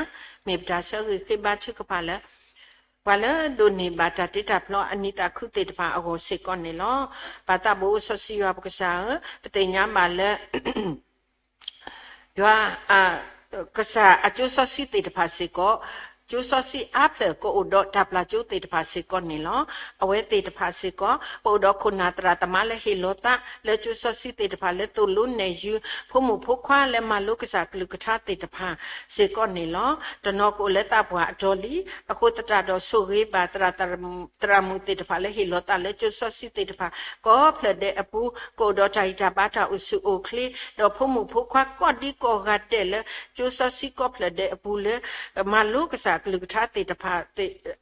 မ့ၢ်ပတၢ်ဆၢဂ့ၤဃ့ဘါထုကဖၣ်လၢ ပှၤလၢဒိးန့ၢ်ဘၣ်တၢ်တ့တၢ်ဖျီအနံၣ်သးခုသ့ၣ်တဖၣ်အဂီၢ်စ့ၢ်ကီးန့ၣ်လီၤ. ပၢ်သးဘိစီဆှံယွၤပကစၢ်ဧၢ, ပသ့ၣ်ညါဘၣ်လၢ ယွၤ ကစၢ်အကၠိစီဆှံသ့ၣ်တဖၣ်စ့ၢ်ကီး, ကၠိစီဆှံအါဖျၢၣ်ကအိၣ်ဒီးတၢ်ပျၢ်ကၠိသ့ၣ်တဖၣ်စ့ၢ်ကီးန့ၣ်လီၤ. အဝဲသ့ၣ်တဖၣ်စ့ၢ်ကီး ပအိၣ်ဒီးခိၣ်နၢ်သရၣ်သမါလၢဟ့ၣ်လီၤသးလၢကၠိစီဆှံသ့ၣ်တဖၣ်လၢသိၣ်လိနဲၣ်ယုၢ် ဖိမုၣ်ဖိခွါလၢမၤလိကစၢ်ကလုၢ်ကထါသ့ၣ်တဖၣ်စ့ၢ်ကီးန့ၣ်လီၤ. တနီၤကအိၣ်လၢသးပှၢ်အတီၤလံ, အဃိသတးဒီးဆိၣ်ဂ့ၤဘၣ်သရၣ် သရၣ်မုၣ်သ့ၣ်တဖၣ်လၢဟ့ၣ်လီၤသးလၢကၠိစီဆှံသ့ၣ်တဖၣ် ကိးဖျၢၣ်ဒဲးအပူၤ, ကအိၣ်ဒီးတၢ်ဂံၢ်တၢ်ဘါတၢ်အိၣ်ဆူၣ်အိၣ်ချ့, ဒီးဖိမုၣ်ဖိခွါကိးဒံကိးဂၤဒဲးလၢ ကၠိစီဆှံကိးဖျၢၣ်ဒဲးအပူၤလၢ မၤလိကစၢ်ကလုၢ်ကထါသ့ၣ်တဖၣ်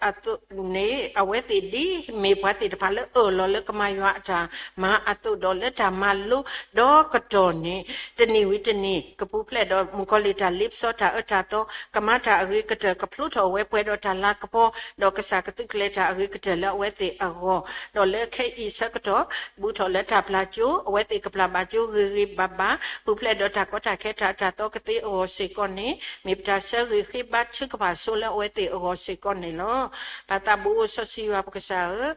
အသိးန့ၣ် အဝဲသ့ၣ်ဒ်မ့ၢ်ပှၤသ့ၣ်တဖၣ်လၢအၢၣ်လီၤလၢကမၤယွၤအတၢ်မၤအသိးဒီးလၢတၢ်မၤလိဒီကတီၢ်န့ၣ် တနံၣ်ဝံၤတနံၣ် ကပူၤဖျဲးဒီးမုၣ်ကီၤလံၢ်တၢ်လ့ပစီတၢ်အၢတၢ်သီ ကမၤတၢ်အဂ့ၤကတၢၢ် ကဖျိထီၣ်ဝဲပှဲၤဒီးတၢ်လၤကပီၤ ဒီးကစၢ်ကသုးကျဲၤတၢ်အဂ့ၤကတၢၢ်လၢအဝဲသ့ၣ်အဂီၢ် ဒီးလၢခဲအံၤဆၢကတီၢ် ဘူးထီၣ်လၢတၢ်ပျၢ်ကၠိ အဝဲသ့ၣ်ကပျၢ်ဘၣ်ကၠိဂ့ၤဂ့ၤဘၣ်ဘၣ် ပူၤဖျဲးဒီးတၢ်ကီတၢ်ခဲတၢ်အၢတၢ်သီကသ့အဂီၢ်စ့ၢ်ကီးန့ၣ် မ့ၢ်ပတၢ်ဆၢဂ့ၤဃ့ဘါထုကဖၣ်ဆိလၢအဝဲသ့ၣ်အဂီၢ်စ့ၢ်ကီးန့ၣ်လီၤ. ပၢ်သးဘိစီဆှံယွၤပကစၢ်ဧၢ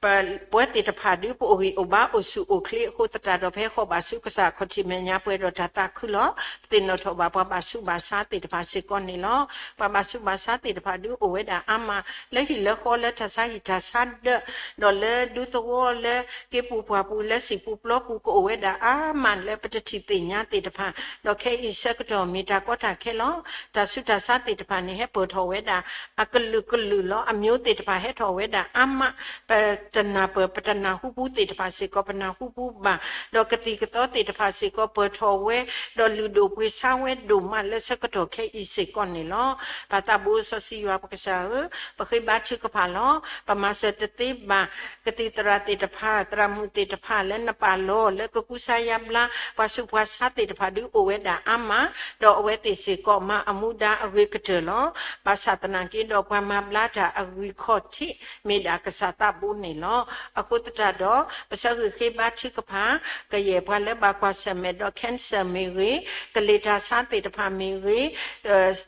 ပဝဲသ့ၣ်တဖၣ်ဒုး ပအိၣ်ဂံၢ်အိၣ်ဘါအိၣ်ဆူၣ်အိၣ်ချ့အဃိသတးဒီး ပဟဲဃီၤဘၣ်ဆူကစၢ်အခီၣ်ထံးမဲာ်ညါပှဲၤဒီးတၢ်သးခုလီၤ. ပသ့ၣ်နီၣ်ထီၣ်ဘၣ်ပှၤဘၣ်ဆူးဘၣ်ဆါသ့ၣ်တဖၣ်စ့ၢ်ကီးန့ၣ်လီၤ. ပှၤဘၣ်ဆူးဘၣ်ဆါသ့ၣ်တဖၣ်ဒုးအိၣ်ဝဲဒၣ်အါမး လၢဟံၣ်လၢဃီလၢတၢ်ဆါဟံၣ်တၢ်ဆါဒၢး ဒီးလၢဒူသဝီလၢက့ၤပူၤပှၢ်ပူၤလၢစံာ်ပူၤပျီပူၤ ကအိၣ်ဝဲဒၣ်အါမးလၢပတထံၣ်သ့ၣ်ညါသ့ၣ်တဖၣ် ဒီးခဲအံၤဆၢကတီၢ်မ့ၢ်တၢ်ကီတၢ်ခဲလီၤ. တၢ်ဆူးတၢ်ဆါသ့ၣ်တဖၣ်န့ၣ် ဟဲပၢၢ်ထီၣ်ဝဲဒၣ် အကလုာ်ကလုာ်လီၤ. အမျိုးသ့ၣ်တဖၣ်ဟဲထီၣ်ဝဲဒၣ်အါမး ပတနၢ်ပၢၢ် ပတနၢ်ဟူပူၤသ့ၣ်တဖၣ်စ့ၢ်ကီး ပနၢ်ဟူပူၤဘၣ် ဒီးကသံၣ်ကသီသ့ၣ်တဖၣ်စ့ၢ်ကီးပၢၢ်ထီၣ်ဝဲ ဒီးလုၢ်ဒိၣ်ပှ့ၤဆါဝဲဒိၣ်မးလၢဆၢကတီၢ်ခဲအံၤစ့ၢ်ကီးန့ၣ်လီၤ. ပၢ်သးဘိစီဆှံယွၤပကစၢ်ဧၢ, ပဃ့ဘါထုကဖၣ်လီၤ. ပမၤစၢၤတသ့ဘၣ် ကသံၣ်သရၣ်သ့ၣ်တဖၣ် သရၣ်မုၣ်သ့ၣ်တဖၣ်လၢနပာ်လီၤလၢကကူစါယါဘျါ ပှၤဆူးပှၤဆါသ့ၣ်တဖၣ်ဒုးအိၣ်ဝဲဒၣ်အါမး ဒီးအဝဲသ့ၣ်စ့ၢ်ကီးမၤအမူဒါအဂ့ၤကတၢၢ်လီၤ. ဘၣ်ဆၣ်သနာ်က့ဒီးပှၤမၤဘျါတၢ်အဂံၢ်ခီၣ်ထံး မ့ၢ်ဒၣ်ကစၢ်သးဘိန့ၣ်လီၤ. အဃိသတးဒီး ပဆၢဂ့ၤဃ့ဘါထုကဖၣ် ကယဲၢ်ပှၤလၢဘၣ်ကွၢ်ဆၢၣ်မဲာ်ဒီး cancer မ့ၢ်ဂ့ၤ, ကလံၤတၢ်ဆါသ့ၣ်တဖၣ်မ့ၢ်ဂ့ၤ,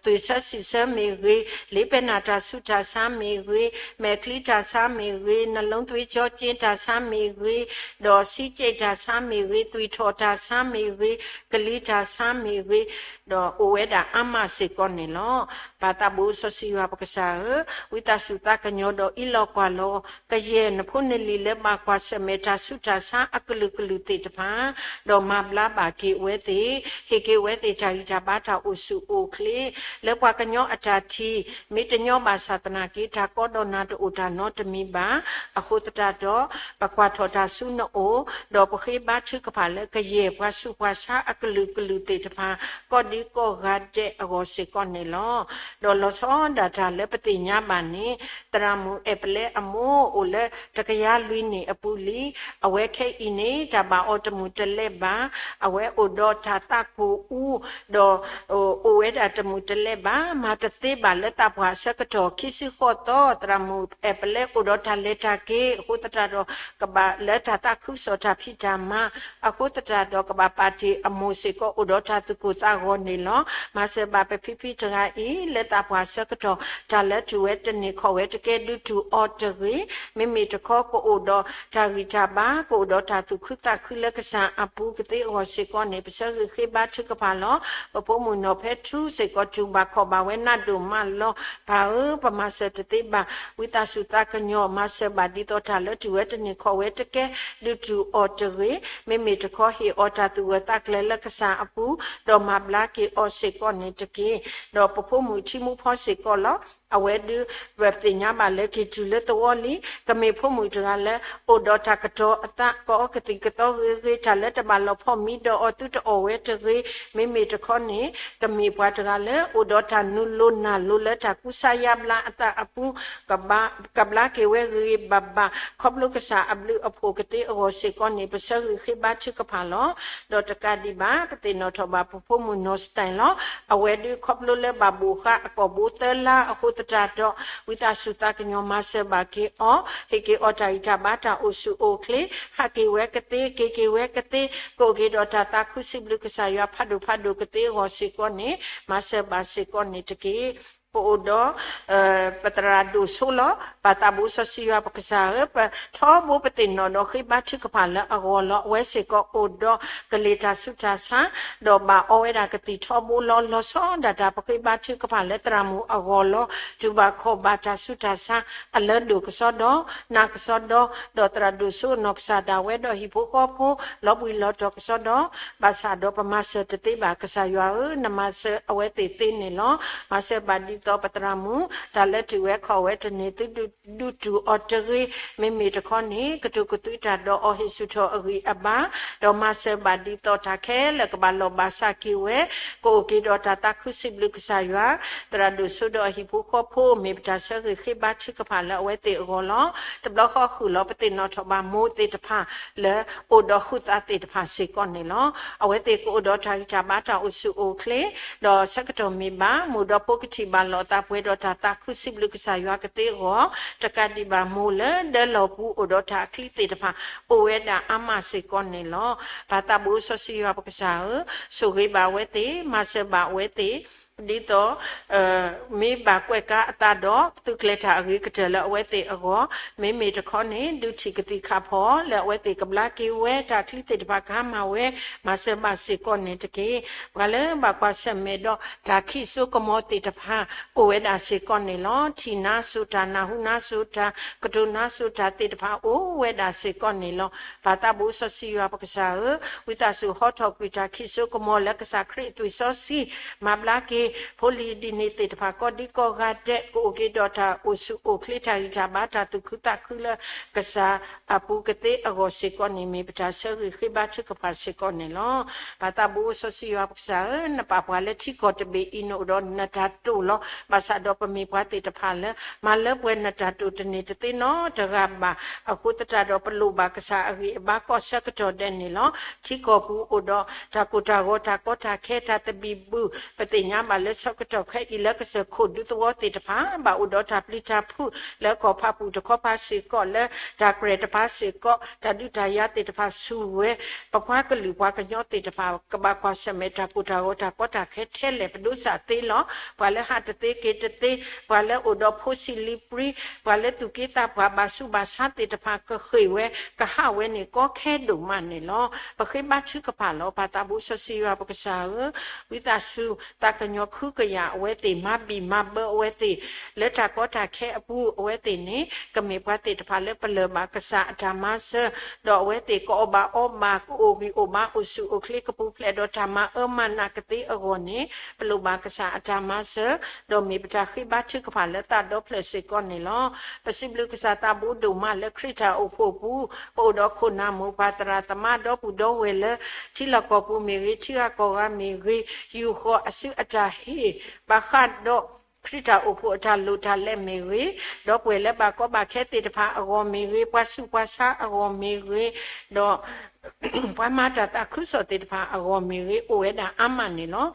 သွံၣ်ဆၢစံၣ်ဆၢမ့ၢ်ဂ့ၤ, လ့ပဲနၢ်တၢ်ဆူးတၢ်ဆါမ့ၢ်ဂ့ၤ, မဲာ်ချံတၢ်ဆါမ့ၢ်ဂ့ၤ, နလုံးသွေးကြောကျဉ်းတၢ်ဆါမ့ၢ်ဂ့ၤ, ဒီးဆီးကျိတ်တၢ်ဆါမ့ၢ်ဂ့ၤ, သွံၣ်ထီၣ်တၢ်ဆါမ့ၢ်ဂ့ၤ, ကလံၤတၢ်ဆါမ့ၢ်ဂ့ၤ, ဒီးအိၣ်ဝဲဒၣ်အါမးစ့ၢ်ကီးန့ၣ်လီၤ. ပၢ်သးဘိစီဆှံယွၤပကစၢ်ဧၢ, ဝံသးစူၤသးကညီၤဒီး အံးလီၤကွၢ်လီၤ ကယဲၢ် ဖိနလံၤလၢဘၣ်ကွၢ်ဆၢၣ်မဲာ်တၢ်ဆူးတၢ်ဆါအကလုာ်ကလုာ်သ့ၣ်တဖၣ်, ဒီးမၤဘျါဘၣ်က့ၤအဝဲသ့ၣ်, ဟ့ၣ်က့ၤအဝဲသ့ၣ်တၢ်ဂံၢ်တၢ်ဘါတၢ်အိၣ်ဆူၣ်အိၣ်ချ့, လၢပှၤကညီအတၢ်ထံၣ် မ့ၢ်တညီဘၣ်ဆၣ်သနာ်က့ တၢ်ကီဒီးနၤတအိၣ်တၢ်နီတမံၤဘၣ်. အဃိသတးဒီး ပကွၢ်ထီၣ်တၢ်ဆူနအိၣ်, ဒီးပဃ့ဘါထုကဖၣ်လၢကယဲၢ်ပှၤဆူးပှၤဆါအကလုာ်ကလုာ်သ့ၣ်တဖၣ် ကီၢ်ဒံကီၢ်ဂၤဒဲးအဂီၢ်စ့ၢ်ကီးန့ၣ်လီၤ. ဒီးလီၤဆီဒၣ်တၢ်လၢပသ့ၣ်ညါဘၣ်န့ၣ် သရၣ်မုၣ်အဲၣ်ပလဲအမိၢ်အိၣ်လၢတကယၤလွံၢ်နံၣ်အပူၤလံ. အဝဲခဲအံၤန့ၣ် တၢ်ဘၣ်အီၤတမုာ်တလဲဘၣ်. အဝဲအိၣ်ဒီးတၢ်သးကိၢ်အူ, ဒီးအိၣ်ဝဲဒၣ်တမုာ်တလဲဘၣ်, မၤတသ့ဘၣ်လၢသးပှၢ်အဆၢကတီၢ် ခံဆံဃိးသီ, သရၣ်မုၣ်အဲၣ်ပလဲအိၣ်ဒီးတၢ်လဲၤတၢ်က့ၤ, အဃိသတးဒီး ကဘၣ်လၢတၢ်သးခုကစီၣ်တၢ်ဖံးတၢ်မၤ, အဃိသတးဒီး ကဘၣ်ပာ်တ့ၢ်အမိၢ်စ့ၢ်ကီးအိၣ်ဒီးတၢ်သူၣ်ကိၢ်သးဂီၤန့ၣ်လီၤ. မၤစၢၤဘၣ်ပဖံဖံတဂၤအံၤ လၢသးပှၢ်အဆၢကတီၢ် တၢ်လၢတုၤဝဲတန့ၢ်ခီၣ်ဝဲတကဲ ဒုးတူၢ်အီၤတဂ့ၤ. မ့မ့ၢ်တခီ ကအိၣ်ဒီးတၢ်ဂံၢ်တၢ်ဘါ, ကအိၣ်ဒီးတၢ်သူၣ်ခုသးခုလၢကစၢ်အပူၤကသ့အဂီၢ်စ့ၢ်ကီးန့ၣ် ပဆၢဂ့ၤဃ့ဘါထုကဖၣ်လီၤ. ပဖိမုၣ်နီၢ်ဖဲထူစ့ၢ်ကီး တူၢ်ဘၣ်ခီၣ်ဘၣ်ဝဲနးဒိၣ်မးလီၤ. ပၢ်ဧၢ, ပမၤစၢၤတသ့ဘၣ် ဝံသးစူၤသးကညီၤ မၤစၢၤဘၣ်ဒ်သိးတၢ်လၢတုၤဝဲတန့ၢ်ခီၣ်ဝဲတကဲ ဒုးတူၢ်အီၤတဂ့ၤ. မ့မ့ၢ်တခီ ဟ့ၣ်အီၤတၢ်သူၣ်ဂၢၢ်သးကျၢၤလၢကစၢ်အပူၤ, ဒီးမၤဘျါက့ၤအီၤစ့ၢ်ကီးန့ၣ်တက့ၢ်. ဒီးပဖိမုၣ်ထံမူဖီစ့ၢ်ကီးလီၤ. အဝဲဒုး ပသ့ၣ်ညါဘၣ်လၢက့ၤတုၤလၢသဝီလံ. ကမ့ၢ်ဖိမုၣ်တဂၤလၢ အိၣ်ဒီးတၢ်ကတီၤအသး ကအီကသံၣ်ကသီဂ့ၤဂ့ၤ, တၢ်လၢတဘၣ်လီၤဖီၣ်မံဒီးအီၤသုတအီၣ်ဝဲတဂ့ၤ. မ့မ့ၢ်တခီန့ၣ် ကမ့ၢ်ပှၤတဂၤလၢ အိၣ်ဒီးတၢ်နုာ်လိၤနၢ်လိၤလၢတၢ်ကူစါယါဘျါအသးအပူၤ ကဘျါက့ၤဝဲဂ့ၤဂ့ၤဘၣ်ဘၣ် ခီဖျိကစၢ်အဘျုးအဖှိၣ်ကသ့အဂီၢ်စ့ၢ်ကီးန့ၣ် ပဆၢဂ့ၤဃ့ဘါထုကဖၣ်လီၤ. ဒီးတကးဒံးဘၣ် ပသ့ၣ်နီၣ်ထီၣ်ဘၣ်ပဖိမုၣ်နီၢ်စတဲၣ်လီၤ. အဝဲဒုးခီဖျိလၢဘၣ်ဘိၣ်ဃာ်အကိာ်ဘိသၢလါအဃိသတးဒီး ဝံသးစူၤသးကညီၤမၤစၢၤဘၣ်က့ၤအီၤ, ဟ့ၣ်က့ၤအီၤတၢ်ဂံၢ်တၢ်ဘါတၢ်အိၣ်ဆူၣ်အိၣ်ချ့, ဟးက့ၤဝဲကသ့, က့ၤက့ၤဝဲကသ့, ကအိၣ်က့ၤဒီးတၢ်သးခုစံးဘျုးကစၢ်ယွၤဖးဒိၣ်ဖးဒိၣ်ကသ့အဂီၢ်စ့ၢ်ကီးန့ၣ် မၤစၢၤဘၣ်စ့ၢ်ကီးန့ၣ်တက့ၢ်. ပအိၣ်ဒီး ပသရၣ်ဒိၣ်စိလီၤ. ပၢ်သးဘိစီဆှံယွၤပကစၢ်ဧၢ, ပထီဘိပသ့ၣ်နီၣ်ဒီးဃ့ဘါထုကဖၣ်လၢအဂီၢ်လီၤ. အဝဲစ့ၢ်ကီးအိၣ်ဒီးကလံၤတၢ်ဆူးတၢ်ဆါ, ဒီးဘၣ်အီဝဲဒၣ်ကသံၣ်ထီဘိလီၤ. လီၤဆီဒၣ်တၢ်ပဃ့ဘါထုကဖၣ်လၢသရၣ်မုၣ်အဂီၢ်လီၤ. တူၢ်ဘၣ်ခီၣ်ဘၣ်တၢ်ဆူးတၢ်ဆါ အလၢဒိၣ်ကစီဒီ, နးကစီဒီ, ဒီးသရၣ်ဒိၣ်စိနီၢ်ကစၢ်ဒၣ်ဝဲဒီးဟံၣ်ဖိဃီဖိ လီၤဘှံးလီၤတီၤကစီဒီ, ဘၣ်ဆၣ်ဒီးပမၤစၢၤတသ့ဘၣ် ကစၢ်ယွၤဧၢ, နမၤစၢၤအဝဲသ့ၣ်သ့န့ၣ်လီၤ. မၤစၢၤဘၣ်ဒ်သိးပသရၣ်မုၣ် တၢ်လၢတုၤဝဲခီၣ်ဝဲတန့ၢ်သုဒုး ဒုးတူၢ်အီၤတဂ့ၤ. မ့မ့ၢ်တခီန့ၣ် ကတိၤကသွံတၢ်ဒီးအီၤ ဟ့ၣ်ဆူၣ်ထီၣ်အဂံၢ်အဘါ, ဒီးမၤစၢၤဘၣ်ဒ်သိးတၢ်ခဲလၢာ်ကဘၣ်လီၢ်ဘၣ်စးက့ၤဝဲ, ကအိၣ်က့ၤဒီးတၢ်သးခုစံးဘျုးကစၢ်ယွၤ, သရၣ်ဒိၣ်စိဒီးအဟံၣ်ဖိဃီဖိ မ့ၢ်ပတၢ်ဆၢဂ့ၤဃ့ဘါထုကဖၣ်လၢအဝဲသ့ၣ်အဂီၢ်လီၤ. တဘျီဃီဃုာ်လီၤ ပသ့ၣ်နီၣ်ထီၣ်ဘၣ်မိၢ်သ့ၣ်တဖၣ်လၢ အိၣ်ဒီးဃုာ်သးသ့ၣ်တဖၣ်စ့ၢ်ကီးန့ၣ်လီၤ. အဝဲသ့ၣ်ကအိၣ်ဒီးတၢ်ဂံၢ်တၢ်ဘါတၢ်အိၣ်ဆူၣ်အိၣ်ချ့, ဒီးဆၢကတီၢ်မ့ၢ်ဘၣ် မိၢ်ဒီးဖိကထံၣ်ဘၣ်လီၤအသးပှဲၤဒီးတၢ်သးခုစံးဘျုးကစၢ်ယွၤကသ့အဂီၢ်, တကးဒံးဘၣ်မိၢ်လၢဒၢလီၢ်ပူၤအိၣ်ဒီးတၢ်အချံသ့ၣ်တဖၣ် အိၣ်ဝဲဒၣ်အါမးစ့ၢ်ကီးန့ၣ်လီၤ. ပၢ်သးဘိစီဆှံယွၤပကစၢ်ဧၢ, ဆိၣ်ဂ့ၤဘၣ်အဝဲသ့ၣ်, မၤစၢၤဘၣ်အဝဲသ့ၣ်, ဒ်သိး မ့ၢ်ဘၣ်ကွဲးကါအသးဒီး သုးကျဲၤတၢ်အဂ့ၤကတၢၢ်လၢအဝဲသ့ၣ်အဂီၢ်, မ့မ့ၢ်တခီန့ၣ် ဒုးထံၣ်ကသံၣ်ခးဖီၣ် လၢအဝဲသ့ၣ်ကဘျါက့ၤဝဲ တၢ်ချံသ့ၣ်တဖၣ်ကဟါမၢ်ဝဲ, မၤစၢၤဘၣ်စ့ၢ်ကီးန့ၣ်တက့ၢ်. ပှၤလၢဘၣ်ကွၢ်ဆၢၣ်မဲာ်ဒီးတၢ်ခံးစိကမီၤသ့ၣ်တဖၣ် အိၣ်ဝဲဒၣ်စ့ၢ်ကီးန့ၣ်လီၤ. ထံၣ်နါစိၤတၢ် နၢ်ဟူနါစိၤတၢ် ကတိၤနါစိၤတၢ်သ့ၣ်တဖၣ် အိၣ်ဝဲဒၣ်စ့ၢ်ကီးန့ၣ်လီၤ. ပၢ်သးဘိစီဆှံယွၤပကစၢ်ဧၢ, ဝံသးစူၤဟီထီၣ်ကွံာ်တၢ်ခံးစိကမီၤလၢကစၢ်ခရံာ်အသွံၣ်စီဆှံ, မၤဘျါက့ၤ ဖိလံၤဒ်န့ၣ်သ့ၣ်တဖၣ် ကီၢ်ဒံကီၢ်ဂၤဒဲး ကအိၣ်က့ၤဒီးတၢ်အိၣ်ဆူၣ်အိၣ်ချ့ တၢ်ဂံၢ်တၢ်ဘါ တၢ်သူၣ်ခုသးခုလၢကစၢ်အပူၤကသ့အဂီၢ်စ့ၢ်ကီးန့ၣ် မ့ၢ်ပတၢ်ဆၢဂ့ၤဃ့ဘါထုကဖၣ်စ့ၢ်ကီးန့ၣ်လီၤ. ပၢ်သးဘိစီဆှံယွၤပကစၢ်ဧၢ, နပာ်ပှၤလၢထံကီၢ်တဘ့ၣ်အံၤ နအိၣ်ဒီးနတၢ်တိာ်လီၤ. ဘၣ်ဆၣ်ဒီးပမ့ၢ်ပှၤသ့ၣ်တဖၣ်လၢ မၤလၢပှဲၤနတၢ်တိာ်တန့ၢ်တသ့နီတဂၤဘၣ်. အဃိသတးဒီး ပလိၣ်ဘၣ်ကစၢ်အဂံၢ်အဘါကီၢ်ဆၢကတီၢ်ဒဲးန့ၣ်လီၤ. ထံကီၢ်ပူၤအိၣ်ဒီးတၢ်ကိၢ်တၢ်ဂီၤ တၢ်ကီတၢ်ခဲ တၢ်သဘံၣ်ဘုၣ်, ပသ့ၣ်ညါဘၣ်လၢဆၢကတီၢ်ခဲအံၤလၢကစၢၢ်ခိၣ်ဒူသဝီသ့ၣ်တဖၣ် ဘၣ်အိၣ်ဒီးတၢ်ပျံၤတၢ်ဖုးလၢကီၢ်ဖးပူၤတခီဖးစ့ၢ်ကီး လၢတၢ်ကြၢးတဖၣ်စ့ၢ်ကီး တၢ်ဒုးတၢ်ယၤသ့ၣ်တဖၣ်ဆူၣ်ဝဲ, ပပှၤကလုာ်ပှၤကညီသ့ၣ်တဖၣ် ကဘၣ်ကွၢ်ဆၢၣ်မဲာ်တၢ်ကိၢ်တၢ်ဂီၤ တၢ်ကီတၢ်ခဲထဲလဲၣ် ပဒိးစးသ့လီၤ. ပှၤလၢဟးတသ့က့ၤတသ့, ပှၤလၢအိၣ်ဒီးဖိဆံးလံၤပြံ, ပှၤလၢသူၣ်က့သးပှၢ်ဘၣ်ဆူးဘၣ်ဆါသ့ၣ်တဖၣ် ကဃ့ၢ်ဝဲ ကဟးဝဲန့ၣ် ကီခဲဒိၣ်မးန့ၣ်လီၤ. ပဃ့ဘါထုကဖၣ်လီၤ. ပၢ်သးဘိစီဆှံယွၤပကစၢ်ဧၢ, ဝံသးစူၤသးကညီၤ ဒီးခုကယာ်အဝဲသ့ၣ် မၤဘံၣ်မၤဘၢအဝဲသ့ၣ် လၢတၢ်ကီတၢ်ခဲအပူၤ အဝဲသ့ၣ်န့ၣ် ကမ့ၢ်ပှၤသ့ၣ်တဖၣ်လၢပလၢၢ်ဘၣ်ကစၢ်အတၢ်မၤစၢၤ, ဒီးအဝဲသ့ၣ်ကအီၣ်ဘၣ်အီဘၣ် ကအိၣ်ဂံၢ်အိၣ်ဘါ အိၣ်ဆူၣ်အိၣ်ချ့ ကပူၤဖျဲးဒီးတၢ်မၤအၢမၤနးကသ့အဂီၢ်န့ၣ် ပလိၣ်ဘၣ်ကစၢ်အတၢ်မၤစၢၤ, ဒီးမ့ၢ်ပတၢ်ဃ့ဘါထုကဖၣ်လၢသးဒီဖျၢၣ်စ့ၢ်ကီးန့ၣ်လီၤ. ပစံးဘျုးကစၢ်သးဘိဒိၣ်မးလၢခရံာ်တၢ်အိၣ်ဖှိၣ်ပူၤ ပအိၣ်ဒီးခိၣ်နၢ်မိၢ်ပၢ်သရၣ်သမါဒီပုၢ်ဒီဝဲၢ်လၢ ထံလီၢ်ကီၢ်ပူၤမ့ၢ်ဂ့ၤ ထံဂၤကီၢ်ဂၤမ့ၢ်ဂ့ၤ ယူာ်ဃီၤအစုအတၢ်ဟ့ၣ် ဘၣ်ဃးဒီး ခရံာ်တၢ်အိၣ်ဖှိၣ်အတၢ်လိၣ်တၢ်လဲမ့ၢ်ဂ့ၤ, ဒီပုၢ်ဝဲၢ်လၢဘၣ်ကီဘၣ်ခဲသ့ၣ်တဖၣ်အဂီၢ်မ့ၢ်ဂ့ၤ, ပှၤဆူးပှၤဆါအဂီၢ်မ့ၢ်ဂ့ၤ, ဒီး ပှၤမၤတၢ်သးခုကစီၣ်သ့ၣ်တဖၣ်အဂီၢ်မ့ၢ်ဂ့ၤ အိၣ်ဝဲဒၣ်အါမးန့ၣ်လီၤ.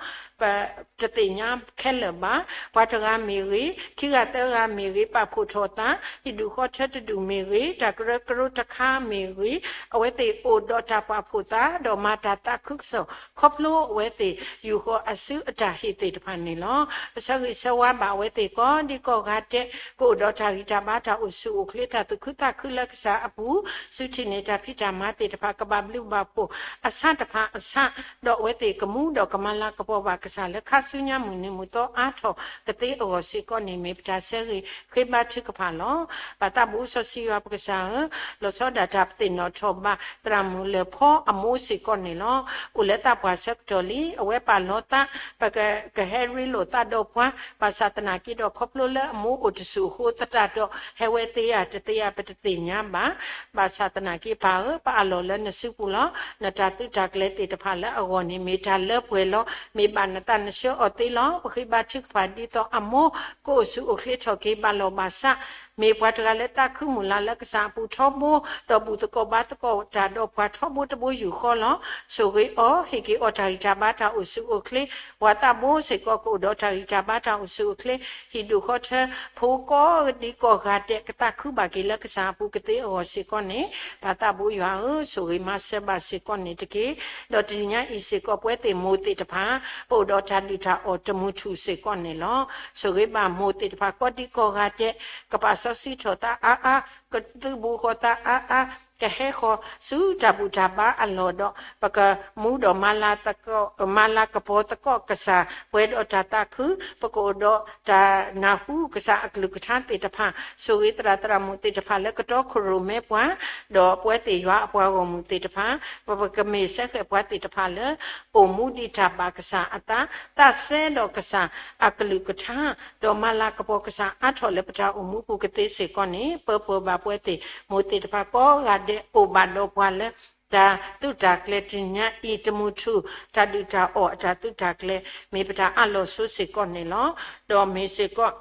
ပတသ့ၣ်ညါခဲလၢာ်ဘၣ်, ပှၤတဂၤမ့ၢ်ဂ့ၤ, ခံဂၤသၢဂၤမ့ၢ်ဂ့ၤ ပာ်ဖှိၣ်ထီၣ်သး, ဟံၣ်ဒူၣ်ဃီထၢတဒူၣ်မ့ၢ်ဂ့ၤ, တၢ်ကရၢကရိတခါမ့ၢ်ဂ့ၤ, အဝဲသ့ၣ်အိၣ်ဒီးတၢ်ပာ်ဖှိၣ်သး ဒီးမၤတၢ်သးခုကစီၣ် ခီဖျိအဝဲသ့ၣ် ယူာ်ဃီၤအစုအတၢ်ဟ့ၣ်သ့ၣ်တဖၣ်န့ၣ်လီၤ. ပဆၢဂ့ၤဆၢဝါဘၣ်အဝဲသ့ၣ်ကိးဒံကိးဂၤဒဲး ကအိၣ်ဒီးတၢ်ဂံၢ်တၢ်ဘါ တၢ်အိၣ်ဆူၣ်အိၣ်ချ့ တၢ်သူၣ်ခုသးခုလၢကစၢ်အပူၤ, စုထံၣ်န့ၢ်တၢ်ဖံးတၢ်မၤသ့ၣ်တဖၣ် ကဘၣ်ဘျုးဘၣ်ဖှိၣ်အဆၣ်တဖၣ်အဆၣ်, ဒီးအဝဲသ့ၣ်ကမူဒီးကမၤလၤကပီၤဘၣ်ကစၢ်လၢခါဆူညါမုၢ်နံၤမုၢ်သီအါထီၣ်ကသ့အဂီၢ်စ့ၢ်ကီးန့ၣ် မ့ၢ်ပတၢ်ဆၢဂ့ၤဃ့ဘါထုကဖၣ်လီၤ. ပၢ်သးဘိစီဆှံယွၤပကစၢ်ဧၢ, လီၤဆီဒၣ်တၢ်ပသ့ၣ်နီၣ်ထီၣ်ဘၣ် သရၣ်မုၣ်လၢၢ်ဖီအမိၢ်စ့ၢ်ကီးန့ၣ်လီၤ. အိၣ်လၢသးပှၢ်ဆၢကတီၢ်လံ, အဝဲပာ်လီၤသး ပက ကဟဲရ့လိာ်သးဒီးပှၤ, ဘၣ်ဆၣ်သနာ်က့ဒီး ခီဖျိလၢအမိၢ်အိၣ်တဆူၣ်အဃိသတးဒီး ဟဲဝဲသ့ဧါတသ့ဧါ ပတသ့ၣ်ညါဘၣ်. ဘၣ်ဆၣ်သနာ်က့ပၢ်ဧၢ, ပအးလီၤလၢနစုပူၤလီၤ. နတၢ်သုးတၢ်ကျဲၤသ့ၣ်တဖၣ်လၢအဂီၢ်န့ၣ် မ့ၢ်တၢ်လၢပှဲၤလီၤ. မ့ၢ်ဘၣ်နသးနဆှၢအီၤသ့လီၤ. ပဃ့ဘါထုကဖၣ်ဒ်သိးအမိၢ် ကအိၣ်ဆူၣ်အိၣ်ချ့ထီၣ်က့ၤ ဘၣ်လီၢ်ဘၣ်စး မ့ၢ်ပှၤတဂၤလၢသးခုမုၢ်လၢ်လၢကစၢ်အပူၤထီဘိ, ဒီးဘူၣ်သကိးဘါသကိးတၢ်ဒီးပှၤထီဘိတဘိယူၢ်ဃီလီၤ. ဆိၣ်ဂ့ၤအီၤ, ဟ့ၣ်က့ၤအီၤတၢ်ဂံၢ်တၢ်ဘါ တၢ်အိၣ်ဆူၣ်အိၣ်ချ့, ပှၤသးဘိစ့ၢ်ကီးကအိၣ်ဒီးတၢ်ဂံၢ်တၢ်ဘါ တၢ်အိၣ်ဆူၣ်အိၣ်ချ့, ဟံၣ်ဒူၣ်ဃီထၢဖိကိးဒံကိးဂၤဒဲး ကသးခုဘၣ်က့ၤလၢကစၢ်အပူၤကသ့အဂီၢ်စ့ၢ်ကီးန့ၣ်, ပၢ်သးဘိယွၤဧၢ, ဆိၣ်ဂ့ၤမၤစၢၤဘၣ်စ့ၢ်ကီးန့ၣ်တက့ၢ်. ဒီးတနံၤညါအံၤစ့ၢ်ကီး ပဝဲသ့ၣ်မိၢ်သ့ၣ်တဖၣ် ပအိၣ်ဒီးတၢ်ဒုၣ်တၢ်အီၣ်တမုၢ်ထူၣ်စ့ၢ်ကီးန့ၣ်လီၤ. ဆိၣ်ဂ့ၤဘၣ်မိၢ်သ့ၣ်တဖၣ်ကိးဒံကိးဂၤဒဲး, ကပာ်စီဆှံထီၣ်သးအါအါ, ကသုးဘူးဃီၤသးအါအါ, ကဟဲဃီၤဆူတၢ်ဘူၣ်တၢ်ဘါအလီၢ်ဒီး ပကမူဒီးမၤလၤသကိး, မၤလၤကပီၤသကိးကစၢ် ပှဲၤဒီးတၢ်သးခု, ပကအိၣ်ဒီးတၢ်နၢ်ဟူကစၢ်အကလုၢ်ကထါသ့ၣ်တဖၣ်, ဆိၣ်ဂ့ၤသရၣ်သရၣ်မုၣ်သ့ၣ်တဖၣ်လၢကတီခိၣ်ရိၣ်မဲပှၤ, ဒီးပဝဲသ့ၣ်ယွၤအပှၤဂီၢ်မုၢ်သ့ၣ်တဖၣ်, ပကမ့ၢ်စဲဃဲးပှၤသ့ၣ်တဖၣ်လၢ အိၣ်မူဒံးတၢ်ဘၣ်ကစၢ်အသး, သးစဲဒီးကစၢ်အကလုၢ်ကထါ, ဒီးမၤလၤကပီၤကစၢ်အါထီၣ်လၢပတၢ်အိၣ်မူပူၤကသ့စ့ၢ်ကီးန့ၣ်, ပၢၤပၢၤဘၣ်ပဝဲသ့ၣ်မိၢ်သ့ၣ်တဖၣ်ကိးဂၤဒဲး အိၣ်ဘၣ်ဒီးပှၤလၢ တၢ်သုးတၢ်ကျဲၤတနံၤညါအံၤတမုၢ်ထူၣ်, တၢ်ဒုၣ်တၢ်အီၣ်အတၢ်သုးတၢ်ကျဲၤ မ့ၢ်ပတၢ်အးလီၤဆိစ့ၢ်ကီးန့ၣ်လီၤ. ဒီးမ့ၢ်စ့ၢ်ကီး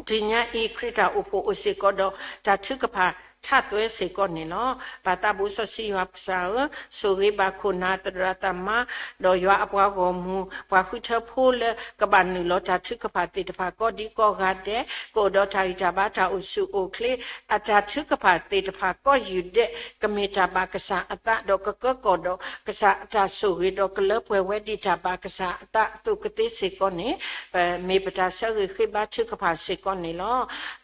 တနံၤညါအံၤ ခရံာ်တၢ်အိၣ်ဖှိၣ်အိၣ်စ့ၢ်ကီးဒီး တၢ်ထုကဖၣ်ထးသွဲစ့ၢ်ကီးန့ၣ်လီၤ. ပၢ်သးဘိစီဆှံယွၤပကစၢ်ဧၢ, ဆိၣ်ဂ့ၤဘၣ်ခိၣ်နၢ်သရၣ်သမါ, ဒီးယွၤအပှၤဂီၢ်မုၢ် ပှၤဃုထၢဖိလၢကဘၣ်နုာ်လီၤတၢ်ထုကဖၣ်သ့ၣ်တဖၣ်ကိးဒံကိးဂၤဒဲး, ကအိၣ်ဒီးတၢ်ဂံၢ်တၢ်ဘါတၢ်အိၣ်ဆူၣ်အိၣ်ချ့, အတၢ်ထုကဖၣ်သ့ၣ်တဖၣ်ကိးယူၢ်ဒဲး ကမ့ၢ်တၢ်ဘၣ်ကစၢ်အသး ဒီးကကၢကီၢ်ဒီးကစၢ်အတၢ်ဆိၣ်ဂ့ၤ ဒီးကလၢပှဲၤဝဲဒ်တၢ်ဘၣ်ကစၢ်အသးအသိးကသ့စ့ၢ်ကီးန့ၣ်, ပမ့ၢ်ပတၢ်ဆၢဂ့ၤဃ့ဘါထုကဖၣ်စ့ၢ်ကီးန့ၣ်လီၤ.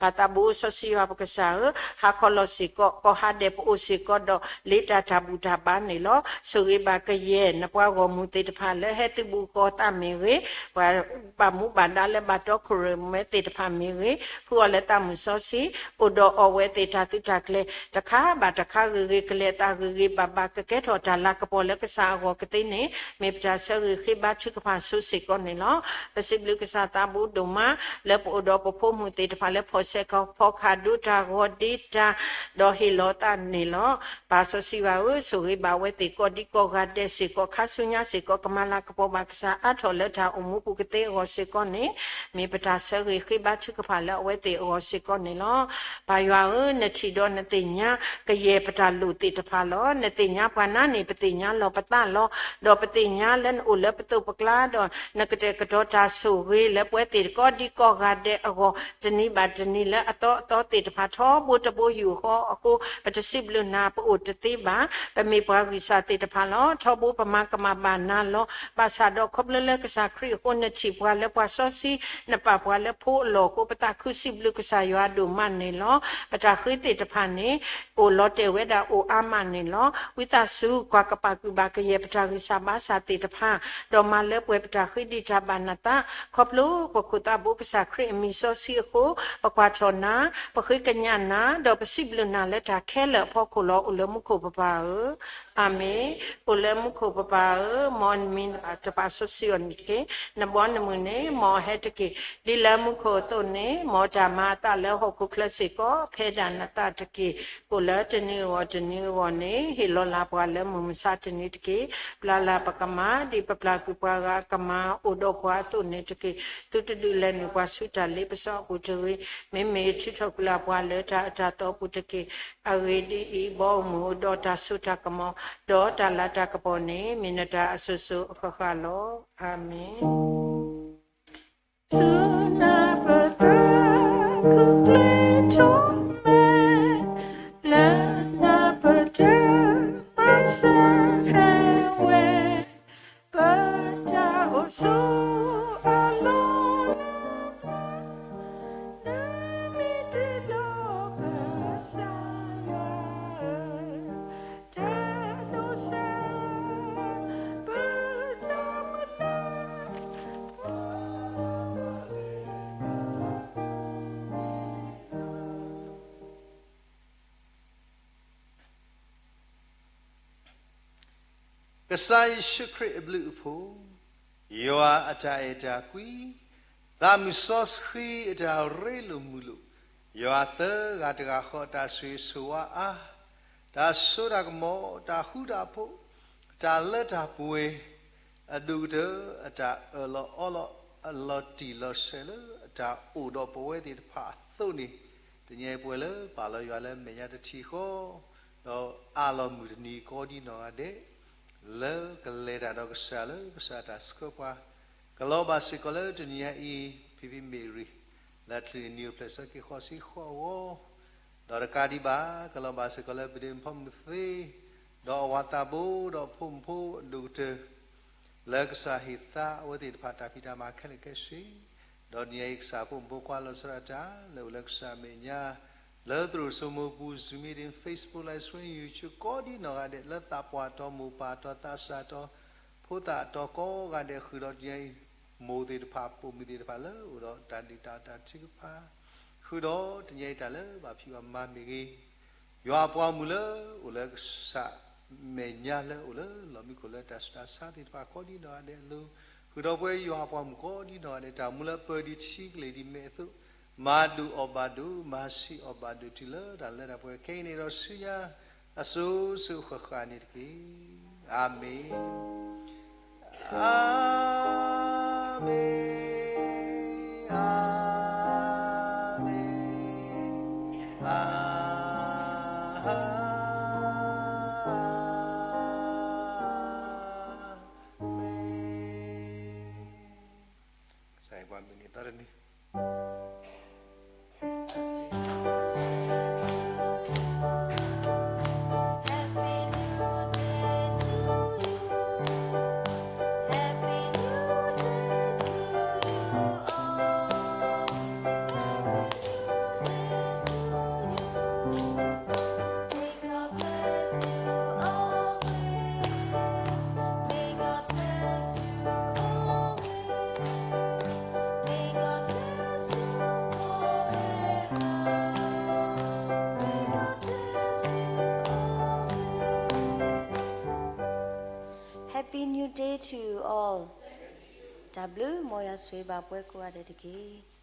ပၢ်သးဘိစီဆှံယွၤပကစၢ်ဧၢ, ဟါခီလီၤစ့ၢ်ကီး ကိးဟါဒဲးပအိၣ်စ့ၢ်ကီးဒီးလ့တၢ်တၢ်ဘူၣ်တၢ်ဘါန့ၣ်လီၤ. ဆိၣ်ဂ့ၤဘၣ်ကယဲၢ်နပှၤဂီၢ်မုၢ်သ့ၣ်တဖၣ်လၢဟဲသုးဘူးဃီၤသးမ့ၢ်ဂ့ၤ, ပှၤဘၣ်မူဘၣ်ဒါလၢဘၣ်တီခိၣ်ရိၣ်မဲသ့ၣ်တဖၣ်မ့ၢ်ဂ့ၤ, ဖှူအီၤလၢသးမုၢ်စီဆှံ, အိၣ်ဒီးအီၣ်ဝဲသ့ၣ်တၢ်သုးတၢ်ကျဲၤ တခါဘၣ်တခါဂ့ၤဂ့ၤ ကလဲၤအသးဂ့ၤဂ့ၤဘၣ်ဘၣ် ကကဲထီၣ်တၢ်လၤကပီၤလၢကစၢ်အဂီၢ်ကသ့န့ၣ်, မ့ၢ်ပတၢ်ဆၢဂ့ၤဃ့ဘါထုကဖၣ်ဆိစ့ၢ်ကီးန့ၣ်လီၤ. ပစံးဘျုးကစၢ်သးဘိဒိၣ်မး လၢပအိၣ်ဒီးပဖိမုၣ်သ့ၣ်တဖၣ်လၢဖီၣ်ဆဲးကီၢ်ဖီၣ်ခးဒိတၢ်ဂီၤဒ့တၢ် ဒီးဟ့ၣ်လီၤသးန့ၣ်လီၤ. ပၢ်စီဆှံယွၤဧၢ, ဆိၣ်ဂ့ၤဘၣ်အဝဲသ့ၣ်ကိးဒံကိးဂၤဒဲးစ့ၢ်ကီး ခါဆူညါစ့ၢ်ကီး ကမၤလၤကပီၤဘၣ်ကစၢ်အါထီၣ်လၢတၢ်အိၣ်မူပူၤကသ့အဂီၢ်စ့ၢ်ကီးန့ၣ်, မ့ၢ်ပတၢ်ဆၢဂ့ၤဃ့ဘါထုကဖၣ်လၢအဝဲသ့ၣ်အဂီၢ်စ့ၢ်ကီးန့ၣ်လီၤ. ပၢ်ယွၤဧၢ, နထံၣ်ဒီးနသ့ၣ်ညါကယဲၢ်ပတၢ်လိၣ်သ့ၣ်တဖၣ်လီၤ. နသ့ၣ်ညါပှၤနၤန့ၣ် ပသ့ၣ်ညါလီၤပသးလီၤ. ဒီးပသ့ၣ်ညါလၢနအိၣ်လၢပသိးပကျါဒီး နကတဲာ်ကတီၤတၢ်ဆိၣ်ဂ့ၤလၢပဝဲသ့ၣ်ကိးဒံကိးဂၤဒဲးအဂီၢ် တနံၤဘၣ်တနံၤလၢအသီအသီသ့ၣ်တဖၣ်ထီဘိတဘိယူၢ်ဃီ အဃိ ပတစံးဘျုးနၤ ပအိၣ်တသ့ဘၣ်. ပမ့ၢ်ပှၤဂံၢ်စၢ်သ့ၣ်တဖၣ်လီၤ. ထီဘိပမၤကမၣ်ဘၣ်နၤလီၤ. ဘၣ်ဆၣ်ဒီးခီဖျိလၢကစၢ်ခရံာ်အဃိ နထံၣ်ပှၤလၢပှၤစီဆှံ, နပာ်ပှၤလၢဖိအလီၢ်အဃိ ပသးခုစံးဘျုးကစၢ်ယွၤဒိၣ်မးန့ၣ်လီၤ. ပတၢ်ဃ့သ့ၣ်တဖၣ်န့ၣ် အိၣ်လီၤတဲာ်ဝဲဒၣ်အိၣ်အါမးန့ၣ်လီၤ. ဝံသးစူၤ ကွၢ်ကပာ်ကွံာ်ဘၣ်ကယဲၢ်ပတၢ်ဂံၢ်စၢ်ဘါစၢ်သ့ၣ်တဖၣ်, ဒီးမၤလၢပှဲၤပတၢ်ဃ့ဒံးတၢ်ဘၣ်နသး, ခီဖျိပခိၣ်သးဘိကစၢ်ခရံာ်အမံၤစီဆှံအဃိ, ပကွၢ်ထီၣ်နၤ, ပဃ့ကညးနၤ, ဒီးပစံးဘျုးနၤလၢတၢ်ခဲလၢာ်အဖီခိၣ်လီၤ. အိၣ်လၢမူခိၣ်ပပၢ်ဧၢ, အၤမ့ၣ်. အိၣ်လၢမူခိၣ်ပပၢ်ဧၢ, မ်နမံၤနဘၣ်တၢ်ပာ်စီဆှံအီၤန့ၣ်တက့ၢ်. နဘီနမုၢ်န့ၣ် မ်အဟဲတက့ၢ်. ဒ်လၢမူခိၣ်အသိးန့ၣ်, မ်တၢ်မၤအသးလၢဟီၣ်ခိၣ်ချၢစ့ၢ်ကီး ဖဲဒၣ်နသးတက့ၢ်. အိၣ်လၢတနံၤအဂီၢ်တနံၤအဂီၢ်န့ၣ်, ဟ့ၣ်လီၤလၢပှၤလၢမုၢ်မဆါတနံၤတက့ၢ်. ပျၢ်လၢပကမၣ်, ဒ်ပပျၢ်ကွံာ်ပှၤဂၤအကမၣ်အိၣ်ဒီးပှၤအသိးန့ၣ်တက့ၢ်. သုတဒုးလဲၤနုာ်ပှၤဆူတၢ်လ့ပစီအပူၤတဂ့ၤ. မ့မ့ၢ်ထုးထီၣ်ကွံာ်လၢပှၤလၢတၢ်အၢတၢ်သီအပူၤတက့ၢ်. အဂ့ၢ်ဒ်အံၤ, ဘီမုၢ်အိၣ်ဒီးတၢ်စိတၢ်ကမီၤ, ဒီးတၢ်လၤတၢ်ကပီၤန့ၣ် မ့ၢ်နတၢ်အစိၤစိၤအဃၣ်ဃၣ်လီၤ. အၤမ့ၣ်.ကစၢ်ယ့ၣ်ၡူးခရံာ်အဘျုးအဖှိၣ်, ယွၤအတၢ်အဲၣ်တၢ်ကွံ, သးမုၢ်စီဆှံအတၢ်ရ့လိာ်မုာ်လိာ်, ယွၤသၢဂၤတဂၤဃီအတၢ်ဆိၣ်ဂ့ၤဆိၣ်ဝါအါ, တၢ်စိတၢ်ကမီၤ, တၢ်ဃူတၢ်ဖိး, တၢ်လၢတၢ်ပှဲၤ, အဒိၣ်ကတၢၢ်အတၢ်အၢၣ်လီၤအီလီၤ အလီၤတံၢ်လီၤဆဲးလၢအတၢ်အိၣ်ဒီးပဝဲသ့ၣ်တဖၣ်အသိးန့ၣ်, တနံၤအံၤပဝဲလၢပာ်လီၤယွၤလၢမဲာ်ညါတထံၣ်ဃီ, ဒီးအးလီၤမုၢ်တနံၤကိးဒံနီၢ်ဂၤဒဲး, လၢကလဲၤတၢ်ဒီးကစၢ်လၢကစၢ်တၢ်ဆှၢပှၤ, ကလီၤဘၣ်စ့ၢ်ကီးလၢတနံၤအံၤ ဖံဖံမ့ၢ်ရံၤ လၢအချုးန့ၢ်အပျဲၢ်ဆၢက့ၤဃီၤဆံဃီအဂီၢ်, ဒီးတကးဒံးဘၣ် ကလီၤဘၣ်စ့ၢ်ကီးလၢပဒ့မုၣ်ဖီမုၢ်သ့, ဒီးအဝၤသးဘိဒီးအဖိမုၣ်ဖိအဒိၣ်ကတၢၢ်, လၢကစၢ်ဟ့ၣ်သါအဝဲသ့ၣ်တဖၣ်တၢ်ဖံးတၢ်မၤခဲလၢာ်ခဲဆ့, ဒီးတနံၤအံၤကစၢ်ဖိမုၣ်ဖိခွါလီၤဆီဒၣ်တၢ်လၢအိၣ်လၢကစၢ်အမဲာ်ညါ, လၢသရိာ်စိမိၤပူၤ Zoom meeting, Facebook live stream, YouTube ကိးဒံနီၢ်ဂၤဒဲး လၢသးပှၢ်တီမိၢ်ပၢ်တီသးစၢ်တီ ဖိသၣ်တီကိးဂၤဒဲး ဃုာ်ဒီးတနံၤအံၤ မိၢ်သ့ၣ်တဖၣ် ပိာ်မုၣ်သ့ၣ်တဖၣ်လၢအိၣ်ဒီးတၢ်ဒုၣ်တၢ်အီၣ်တၢ်ထုကဖၣ်, ဃုာ်ဒီးတနံၤအံၤတၢ်လၢဘၣ်ဖံးဘၣ်မၤမ့ၢ်ဂ့ၤ, ယွၤအပှၤမုၣ်လၢအိၣ်လၢကစၢ်မဲာ်ညါလၢအိၣ်လၢလီၢ်မံခိၣ်လၢတၢ်ဆူးတၢ်ဆါသ့ၣ်တဖၣ်ကိးဒံနီၢ်ဂၤဒဲးအလိၤ, ဃုာ်ဒီးပဝဲယွၤအပှၤမုၣ်ကိးဒံနီၢ်ဂၤဒဲး တၢ်မူလၢပၢၤဒံးထံကလ့ၢ်ဒံးမဲာ်အသိး, မၤဒိၣ်အီၣ်ဘၣ်ဒိၣ် မၤဆံးအီၣ်ဘၣ်ဒိၣ်တုၤလၢတၢ်လၢတၢ်ပှဲၤခဲအံၤန့ၣ်ဒီးဆူညါ အစိၤစိၤဃၣ်ဃၣ်န့ၣ်တက့ၢ်. အၤမ့ၣ်, အၤမ့ၣ်, အၤမ့ၣ်, အၤမ့ၣ်. ကစၢ်ယွၤပှၤမုၢ်နံၤသီတနံၤHappy New Day to you all. တၢ်ဘျုး မ်ယွၤဆိၣ်ဂ့ၤဘၣ်ပှၤကိးဂၤဒဲးတက့ၢ်.